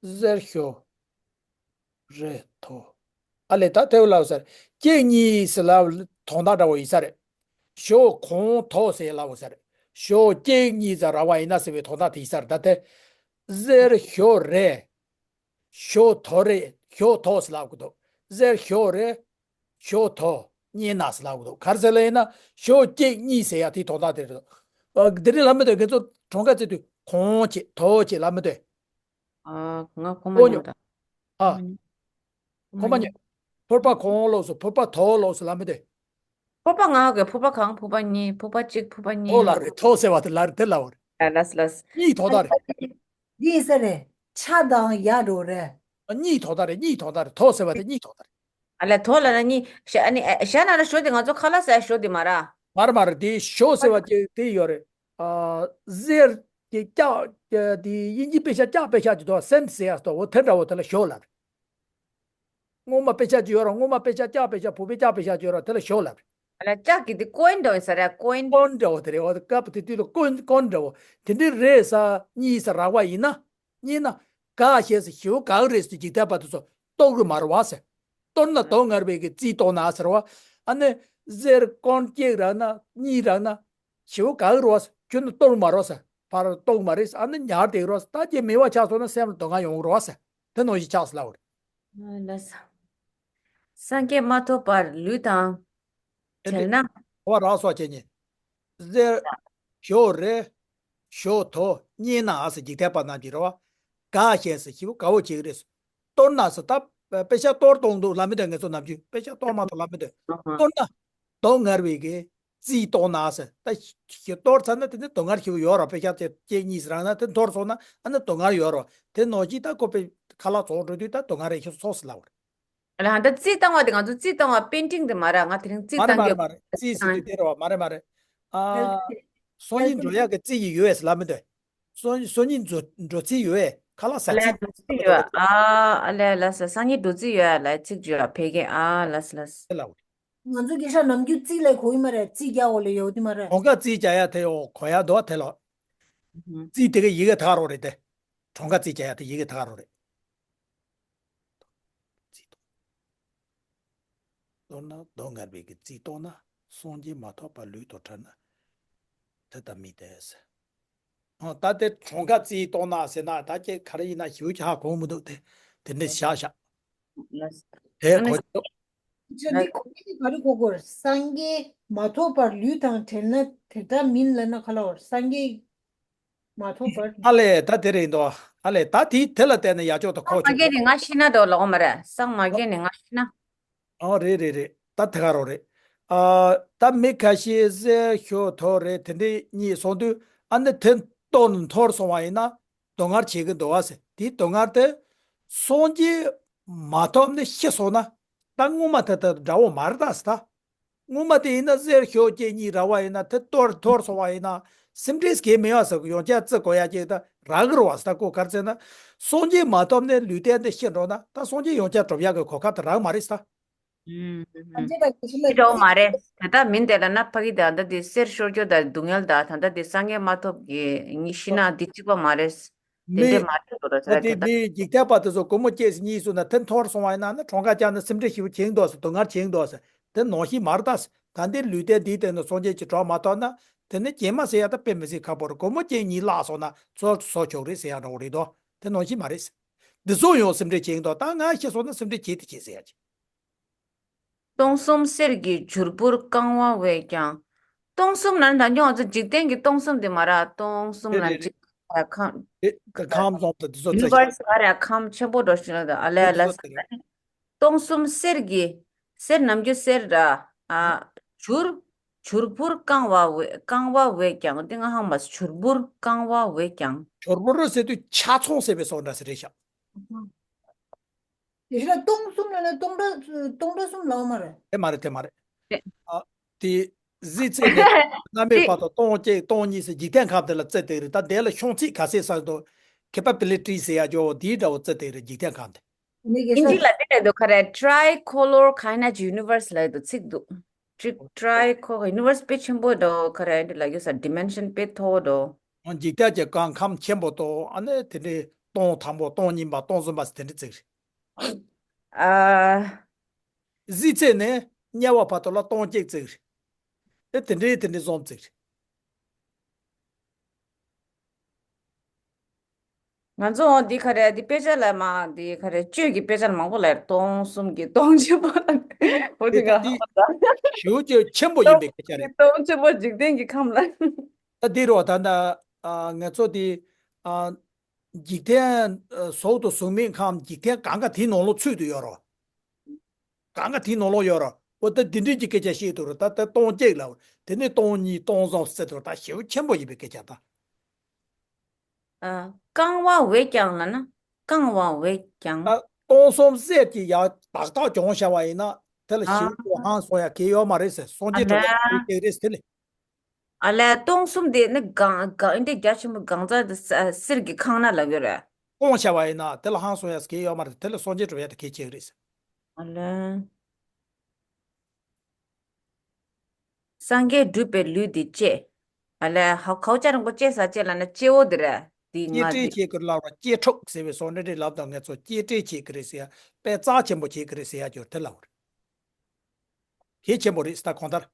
གཟེར་ཞོ། རེད་དོ། ཨ་ལས་ད་དེ་བ་ལབ་ས་རེད། གཅིག་གཉིས་ཟེར་ལབ་དོན་དག་འདྲ་བོ་ཡིན་ས་རེད། ཞོ་གོང་དོ་ཟེར་ལབ་ས་རེད། ཞོ་གཅིག་གཉིས་ཙམ་རག་པ་ཡིན་ན་ཟེར་བའི་དོན་དག་དེ་ཡིན་ས་རེད། ད་དེ་ཟེར་ཞོ་རེ། ཞོ་ཐོ་རེ། ཞོ་ཐོ་ཟེར་ལབ་དགོས་འདུག་ཟེར་ཞོ་རེ། ཞོ་ཐོ་གཉིས་ན་ཟེར་ལབ་དགོས་འདུག་ག་རེ་ཟེར་ལབ་ཡིན་ན་ཞོ་གཅིག་གཉིས་ཟེར་ཡ་དེའི་དོན་དག་དེ་རེད། ཨ། དེ་རིང་ལབ་མི་འདོད། ཁྱེད་ཚོ་གྲངས་ཀ་བརྩི་དུས་གོང་ཅིག་ཐོ་ཅིག་ལབ་མི་འདོད། ཨ། ང་གོ་མ་ཨོ་མྱོང་ཉོ། ད། ཨ། གོ་མ་གོ་མ་ཉོ། ཉོ། ཕུར་པ་གོང་ལོགས་སུ་ཕུར་པ་ཐོ་ལོགས་སུ་ལབ་མི་འདོད། ཕུར་པ་ང་གི་ཕུར་པ་གང་ཕུར་པ་གཉིས། ཕུར་པ་གཅིག་ཕུར་པ་གཉིས། ཨོ་ལ་རེད། ཐོ་ཟེར་བ་དེ་ལ་རེད། དེ་ལ་བ་རེད། ཨ། ལགས་ལགས། གཉིས་ཐོ་ད་རེད། འདི་ཡིན་ས་རེད། ཆ་དང་ཡ་འགྲོ་རེད། ཨ། གཉིས་ཐོ་ད་རེད། གཉིས་ཐོ་ད་རེད། ཐོ་ཟེར་བ་དེ་གཉིས་ཐོ་ད་རེད། ཨ་ལས། ཐོ་ལ་ན་གཉིས་ཤ། ཨ་ནི་ཨ་ཤ་ན་ལ་ཞོ་དེ་ང་ཚོ་ཁ་ལག་ཟ་ཞོ་དེ་མ་ར། མ་རེད་མ་རེད། དེ་ཞོ་ཟེར་བ་ཅིག་དེ་ཡོད་རེད། ཨ། ཟེར་གྱི་ལྕགས་དེ་དབྱིན་ཇི་དཔེ་ཆ་ལྕགས་དཔེ་ཆ་ཅིག་འདུག་སེན་ཟེར་ཡ་ཟེར་འོ་དེ་འདྲ་བོ་དེ་ལ་ཞོ་ལབ་རེད། སྔོན་མ་དཔེ་ཆ་ཅིག་ཡོད་ར། སྔོན་མ་དཔེ་ཆ་ལྕགས་དཔེ་ཆ་བོད་པའི་ལྕགས་དཔེ་ཆ་ཅིག་ཡོད་ར། དེ་ལ་ཞོ་ལབ་རེད། ཨ་ལ་ལྕགས་ཀྱི་དེ་ཀོ་ཨིན་འདྲ་བོ་ཡིན་ས་རེད། ཀོ་ཨིན། ཀོ་ཨིན་འདྲ་བོ་དེ་རེད། འོ་དེ་སྐབས་དེ་དུས་ལ་ཀོ་ཨིན། ཀོ་ཨིན་འདྲ་བོ་དེ་འདྲའི་རེད་ས་གཉིས་ས་རག་པ་ཡིན་ན། གཉིས་ན་ག་ཤེས་ས་ཞེ་པོ་ག་གི་རེད་ཟེར་འཇིག་རྟེན་པ་དེ་ཚོ་རྟོགས་གི་མ་རེད་བ་ཟེར། གཏོར་ན་དོ་ངར་བའི་གི་རྩིས་རྟོགས་ན་ཟེར་བ། ཨ་ནི་ཟེར་ཀོ་ཨིན་གཅིག་རག་ན་གཉིས་རག་ན། ཞེ་པོ་ག་གི་རེད་བ་ཟེར། ཁྱོད་ནི་གཏོར་མ་རེད་ཟེར། ཕར་རྟོགས་མ་རེད་ཟེར། ཨ་ནི་ཉར་བསྡད་ཀྱི་རེད་ཟེར། ད་ཁྱེད་མེད་པ་ཆགས་སོང་ན་སེམས་ལ་སྡུག་བསྔལ་ཡོང་གི་རེད་བ་ཟེར། དེ་ནང་བཞིན་ཆགས་ཟེར་ལབ་པ་རེད། ཨ་ལགས་སོ། སངས་རྒྱས་མ་ཐོབ་པར་ལུས་དང་ཨེ་འདི། བྲལ་ན། གོ་བ་རག་སོང་ཁྱེད་གཉིས། ཟེར་ཞོ་རེ། ཞོ་ཐོ་གཉིས་ན་ཟེར་འཇིག་རྟེན་པ་རྣམས་ཀྱིས་རེད་བ། ག་ཤེས་ས་ཞེ་པོ་ག་བོ་བྱེད་ཀྱི་རེད་ཟེར། གཏོར་ན་ཟེར། ད་དཔེ་ཆ་གཏོར་གཏོང་འདུག་ལབ་མི་འདོད། ངེད་ཚོ་ནམ་རྒྱུན་དཔེ་ཆ་གཏོར་མ་གཏོར་ལབ་མི་འདོད། ཨ་ཧ། གཏོར་ན་དོ་ངར་བའི་གི་རྩིས་རྟོགས་ན་ཟེར། ད་ཞེ་གཏོར་ཚར་ན་དེ་ནི་དོ་ངར་ཞེ་པོ་ཡོད་རེད། དཔེ་ཆ་དེ་གཅིག་གཉིས་རག་ན་དེ་འཐོར་སོང་ན་ཨ་ནི་དོ་ངར་ཡོད་རེད། དེ་ནང་བཞིན་ད་ཁོ་དཔེ་ཁ་ལག་བཙོང་འགྲོ་དུས་ད་དོ་ངར་རེ་ཞིག་སོང་ཟེར་ལབ་པ་རེད། ལ་ད་རྩིས་བཏང་བ་དེ་ང་ཚོ་རྩིས་བཏང་བ་པེན་ཊིང་དེ་མ་རེད། ང་དེ་རིང་རྩིས་མ་རེད་བཏང་མ་རེད་གི། མ་རེད། རྩིས་ཟེར་དུས་དེ་རེད་བ། མ་རེད་མ་རེད། ཨ། སང་ཉིན་འགྲོ་ཡག་གི་རྩིས་ཡི་ཡོད་ཟེར་ལབ་མི་འདོད། སང་སང་ཉིན་འགྲོ་འགྲོ་རྩིས་ཡོད། ཁ་ལག་ཟ་ཨ་ལས། རྩིས། འགྲོ་རྩིས་ཡོད། ཨ་ཨ་ལས་ལ་ས་སང་ཉིན་འགྲོ་རྩིས་ཡོད་ལ་ཚིག་བརྗོད་ཨ་ཕལ་སྐད། ཨ་ལ་ས་ལ་ས། དེ་ལ་འོ། ང་ཚོ་སྐད་ཆ་ནམ་རྒྱུན་རྩིས་ལས་གོ་ཡི་མ་རེད། རྩིས་རྒྱག་འོ་ལས་ཡོད་དེ་མ་རེད། གྲངས་ཀ་རྩིས་རྒྱག་ཡ་དེ་འོ་གོ་ཡ་འདུག་དེ་ལ། ཨུ་ཧུ། རྩིས་དེ་ག་ཡི་གེ་ཐག་རོ་རེད་དེ། གྲངས་ཀ་རྩིས་རྒྱག་ཡ་དེ་ཡི་གེ་ཐག་རོ་རེད། རྩིས་རྟོགས། མདོར་ན་མདོ་ངར་བའི་གི་རྩིས་རྟོགས་ན། སངས་རྒྱས་མ་ཐོབ་པར་ལུས་དང་བྲལ་ན། དེ་ལྟ་མིན་ཏེ་ཟེར། ཨ། ད་དེ་གྲངས་ཀ་རྩིས་རྟོགས་ན་ཟེར་ན་ད་ཁྱེད་ག་རེ་ཡིན་ན་ཞེ་པོ་ཅིག་ཧ་གོ་མི་འདུག་དེ་དེ་འདྲ་བཞག་བཞག་ལགས་སོ། དེ་ཨ་ནི་གོ་ཆོག་ཅི་འདི་གོ་གི་ག་རེ་གོ་དགོས། སངས་རྒྱས་མ་ཐོབ་པར་ལུས་དང་བྲལ་ན་དེ་ལྟ་མིན་ལབ་ན་ག་ལ་བར། སངས་རྒྱས་མ་ཐོབ་པར། ཨ་ལས། ད་དེ་རེད་འདུག་ཨ་ལས། ད་དེ་དེ་ལ་བལྟས་ན་ཡག་ཅོག་ཏུ་གོ་ཆོག་གི། སངས་རྒྱས་ནས་ང་ཤི་ན་འདྲ་ལོག་མ་རེད། སངས་མ་རྒྱས་ནས་ང་ཤི་ན། ཨོ་རེད་རེད་རེད། ད་དེ་ག་རོ་རེད། ཨ། ད་མི་ཁ་ཤས་ཟེར་ཞོ་ཐོ་རེད། དེ་འདྲས་གཉིས་སོང་དུས་ཨ་ནི་དེ་གཏོར་ནས་འཐོར་སོང་བ་ཡིན་ན་དོ་ངར་བྱེད་ཀྱི་འདུག་བ་ཟེར། དེའི་དོ་ངར་དེ་སངས་རྒྱས་མ་ཐོབ་ནས་ཤི་སོང་ན་ད་སྔོན་མ་དེ་དང་འདྲ་བོ་མ་རེད་ད་ཟེར་ད། སྔོན་མ་དེ་ཡིན་ན་ཟེར་ཞོ་གཅིག་གཉིས་རག་པ་ཡིན་ན་དེ་གཏོར་འཐོར་སོང་བ་ཡིན་ན་སེམས་ཁྲལ་གང་ཡང་མེད་པ་ཟེར་གི། ཡང་བསྐྱར་བརྩི་དགོས་ཡ་གཅིག་ད་རག་གི་རེད་བ་ཟེར་ད། ཁོ་ག་རེ་ཟེར་ན་སངས་རྒྱས་མ་ཐོབ་ནས་ལུས་རྟེན་འདི་ཤི་འགྲོ་ན་ད་སངས་རྒྱས་ཡང་བསྐྱར་གྲུབ་ཡག་གི་གོ་སྐབས་དེ་རག་མ་རེད་ཟེར་ད། ཨུམ། ཨུམ། ཨ་ཅེ་ད་གི་ཤི་ལ་ཤི་འགྲོ་མ་རེད། ད་ལྟ་མིན་དེ་ལ་ན་ཕ་གི་ད་ལྟ་དེ་གསེར་ཤོར་རྒྱུ་ད་སྡུག་བསྔལ་ད་ད་ལྟ་དེ་སངས་རྒྱས་མ་ཐོབ་གི་ཉིད་ཤི་ན་དེ་གཅིག་པ་མ་རེད། དེ་འདྲས་མ་རེད་འགྲོ་ད་ཟེར་ད་དེ་ད། མི་འཇིག་རྟེན་པ་དེ་ཚོ་སྒོར་མོ་སྐྱེས་སུ་གཉིས་སུ་ན་དེ་འཐོར་སོང་བ་ཡིན་ན་ན་གྲངས་ཀ་བཅག་ན་སེམས་ཁྲལ་ཞེ་པོ་བྱེད་ཀྱི་འདུག་ཟེར། སྡུག་བསྔལ་བྱེད་ཀྱི་འདུག་ཟེར། དེ་ནང་བཞིན་མ་རེད་ད་ཟེར། ད་འདི་ལུས་རྟེན་འདིའི་སྟེང་ནས་སངས་རྒྱས་ཀྱི་གྲོགས་མ་ཐོབ་ན་དེ་ནི་སྐྱེས་མ་ཟེར་ཡ་ད་དཔེ་མི་སྲིད་ཁག་པོ་རེད། སྒོར་མོ་སྐྱེས་གཉིས་བརླག་སོང་ན་ཚོར་སོ་ཆོག་རེད་ཟེར་ཡ་འདྲ་བོ་རེད་དོ། དེ་ནང་བཞིན་མ་རེད་ཟེར། འདི་ཚོ་ཡང་སེམས་ཁྲལ་བྱེད་ཀྱི་འདུག་ད་ང་ཤི་སོང་ན་སེམས་ཁྲལ་བྱེད་དེ་བྱེད་ཟེར་ཡ་ཅིག་སྟོང་གསུམ་གསེར་གྱི་བྱུར་བུར་བཀང་བ་བས་ཀྱང་། སྟོང་གསུམ་ལ་ནི་ད་ཉོ་ང་ཚོ་འཇིག་རྟེན་གྱི་སྟོང་གསུམ་དེ་མ་ར། སྟོང་གསུམ་རེད་ལ་རེད་འཇིག་རེད། ཁམས། ཨེ་ཁམས་ཙམ་དུ་དེ་ཚོ་རྩི་ཡུ་ནི་ཤག་བར་སི་ག་རེ་ཁམས་ཆེན་པོ་འགྲོ་ཞིག་ལ་ད་ཨ་ལེ་ཨ་ལེ། དེ་ཚོ་རྩི་རེད། སྟོང་གསུམ་གསེར་གྱི། གསེར་ནམ་རྒྱུན་གསེར་ར། ཨ། བྱུར། བྱུར་བུར་བཀང་བ་བས་བཀང་བ་བས་ཀྱང་དེ་ང་ཧང་མ་བྱུར་བུར་བཀང་བ་བས་ཀྱང་། བྱུར་བུར་ཟེར་དུས་ཆ་ཚང་ཟེར་བའི་སོགས་འདྲ་ཟེར་རེད་ཤག་དེ་ཕྱིར་སྟོང་གསུམ་ལ་ནི་སྟོང་ཕྲག་སྟོང་ཕྲག་གསུམ་ལའོ་མ་རེད། དེ་མ་རེད། དེ་མ་རེད། རེད། ཨ། དེ་གཟི་ཚད་ནི་གནའ་མིའི་དེ་བར་དུ་སྟོང་གཅིག་སྟོང་གཉིས་ཟེར་འཇིག་རྟེན་ཁམས་དེ་ལ་བརྩི་དེ་རེད། ད་དེ་ལ་ཤོང་ཚད་ག་ཚད་ཟེར་དུ་capability ཟེར་ཡ་ཇོ་བོ་དེའི་འདྲ་བོ་བརྩི་དེ་རེད། འཇིག་རྟེན་ཁམས་དེ། དེ་གི་ཨིན་ཇི་ལ་དེ་ལ་འདུག་ག་རེ། Tricolor Kainak Universe ལ་འདུག་ཚིག་འདུག Tri- Tricolor Universe དཔེ་ཆེན་པོ་འདུག་ག་རེ། འདི་ལ་ཡོད་ས་dimension དཔེ་མཐོ་བོ་འདུག་འཇིག་རྟེན་གྱི་གང་ཁམས་ཆེན་པོ་དང་ཨ་ནི་དེ་འདྲའི་སྟོང་དང་པོ་སྟོང་གཉིས་པ་སྟོང་གསུམ་པ་ཟེར་དེ་འདྲའི་བརྩི་རེད། ཨ། གཟི་ཚད་ནི་དམྱལ་བ་བར་དུ་ལ་སྟོང་གཅིག་བརྩི་རེད། དེ་དེ་འདྲའི་དེ་འདྲའི་བཟོ་བརྩི་རེད། ང་ཚོ་འདི་ག་རེ་འདི་དཔེ་ཆ་ལ་མ་འདི་ག་རེ་གཅོད་ཀྱི་དཔེ་ཆ་ལ་མང་པོ་ལ་སྟོང་གསུམ་གྱི་སྟོང་ཆེན་པོ་ལ་འོ་དེ་དེ་ག་ད་འདི་ཞེ་པོ་ཅིག་ཆེན་པོ་ཡིན་པའི་སྐད་ཆ་རེད། སྟོང་ཆེན་པོ་འཇིག་རྟེན་གྱི་ཁམས་ལ། ད་འདི་རོ་ད་ད་ཨ་ང་ཚོ་འདི་ཨ་འཇིག་རྟེན་ཨ་ཟོག་ཏུ་གཟུགས་མེད་ཁམས་འཇིག་རྟེན་གང་ག་དེའི་ནང་ལོགས་ཚུད་དུ་ཡོད་རོ། གང་ག་དེའི་ནང་ལོགས་ཡོད་རོ། འོ་ད་འདི་འདྲའི་གི་སྐད་ཆ་བཤད་འདུག་རོ། ད་ད་སྟོང་གཅིག་ལ་དེ་ནས་སྟོང་གཉིས་སྟོང་གསུམ་ཟེར་དུ་ད་ཞེ་པོ་ཆེན་པོ་ཡིན་པའི་སྐད་ཆ་ད། ཨ། རྐང་བ་བས་ཀྱང་ལབ་ན། རྐང་བ་བས་ཀྱང་། ད་སྟོང་གསུམ་གསེར་གྱི་ཡ་ཏག་ཏག་གྱོང་བྱ་བ་ཡིན་ན་དེ་ལ་ཨ། ཞེ་པོ་ཧང་སོང་ཡ་གལ་ཡོད་མ་རེད་ཟེར། སངས་རྒྱས་ཨ་གྲུབ་པ་ལ་ལས། གལ་ཆེ་གི་རེད་ཟེར་དེ་ལས། ཨ་ལས་སྟོང་གསུམ་དེ་ནི་གང་གང་འདྲའི་རྒྱ་ཆེན་པོ་གང་ཙམ་དེ་ས་གསེར་གྱི་ཁང་ན་ལབ་ཡོད་རེད། སྟོང་བྱ་བ་ཡིན་ན་དེ་ལ་ཧང་སོང་ཡ་གལ་ཡོད་མ་རེད། དེ་ལ་སངས་རྒྱས་གྲུབ་པ་ཡ་དེ་གལ་ཆེ་གི་རེད་ཟེར། ཨ་ལས། སངས་རྒྱས་གྲུབ་པའི་ལུས་འདི་གཅེས། ཨ་ལས་ཧ་ཁའོ་ཅ་རིང་པོ་གཅེས་ས་གཅེས་ལབ་ན་གཅེས་བོ་འདི་རེད། འདི་ང་གཅེས་སྤྲས་འདི་བྱེད་ཀྱི་ལབ་ར། གཅེས་ཕྲུག་ཟེར་བའི་སོགས་འདྲ་འདྲའི་ལབ་དང་ངས་ཚོ་གཅེས་སྤྲས་བྱེད་ཀྱི་རེད་ཟེར་ཡ། དཔེ་རྩ་ཆེན་པོ་བྱེད་ཀྱི་རེད་ཟེར་ཡ་གྱུར་དེ་ལབ་རེད། གལ་ཆེན་པོ་རེད་ཟེར་ད་གང་ལྟར།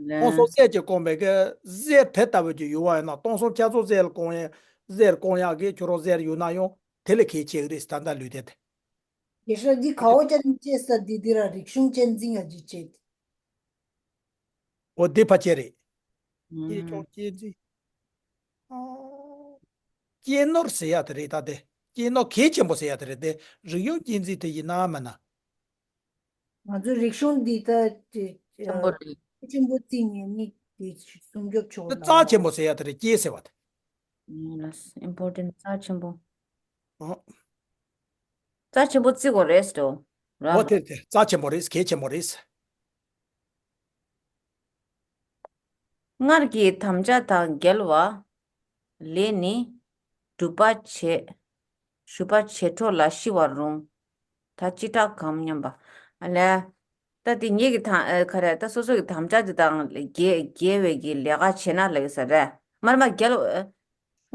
ལན། ཁོང་ཚོ་གསེར་གྱིས་བསྐོངས་པའི་གི་གསེར་དེ་ལྟ་བུ་ཅིག་ཡོད་པ་ཡིན་ན་སྟོང་གསུམ་རྒྱ་མཚོ་གསེར་ལ་བསྐོང་ཡ། གསེར་བསྐོང་ཡག་གི་ཁྱོད་རང་གསེར་ཡོད་ན་ཡང་དེ་ལས་གལ་ཆེ་གི་རེད་ཟེར་ད་ལྟ་ལུས་དེ་དེ། དེ་ཤ་འདི་གའོ་ཅན་ཅེས་ས་འདི་འདི་ར་རིག་གཞུང་གཅེས་འཛིན་ཡ་ཇི་བྱེད། འོ་འདི་ཕ་ཅེ་རེད། ཨེ་ཨུམ། ཅོག་གཅེས་འཛིན། ཨོ། གཅེས་ནོར་ཟེར་ཡ་དེ་རེད་ད་དེ། གཅེས་ནོར་གལ་ཆེན་པོ་ཟེར་ཡ་དེ་རེད་དེ། རིག་གཞུང་གཅེས་འཛིན་དེ་ཡིན་ན་མིན་ན། ང་ཚོའི་རིག་གཞུང་འདི་ད་ཆེན་པོ་རེད། ཆེན་པོ་བརྩི་ཉན་ནི་དེ་སྲུང་སྐྱོབ་ཆོག་ད་ལ། རྩ་ཆེན་པོ་ཟེར་ཡ་དེ་རེད། གཅེས་ཟེར་བ་དེ། ཡིན་ལ་ཨིམ་པོར་ཊེན་རྩ་ཆེན་པོ། ཨོ། རྩ་ཆེན་པོ་བརྩི་དགོས་རེད་ཟེར་ར། འོ་དེ་དེ་རྩ་ཆེན་པོ་རེད། གལ་ཆེན་པོ་རེད། སྔར་གྱི་དམ་བཅའ་དང་འགལ་བ་ལས་ནི། སྒྲུབ་པ་བྱེད། སྒྲུབ་པ་བྱེད་འཕྲོ་ལ་ཤི་བར་རུང་། ད་ཅི་དྲག་གམ་སྙམ་པ། ཨ་ལས། ད་དེ་ངེད་ཀྱི་དམ་ཨ་ག་རེ་ད་སོ་སོ་གི་དམ་བཅའ་དེ་དང་འགལ་འགལ་བའི་གི་ལས་ཀ་བྱེད་ན་ལབ་ཡོད་ས་རེད། མར་མ་འགལ་ཨ།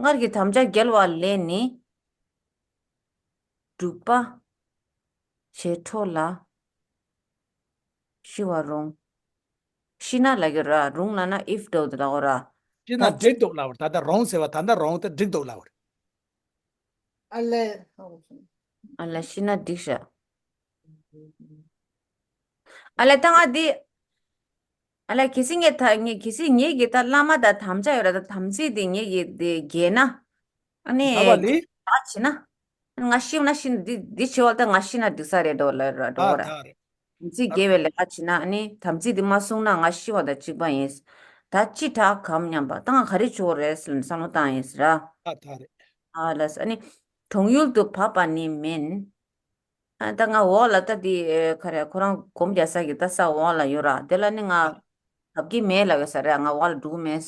སྔར་གྱི་དམ་བཅའ་འགལ་བ་ལས་ནི། སྒྲུབ་པ་བྱེད་འཕྲོ་ལ་ཤི་བར་རུང་། ཤི་ན་ལབ་ཀྱི་ར། རུང་ལབ་ན་if འདྲ་བོ་དེ་ལབ་གོ་ར། ཤི་ན་ད་འགྲིག་འདུག་ལབ་པ་རེད། ད་ལྟ་རུང་ཟེར་བ་ད་ལྟ་རུང་དེ་འགྲིག་འདུག་ལབ་པ་རེད། ཨ་ལས། ཨ་ལས་ཤི་ན་འགྲིག་ཤག་ཨ་ལས་ད་ང་འདི། ཨ་ལས་གལ་སྲིད་ངས་ད་ངས་གལ་སྲིད་ངེད་ཀྱི་ད་བླ་མ་དང་དམ་བཅའ་ཡོད་ར། ད་དམ་ཚིག་འདི་ངེད་ཀྱི་འདི་འགལ་ན། ཨ་ནི་ད་བ་ལི། ད་བྱེད་ན། ང་ཤི་ན་ཤི་ན་འདི་འདི་བྱེད་བ་ད་ང་ཤི་ན་འགྲིག་ས་རེད་འགྲོ་ལ་ར་འགྲོ་ཨ་ར། ད་རེད། དམ་ཚིག་འགལ་བའི་ལས་ཀ་བྱེད་ན་ཨ་ནི་དམ་ཚིག་འདི་མ་སྲུང་ན་ང་ཤི་བ་དང་གཅིག་པ་ཡིན། ད་ཅི་དྲག་གམ་སྙམ་པ་ད་ང་ག་རེ་བྱེད་དགོས་རེད་ཟེར་ནས་བསམ་བློ་བཏང་ཡིན་ཟེར་ར། ཨ་ད་རེད། ཨ་ལས་ཨ་ནི། གྲོང་ཡུལ་དུ་བབས་པ་ནི་མིན། ཨ་ད་ང་འོག་ལ་ད་དེ་ཨེ་ག་རེ་ཁོ་རང་སྒོམ་རྒྱག་ས་གི་ད་ས་འོག་ལ་ཡོད་ར། དེ་ལ་ནི་ང་བབས་ཀྱི་མེད་ལབ་ཡོད་ས་རེད། ང་འོག་ལ་འགྲོ་གི་མེད།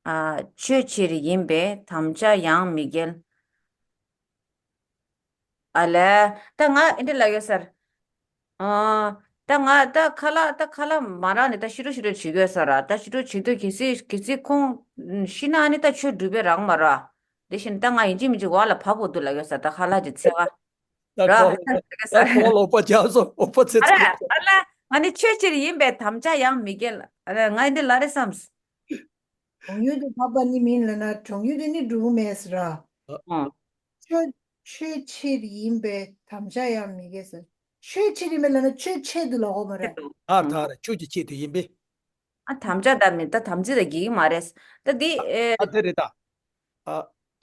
ཨ་ཆོས་ཕྱིར་ཡིན་པས་དམ་བཅའ་ཡང་མི་འགལ། ཨ་ལས་ད་ང་ཨེ་འདྲ་ལབ་ཡོད་ས་རེད། ཨ་ད་ང་ད་ཁ་ལག་ད་ཁ་ལག་མ་རག་ནས་ད་ཕྱི་དྲོ་ཕྱི་དྲོ་བྱེད་དགོས་ས་ར། ད་ཕྱི་དྲོ་བྱེད་དུས་གལ་སྲིད་གལ་སྲིད་ཁོང་ཤི་ན་ཨ་ནི་ད་ཆོས་སྒྲུབ་པའི་རག་མ་ར། དེ་བཞིན་ད་ང་ཡིན་གཅིག་མིན་གཅིག་འོག་ལ་བབས་དགོས་འདུག་ལབ་ཡོད་ས། ད་ཁ་ལག་གི་ཚེ་ག་ད་ར་ཁོ་ད་ཁོ་ལོག་པ་རྒྱག་སོང་། ཨོ་པ་ཚེ་ཨ་ཚེ། ར་ཨ་ལ་ང་ནི་ཆོས་ཕྱིར་ཡིན་པས་དམ་བཅའ་ཡང་མི་འགལ། ཨ་ལ་ང་འདི་ལ་རེ་བསམས། གྲོང་ཡུལ་དུ་བབས་པ་ནི་མིན་ལབ་ན་གྲོང་ཡུལ་དུ་ནི་འགྲོ་གི་མེད་ཟེར་ར། ཨ། ཆོས་ཆོས་ཕྱིར་ཡིན་པས་དམ་བཅའ་ཡང་མི་འགལ་ཟེར། ཆོས་ཕྱིར་ཡིན་པས་ལབ་ན་ཆོས་ཆེད་དུ་ལབ་དགོས་མ་རེད། ཨ་ད་ར་ཆོས་ཀྱི་ཆེད་དུ་ཡིན་པས། ཨ་དམ་བཅའ་དང་མི་ད་དམ་ཚིག་དང་འགལ་གྱི་མ་རེད། ད་འདི་ཨེ། ཨ་དེ་རེད་ད། ཨ་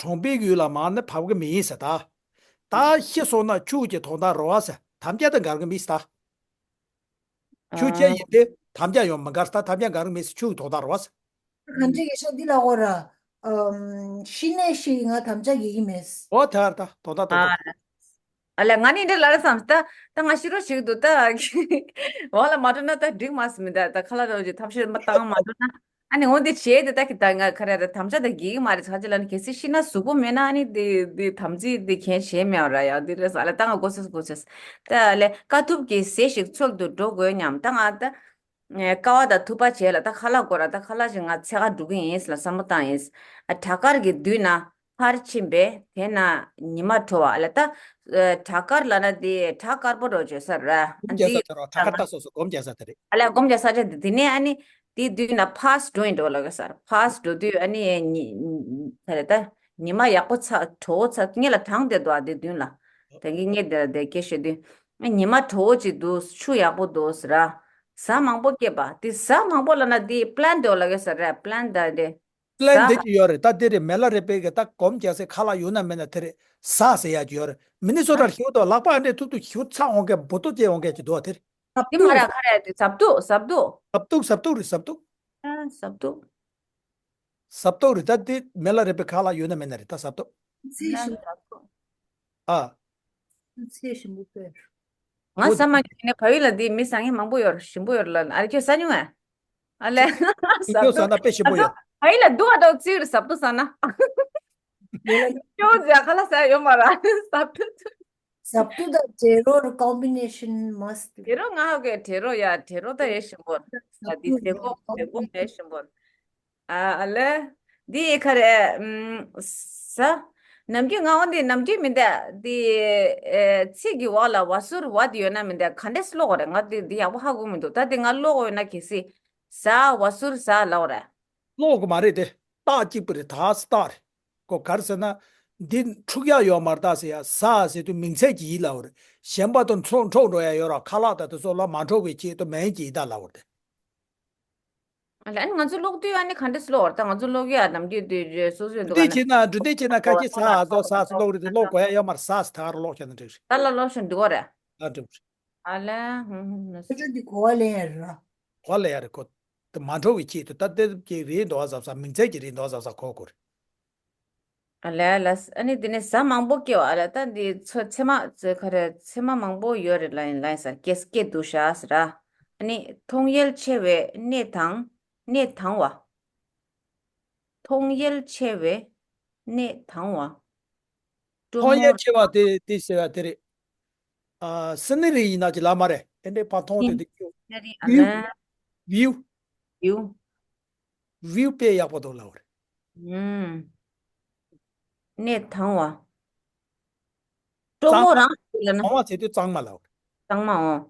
གྲོང་པའི་ཡུལ་ལ་མར་ནི་བབས་ཀྱི་མི་ཡིན་ཟེར་ད། ད་ཤི་སོང་ན་ཆོས་ཀྱི་དོན་དག་རེད་བ་ཟེར། དམ་བཅའ་དང་འགལ་གྱི་མི་ཟེར་ད། ཆོས་ཅན་ཡིན་ཏེ་དམ་བཅའ་ཡང་མི་འགལ་ཟེར་ད། དམ་བཅའ་འགལ་གྱི་མི་ཟེར། ཆོས་ཀྱི་དོན་དག་རེད་བ་ཟེར། གང་ཅི་གི་ཤ་འདི་ལ་འོ་ར། ཨམ། ཤི་ནས་ཤི་ང་དམ་བཅའ་འགལ་གྱི་མེད། འོ་དེ་ད་དོན་དག་དོན་དག་ཨ་ལས་ང་ནི་འདི་ལ་རེ་བསམས། ད་ད་ང་ཤི་རོགས་བྱེད་ཀྱི་འདུག་ད་འོག་ལ་མ་འགྲོ་ན་ད་འགྲིག་མ་སོང་མི་ད། ད་ཁ་ལག་རོགས་ཀྱི་ཐབས་ཤེས་མ་བཏང་མ་འགྲོ་ན། ཨ་ནི་འོ་འདི་བྱས་ཏེ་ད་གི་ད་ང་ག་རེ་རེད། དམ་བཅའ་ད་འགལ་གྱི་མ་རེད། ཁ་ཅིག་ལ་ནི་གལ་སྲིད་ཤི་ན་གཟུགས་པོ་མེད་ན་ཨ་ནི་འདི་འདི་དམ་ཚིག་འདི་མཁན་བྱས་མེད་ར། ཡང་འདི་རེད་ཟེར་ལ་ད་ང་མགོ་ཚོས་མགོ་ཚོས། ད་ལས་དཀའ་ཐུབ་ཀྱི་ཟས་ཤིག་འཚོལ་དུ་འགྲོ་དགོས་སྙམ། ད་ང་ད། ཀ་བ་དང་ཐུག་པ་བྱས་ལ་ད་ཁ་ལག་དགོས་ར། ད་ཁ་ལག་ཅིག་ང་འཚོལ་ག་འགྲོ་གི་ཡིན་ལ་བསམ་བློ་བཏང་ཡིན། ཨ་བྲག་དཀར་གྱི་མདུན་ན་ཕར་ཕྱིན་པས་དེ་ན་ཉི་མ་དྲོ་བ་ལ་ད། བྲག་དཀར་ལ་ན་དེ་བྲག་དཀར་པོ་རོ་བརྗོད་ས་ར། སྒོམ་རྒྱག་ས་དེ་རོ། བྲག་དཀར་ད་སོ་སོ་སྒོམ་རྒྱག་ས་དེ་རེད། ཨ་ལས་སྒོམ་རྒྱག་ས་ཆ་དེ་དེ་ནས་ཨ་ནི་དེའི་མདུན་ན་ཕར་འགྲོ་ཡིན་འགྲོ་ལ་ག་ས་ར། ཕར་འགྲོ་དུས་ཨ་ནི་ཉི་ཉི་ག་རེ་ད། ཉི་མ་ཡག་པོ་ཚ་དྲོ་བོ་ཚ་ངེད་ལ་གྲང་དེ་འདུག་ཨ་དེ་མདུན་ལ། དེང་གི་ངེད་དེ་ལ་དེ་སྐད་བཤད་དུས། ཉི་མ་དྲོ་བོ་ཅིག་འདུག་ཆུ་ཡག་པོ་འདུག་ཟེར་ར། གཟའ་མང་པོ་སྐྱེས་པ་དེ་གཟའ་མང་པོ་ལ་ན་དེ་པི་ལན་དེ་ལ་གེ་ཟེར་ར་པི་ལན་ད་དེ། པི་ལན་གཟའ་དེ་ཅི་ཡོད་རེད། ད་དེ་རེད། མེ་ལ་རེ་པེ་གི་ད་གོམ་རྒྱག་སའི་ཁ་ལག་ཡོད་ན་མེད་ན་དེ་རེད། ཟ་ཟེར་ཡ་ཅི་ཡོད་རེད། མི་ནི་སོ་ཊར་ཞུ་དོ་ལག་པ་ཨ་འདྲས་ཐུག་ཐུག་ཞུ་ཚ་འོང་གི་འབུ་ཏོ་སྐྱེ་འོང་གི་ཅི་འདུག་ཨ་དེ་རེད། ཟབ་དེ་མ་ར་ཁ་ར་དེ་ཟབ་ཏུ་ཟབ་ཏུ། ཟབ་ཏུ་ཟབ་ཏུ་རེད་ཟབ་ཏུ། ཨ་ཟབ་ཏུ། ཟབ་ཏུ་རེད། ད་དེ་མེ་ལ་རེ་པེ་ཁ་ལག་ཡོད་ན་མེད་ན་རེད་ད་ཟབ་ཏུ། ཚེ་ཞིམ་པོ་དཔེར། ཨ། ཚེ་ཞིམ་པོ་དཔེར། ང་ཟ་མ་ཁྱོད་ནས་བལ་ཡུལ་ལ་དེ་མི་ཟ་མཁན་མང་པོ་ཡོད་རེད། ཞིམ་པོ་ཡོད་རེད་ལ་ཨ་རེ་ཁྱོད་ཟ་མྱོང་ངས། ཨ་ལས། དེ་ཁྱོད་ཟ་ན་དཔེ་ཞིམ་པོ་ཡོད། བལ་ཡུལ་ལ་འདུག་ཨ་འདུག་ཚིག་རེད་ཟབ་ཏུ་ཟ་ན། ཁྱོད་ཟ་ཁ་ལག་ཟ་ཡོད་མ་ར་ཟབ་ཏུ། ཟབ་ཏུ་དང་བྲེ་རོ་ཀོམ་བི་ནེ་ཤན་མ་སྟེ། བྲེ་རོ་ང་ཧ་གོ་བྲེ་རོ་ཡ་བྲེ་རོ་ད་ཡེ་ཞིམ་པོ། ཟབ་ད་དེ་ཏུ་བྲེ་གོ་བྲེ་གོ་ཡེ་ཞིམ་པོ། ཨ་ཨ་ལེ། འདི་ཡི་ཁ་རེ་ཨམ་ས། ནམ་རྒྱུན་ང་འོ་འདི་ནམ་རྒྱུན་མི་འདའ་འདི་ཨེ་ཚིག་གི་འོག་ལ་བ་སུར་བ་དེ་ཡོད་ན་མི་འདའ་ག་འདྲས་ཀློག་གོ་རེད། ང་འདི་འདི་ཡག་པོ་ཧ་གོ་མི་འདུག་ད་འདི་ང་ཀློག་གོ་ཡོད་ན་གལ་སྲིད་ཟ་བ་སུར་ཟ་ལབ་རེད། ཀློག་གི་མ་རེད་དེ། རྟགས་གཅིག་པུ་རེད། ད་སྟག་རེད། ཁོ་ག་རེ་ཟེར་ན། འདི་འཁྲུག་ཡག་ཡོད་མ་རེད་ད་ཟེར་ཡ། ཟ་ཟེར་དུས་མིང་ཚད་ཀྱི་ཡིད་ལ་འོར། གཞན་པ་དང་འཕྲོ་འཕྲོག་འགྲོ་ཡ་ཡོད་ར་ཁ་ལག་དང་དེ་ཚོ་ལ་མ་འཕྲོག་པའི་ཆེད་དུ་མིང་གི་ཡིད་ད་ལ་འོར་ཏེ། ཨ་ལ་ཨ་ནི་ང་ཚོ་ཀློག་དུས་ཨ་ནི་ག་འདྲ་ཀློག་འོར་ད་ང་ཚོ་ཀློག་ཡ་ནམ་རྒྱུན་དུ་སོ་སོའི་འདུག་འབྲུ་འདེད་བྱེད་ན་འབྲུ་འདེད་བྱེད་ན་ཁ་ཅིག་ཟ་ཨ་ཟོ་ཟ་ཟ་ཀློག་རེད་དེ་ཀློག་དགོས་ཡ་ཡོད་མ་རེད། ཟ་ཟ་ད་ག་རུ་ཀློག་བྱས་ན་འགྲིག་རེད། ད་ལ་ཀློག་ཤོད་འདུག་གོ་རེད། ཨ་འགྲིག་རེད། ཨ་ལ་ཧུང་ཧུང་ནོ། ཁྱོད་ཀྱི་གོ་བ་ལེན་ཡ་རེད་ར། གོ་ལེན་ཡ་རེད་ཁོ། དེ་མ་འགྲོ་བའི་ཆེད་དུ་ད་དེ་གི་རེད་འདུག་ཟབ་ཟབ་མིང་ཚད་ཀྱི་རེད་འདུག་ཟབ་ཟབ་གོ་དགོས་རེད། ཨ་ལས་ལས་ཨ་ནི་དེ་ནས་ཟ་མང་པོ་སྐྱེ་བ་ཨ་ལས་ད་འདི་ཚོ་ཚེར་མ་ཚོ་ག་རེ་ཚེར་མ་མང་པོ་ཡོད་རེད་ལ་ཡིན་ལ་ཡིན་ཟེར་སྐྱེ་སྐྱེ་འདུག་ཤ་ཟེར་ར། ཨ་ནི་མཐོང་ཡལ་ཆེ་བའི་གནས་དང་གནས་དང་བ། མཐོང་ཡལ་ཆེ་བའི་གནས་དང་བ། སྤྲོ་མཐོང་ཡལ་མོ་ཆེ་བ་དེ་དེ་ཟེར་བ་དེ་རེད། ཨ་སི་ནི་རི་ཡིན་ན་ཅི་ལ་མ་རེད། ཨེ་འདྲའི་ཕར་མཐོང་དེ་དེ་ཀྱོ། སི་ནི་རི་ཨ་ལ། བིའུ། བིའུ། བིའུ་དཔེ་ཡག་པོ་འདུག་ལབ་རེད། ཨུམ། གནས་དང་བ། སྤྲོ་མོ་གཙང་རང་ཞིག་ལ་ན། དང་བ་ཟེར་དུས་གཙང་མ་ལབ་རེད། གཙང་མ་འོ།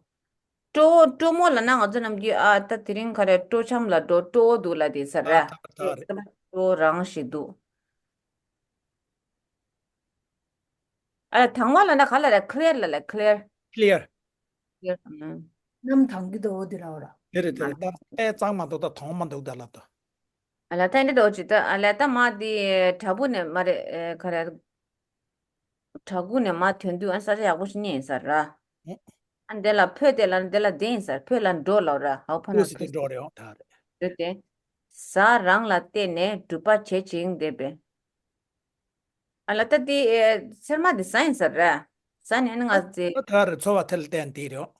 སྤྲོ་བོ་སྤྲོ་མོ་ལབ་ན་ང་ཚོ་ནམ་རྒྱུན་ཨ་ད་དེ་རིང་ག་རེ་སྤྲོ་འཆམ་ལ་འགྲོ་སྤྲོ་བོ་འདུག་ལབ་དེ་ས་ར། ད་ད་ད་རེད། སྤྲོ་བོ་རང་ཞིག་འདུག་ཨ་དང་བ་ལབ་ན་ག་ལ་རེད། ཁི་ལེར་ལ་ལ་ཁི་ལེར། ཁི་ལེར། ཁི་ལེར། ཨ། གནམ་དྭངས་ཀྱི་འདུག་འོ་དེ་ར་འོ་ར། དེ་རེད་དེ་རེད། ད་ཨེ་གཙང་མ་འདུག་ད་དྭངས་མ་འདུག་ད་ལབ་ད། ཨ་ལ་ད་འདི་འདྲ་འོ་ཅི་ད་ཨ་ལ་ད་མ་དེ་བྲག་ཕུག་ནས་མ་རེད་ཨེ་ག་རེ། བྲག་ཕུག་ནས་མར་ཐོན་དུས་ཨ་ས་ཆ་ཡག་པོ་ཞིག་རྙེད་ཡིན་ས་ར། ཨ་འདི་ལ་བོད་དེ་ལ་འདི་ལ་བསྡད་ཡིན་ས་ར། བོད་ལ་འགྲོ་ལབ་ར་ཧའོ་ཕ་ན་ཁུ་སི་དེ་འགྲོ་རེད་ཨོ་ད་རེད། བོད་དེ། གཟའ་རང་ལ་བརྟེན་ནས་སྒྲུབ་པ་བྱེད་ཅིང་བསྡད་པས། ཨ་ལ་ད་དེ་ཚེར་མ་དེ་ཟ་ཡིན་ས་ར། ཟ་ནས་ནི་ང་ཚེ། ད་རེད་ཚོ་བ་ཐལ་བསྟན་དེ་རེད་ཨོ།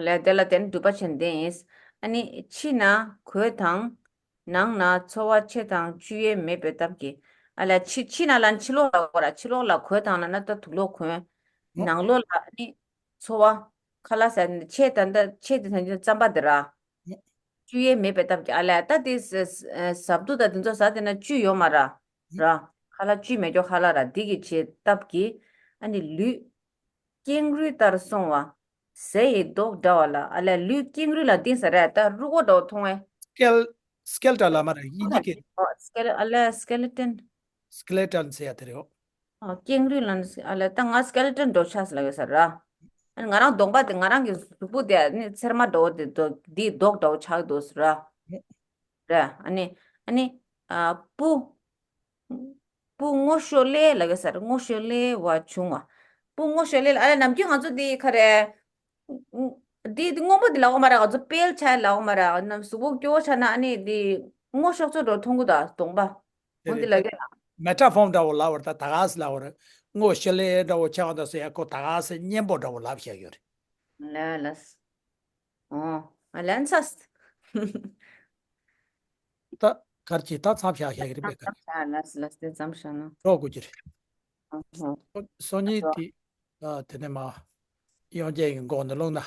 ལས་དེ་ལ་བརྟེན་སྒྲུབ་པ་བྱེད་འདི་ཡིན། ཨ་ནི་ཕྱི་ན་གོས་དང་། ནང་ན་ཚོ་བ་ཕྱེད་དང་བཅུ་ཡས་མེད་པའི་སྟབས་ཀྱིས། ཨ་ལས་ཕྱི་ཕྱི་ན་ལ་ཕྱི་ལོགས་ལ་གོ་ར་ཕྱི་ལོགས་ལ་གོས་དང་ལ་ན་ད་དུག་ལོག་གོན། ནང་ལོགས་ལ་ཨ་ནི་ཚོ་བ་ཁ་ལག་ཟ་ནི་ཕྱེད་དང་ད་ཕྱེད་དེ་ཟ་ནི་རྩམ་པ་དེ་ར། བཅུ་ཡས་མེད་པའི་སྟབས་ཀྱིས་ཨ་ལས་ད་དེ་ཟ་ཟ་ཟབ་ཏུ་ད་དེ་ཚོ་ཟ་དེ་ན་བཅུ་ཡོད་མ་ར། ར། ཁ་ལག་བཅུ་མེད་ཀྱོ་ཁ་ལག་ར་འདི་གི་ཆེད་སྟབས་ཀྱིས། ཨ་ནི་ལུས། ཀེང་རུས་ལྟར་སོང་བ། ཟས་ཡི་མདོག་འདྲ་བ་ལ་ཨ་ལས་ལུས་ཀེང་རུས་ལ་ལྡིང་ས་རེད་ད་རུ་གོ་འདྲ་བོ་མཐོང་བས། སྐེལ། སྐེལ་ཏ་ལ་མ་རེད་ཡིན་གྱི་ཀེ། ཨོ་སྐེ་ལེ་ཨ་ལས་སྐེ་ལེ་ཊན། སྐེ་ལེ་ཊན་ཟེར་ཡ་དེ་རེད་ཨོ། ཨོ་ཀེང་རུས་ལ་ཨ་ལས་ད་ང་སྐེ་ལེ་ཊན་འདྲ་བོ་ཆགས་ལ་ཡོད་ས་ར། ཨ་ནི་ང་རང་གདོང་པ་དེ་ང་རང་གི་གཟུགས་པོ་དེ་ཨ་ནི་ཚེར་མ་འདྲ་བོ་དེ་འདི་མདོག་འདྲ་བོ་ཆགས་འདུག་ས་ར། ར་ཨ་ནི་ཨ་ནི་ཨ་སྤུ། སྤུ་སྔོ་ཤོ་ལེ་ལ་གེ་སར་སྔོ་ཤོ་ལེ་བ་བྱུང་བ། སྤུ་སྔོ་ཤོ་ལེ་ལ་ཨ་ལ་ནམ་རྒྱུན་ང་ཚོ་འདི་ག་རེ། འདི་འདི་སྔོན་པོ་འདི་ལ་འོ་མ་ར་ང་ཚོ་དཔལ་ཆ་ལ་འོ་མ་ར་ནམ་གཟུགས་པོ་སྐྱོ་བོ་ཆ་ན་ཨ་ནི་འདི་སྔོ་ཤོག་ཚོ་འགྲོ་མཐོང་གི་ད་གདོང་པ། འོ་འདི་ལ་གེ། མེ་ཊ་ཕོར་འདྲ་བོ་ལབ་པར་ད་ད་ག་སེ་ལབ་པར་སྔོ་ཤོ་ལེ་འདྲ་བོ་ཆགས་འདུག་ཟེར་ཡ་ཁོ་ད་ག་སེ་སྙན་པོ་འདྲ་བོ་ལབ་བཞག་ཡོད་རེད། ལ་ལ། ཨོ། ཨ་ལན་ཚ། ད་གར་གྱི་ད་མཚམས་བཞག་བཞག་གི་རེད་པས་གར། མཚམས་བཞག་ལ་ལ་དེ་མཚམས་བཞག་ན། རོགས་དགོས་ཀྱི་རེད། ཨོ་ཧོ། སོ་གཉིས་དེ། ཨ་དེ་ནས་མ། ཡོང་རྒྱལ་གྱི་མགོ་ནས་ལོག་ན་